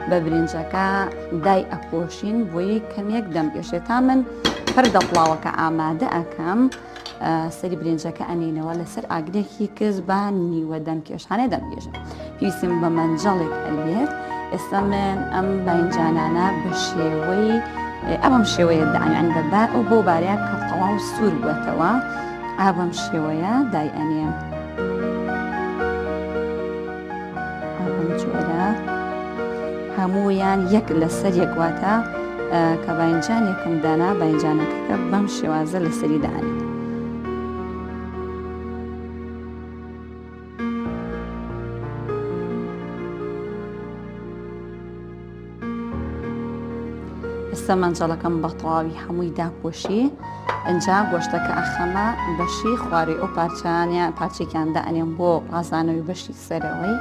[SPEAKER 4] بە برنجەکە دای ئەپۆشین بۆی کەمێک دەم پێشێت تا من پەردە پڵاوەکە ئامادە ئەکەم سەری برنجەکە ئەنینەوە لەسەر ئاگرێکی کز بە نیوە دەم کێشانێ دەم کێشە. پێویستم بە مەنجەڵێک ئەبێت ئێستا من ئەم باینجانانە بە شێوەی ئەمەم شێوەیە دانیان بە بار ئەو بۆ بارەیە کە تەواو سوور بووەتەوە ئا بەم شێوەیە دای ئەنێم بەم جۆرە هەموویان یەک لەسەر یەک واتە کە باینجانێکم دانا باینجانەکەکە بەم شێوازە لەسەری دانێ ئێستا مەنجەڵەکەم بە تەواوی هەمووی داپۆشی ئەجا گۆشتەکە ئەخەمە بەشی خوارەی ئەو پارچانیان پارچێکیان دانێم بۆ ڕازانەوەی بەشی سەرەوەی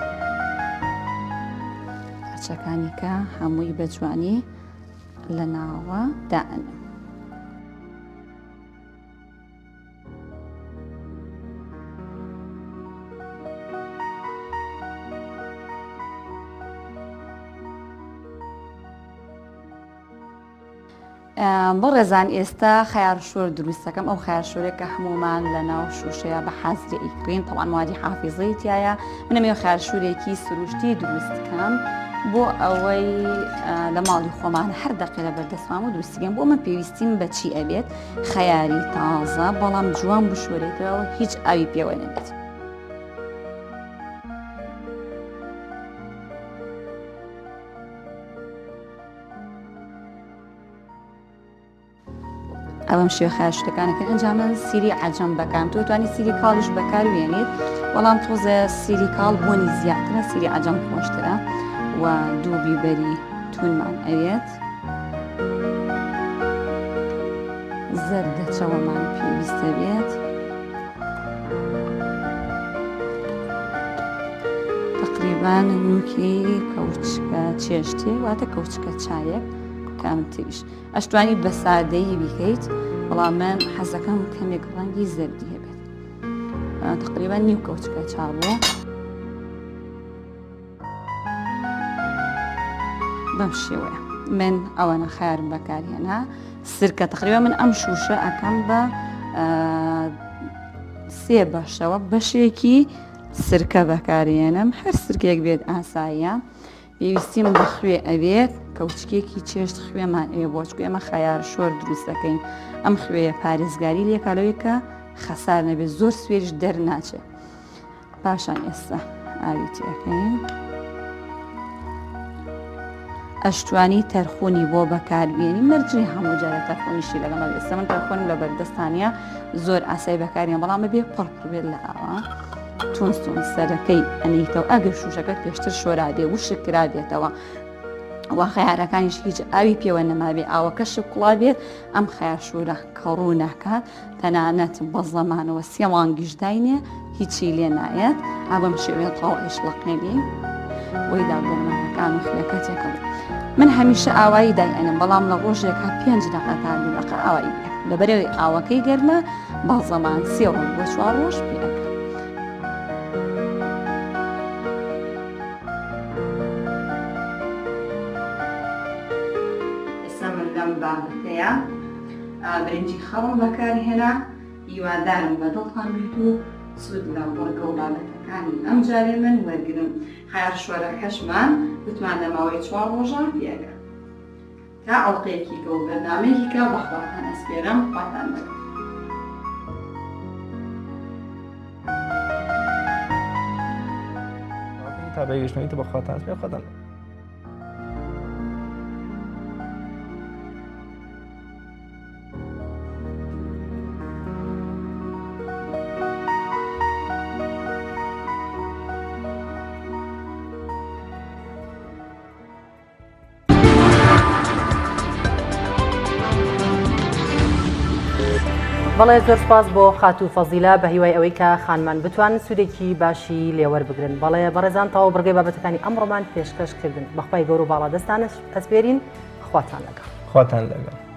[SPEAKER 4] پارچەکانی کە هەمووی بە جوانی لە ناوە دانێم. بەڕێزان ئێستا خەیار شۆر دروستەکەم ئەو خەیار شۆرێک کە هەمومان لە ناو شوشەیە بە حازری ئیکڕین تەوان موادی حافیزەی تایە منەمێ خەیار شورێکی سروشتی دروست کەم بۆ ئەوەی لە ماڵی خۆمان هەر دەقێ لە بەردەستمان و دروستگەم بۆ من پێویستیم بەچی ئەبێت خەیاری تازە بەڵام جوان بشۆرێتەوە هیچ ئاوی پێوە نەبێت. ئەوەم شێوە خەیار شتەکانەکە ئەنجام من سیری عەجەم بەکام تۆ توانی سیری کاڵیش بەکار وێنیت بەڵام تۆزێ سیری کاڵ بۆنی زیاترە سیری عەجەم خۆشترە و دوو بیبەری تونمان ئەوێت زەردەچەوەمان پێویستە بێت تقریبان نوکی کەوچکە چێشتێ واتە کەوچکە چایەک کامتریش ئەشتوانی بە سادەیی بیکەیت بەڵام من حەزەکەم کەمێک ڕەنگی زەردی هەبێت تقریبا نیو کەوچکە چا بوو بەم شێوەیە من ئەوەنە خەیارم بەکارهێنا سرکە تقریبا من ئەم شوشە ئەکەم بە سێ بەشەوە بەشێکی سرکە بەکارێنم هەر سرکێک بێت ئاساییە پێویستیم بە خوێ ئەوێت کەوچکێکی چێشت خوێمان ئەوێ بۆچکو ئێمە خەیار شۆر دروست دەکەین ئەم خوێیە پارێزگاری لێکا لەوەی کە خەسار نەبێت زۆر سوێریش دەرناچێت پاشان ئێستا ئاوی تێەکەین ئەشتوانی تەرخونی بۆ بەکاربیێنی مەرجی هەموو جارە تەرخونیشی لەگەڵ ئێستا من تەرخونم لە بەردەستانە زۆر ئاسای بەکاریان بەڵام بێ پڕ بێت لە ئاوا تون تون سەرەکەی ئەنیتەوە ئەگەر شوشەکە پێشتر شۆرابێ وشک کرابێتەوە و خەیارەکانیش هیچ ئاوی پێوە نەمابێ ئاوەکەش کوڵا بێت ئەم خەیار شورە کەڕوو ناکات تەنانەت بە زەمانەوە سێ مانگیش داینێ هیچی لێ نایەت ئا بەم شێوەیە تەواو ئەیشڵەقێنی وەی دا گەرمەکان و خوێەکە تێکەڵ من هەمیشە ئاوایی دای ئەنم بەڵام لە ڕۆژێک پێنج دقە تا دوو دقە ئاوایی بێ لەبەرەوەی ئاوەکەی گەرمە بە زەمان سێ ڕۆژ بۆ چوار ڕۆژ پێ ئەکا. ئێستا من لەم بابەتەیە برنجی خەڵم بەکارهێنا هیوادارم بە دڵتان بێت و سوود لە بڕگە و بابەتەکانی ئەم جارەی من وەرگرن خەیار شۆرەکەشمان وتمان لە ماوەی چوار ڕۆژە پێئەگات تا ئەڵقەیەکی کە و بەرنامەیەکی کە بەخواتان ئەسپێرم خواتان لەگەڵ.
[SPEAKER 2] تا بەگەشتنەوەی تە بەخواتان ئەسپێرم خواتان لەگەڵ.
[SPEAKER 1] بەڵێ زۆر سپاس بۆ خاتوو فەزیلە بە هیوای ئەوەی کە خانمان بتوانن سوودێکی باشی لێوەربگرن بەڵێ بەڕێزان تەواو بڕگەی بابەتەکانی ئەمڕۆمان پێشکەش کردن بەخوای گەورە و باڵادەستان ئەسپێرین خواتان لەگەڵ
[SPEAKER 2] خواتان لەگەڵ.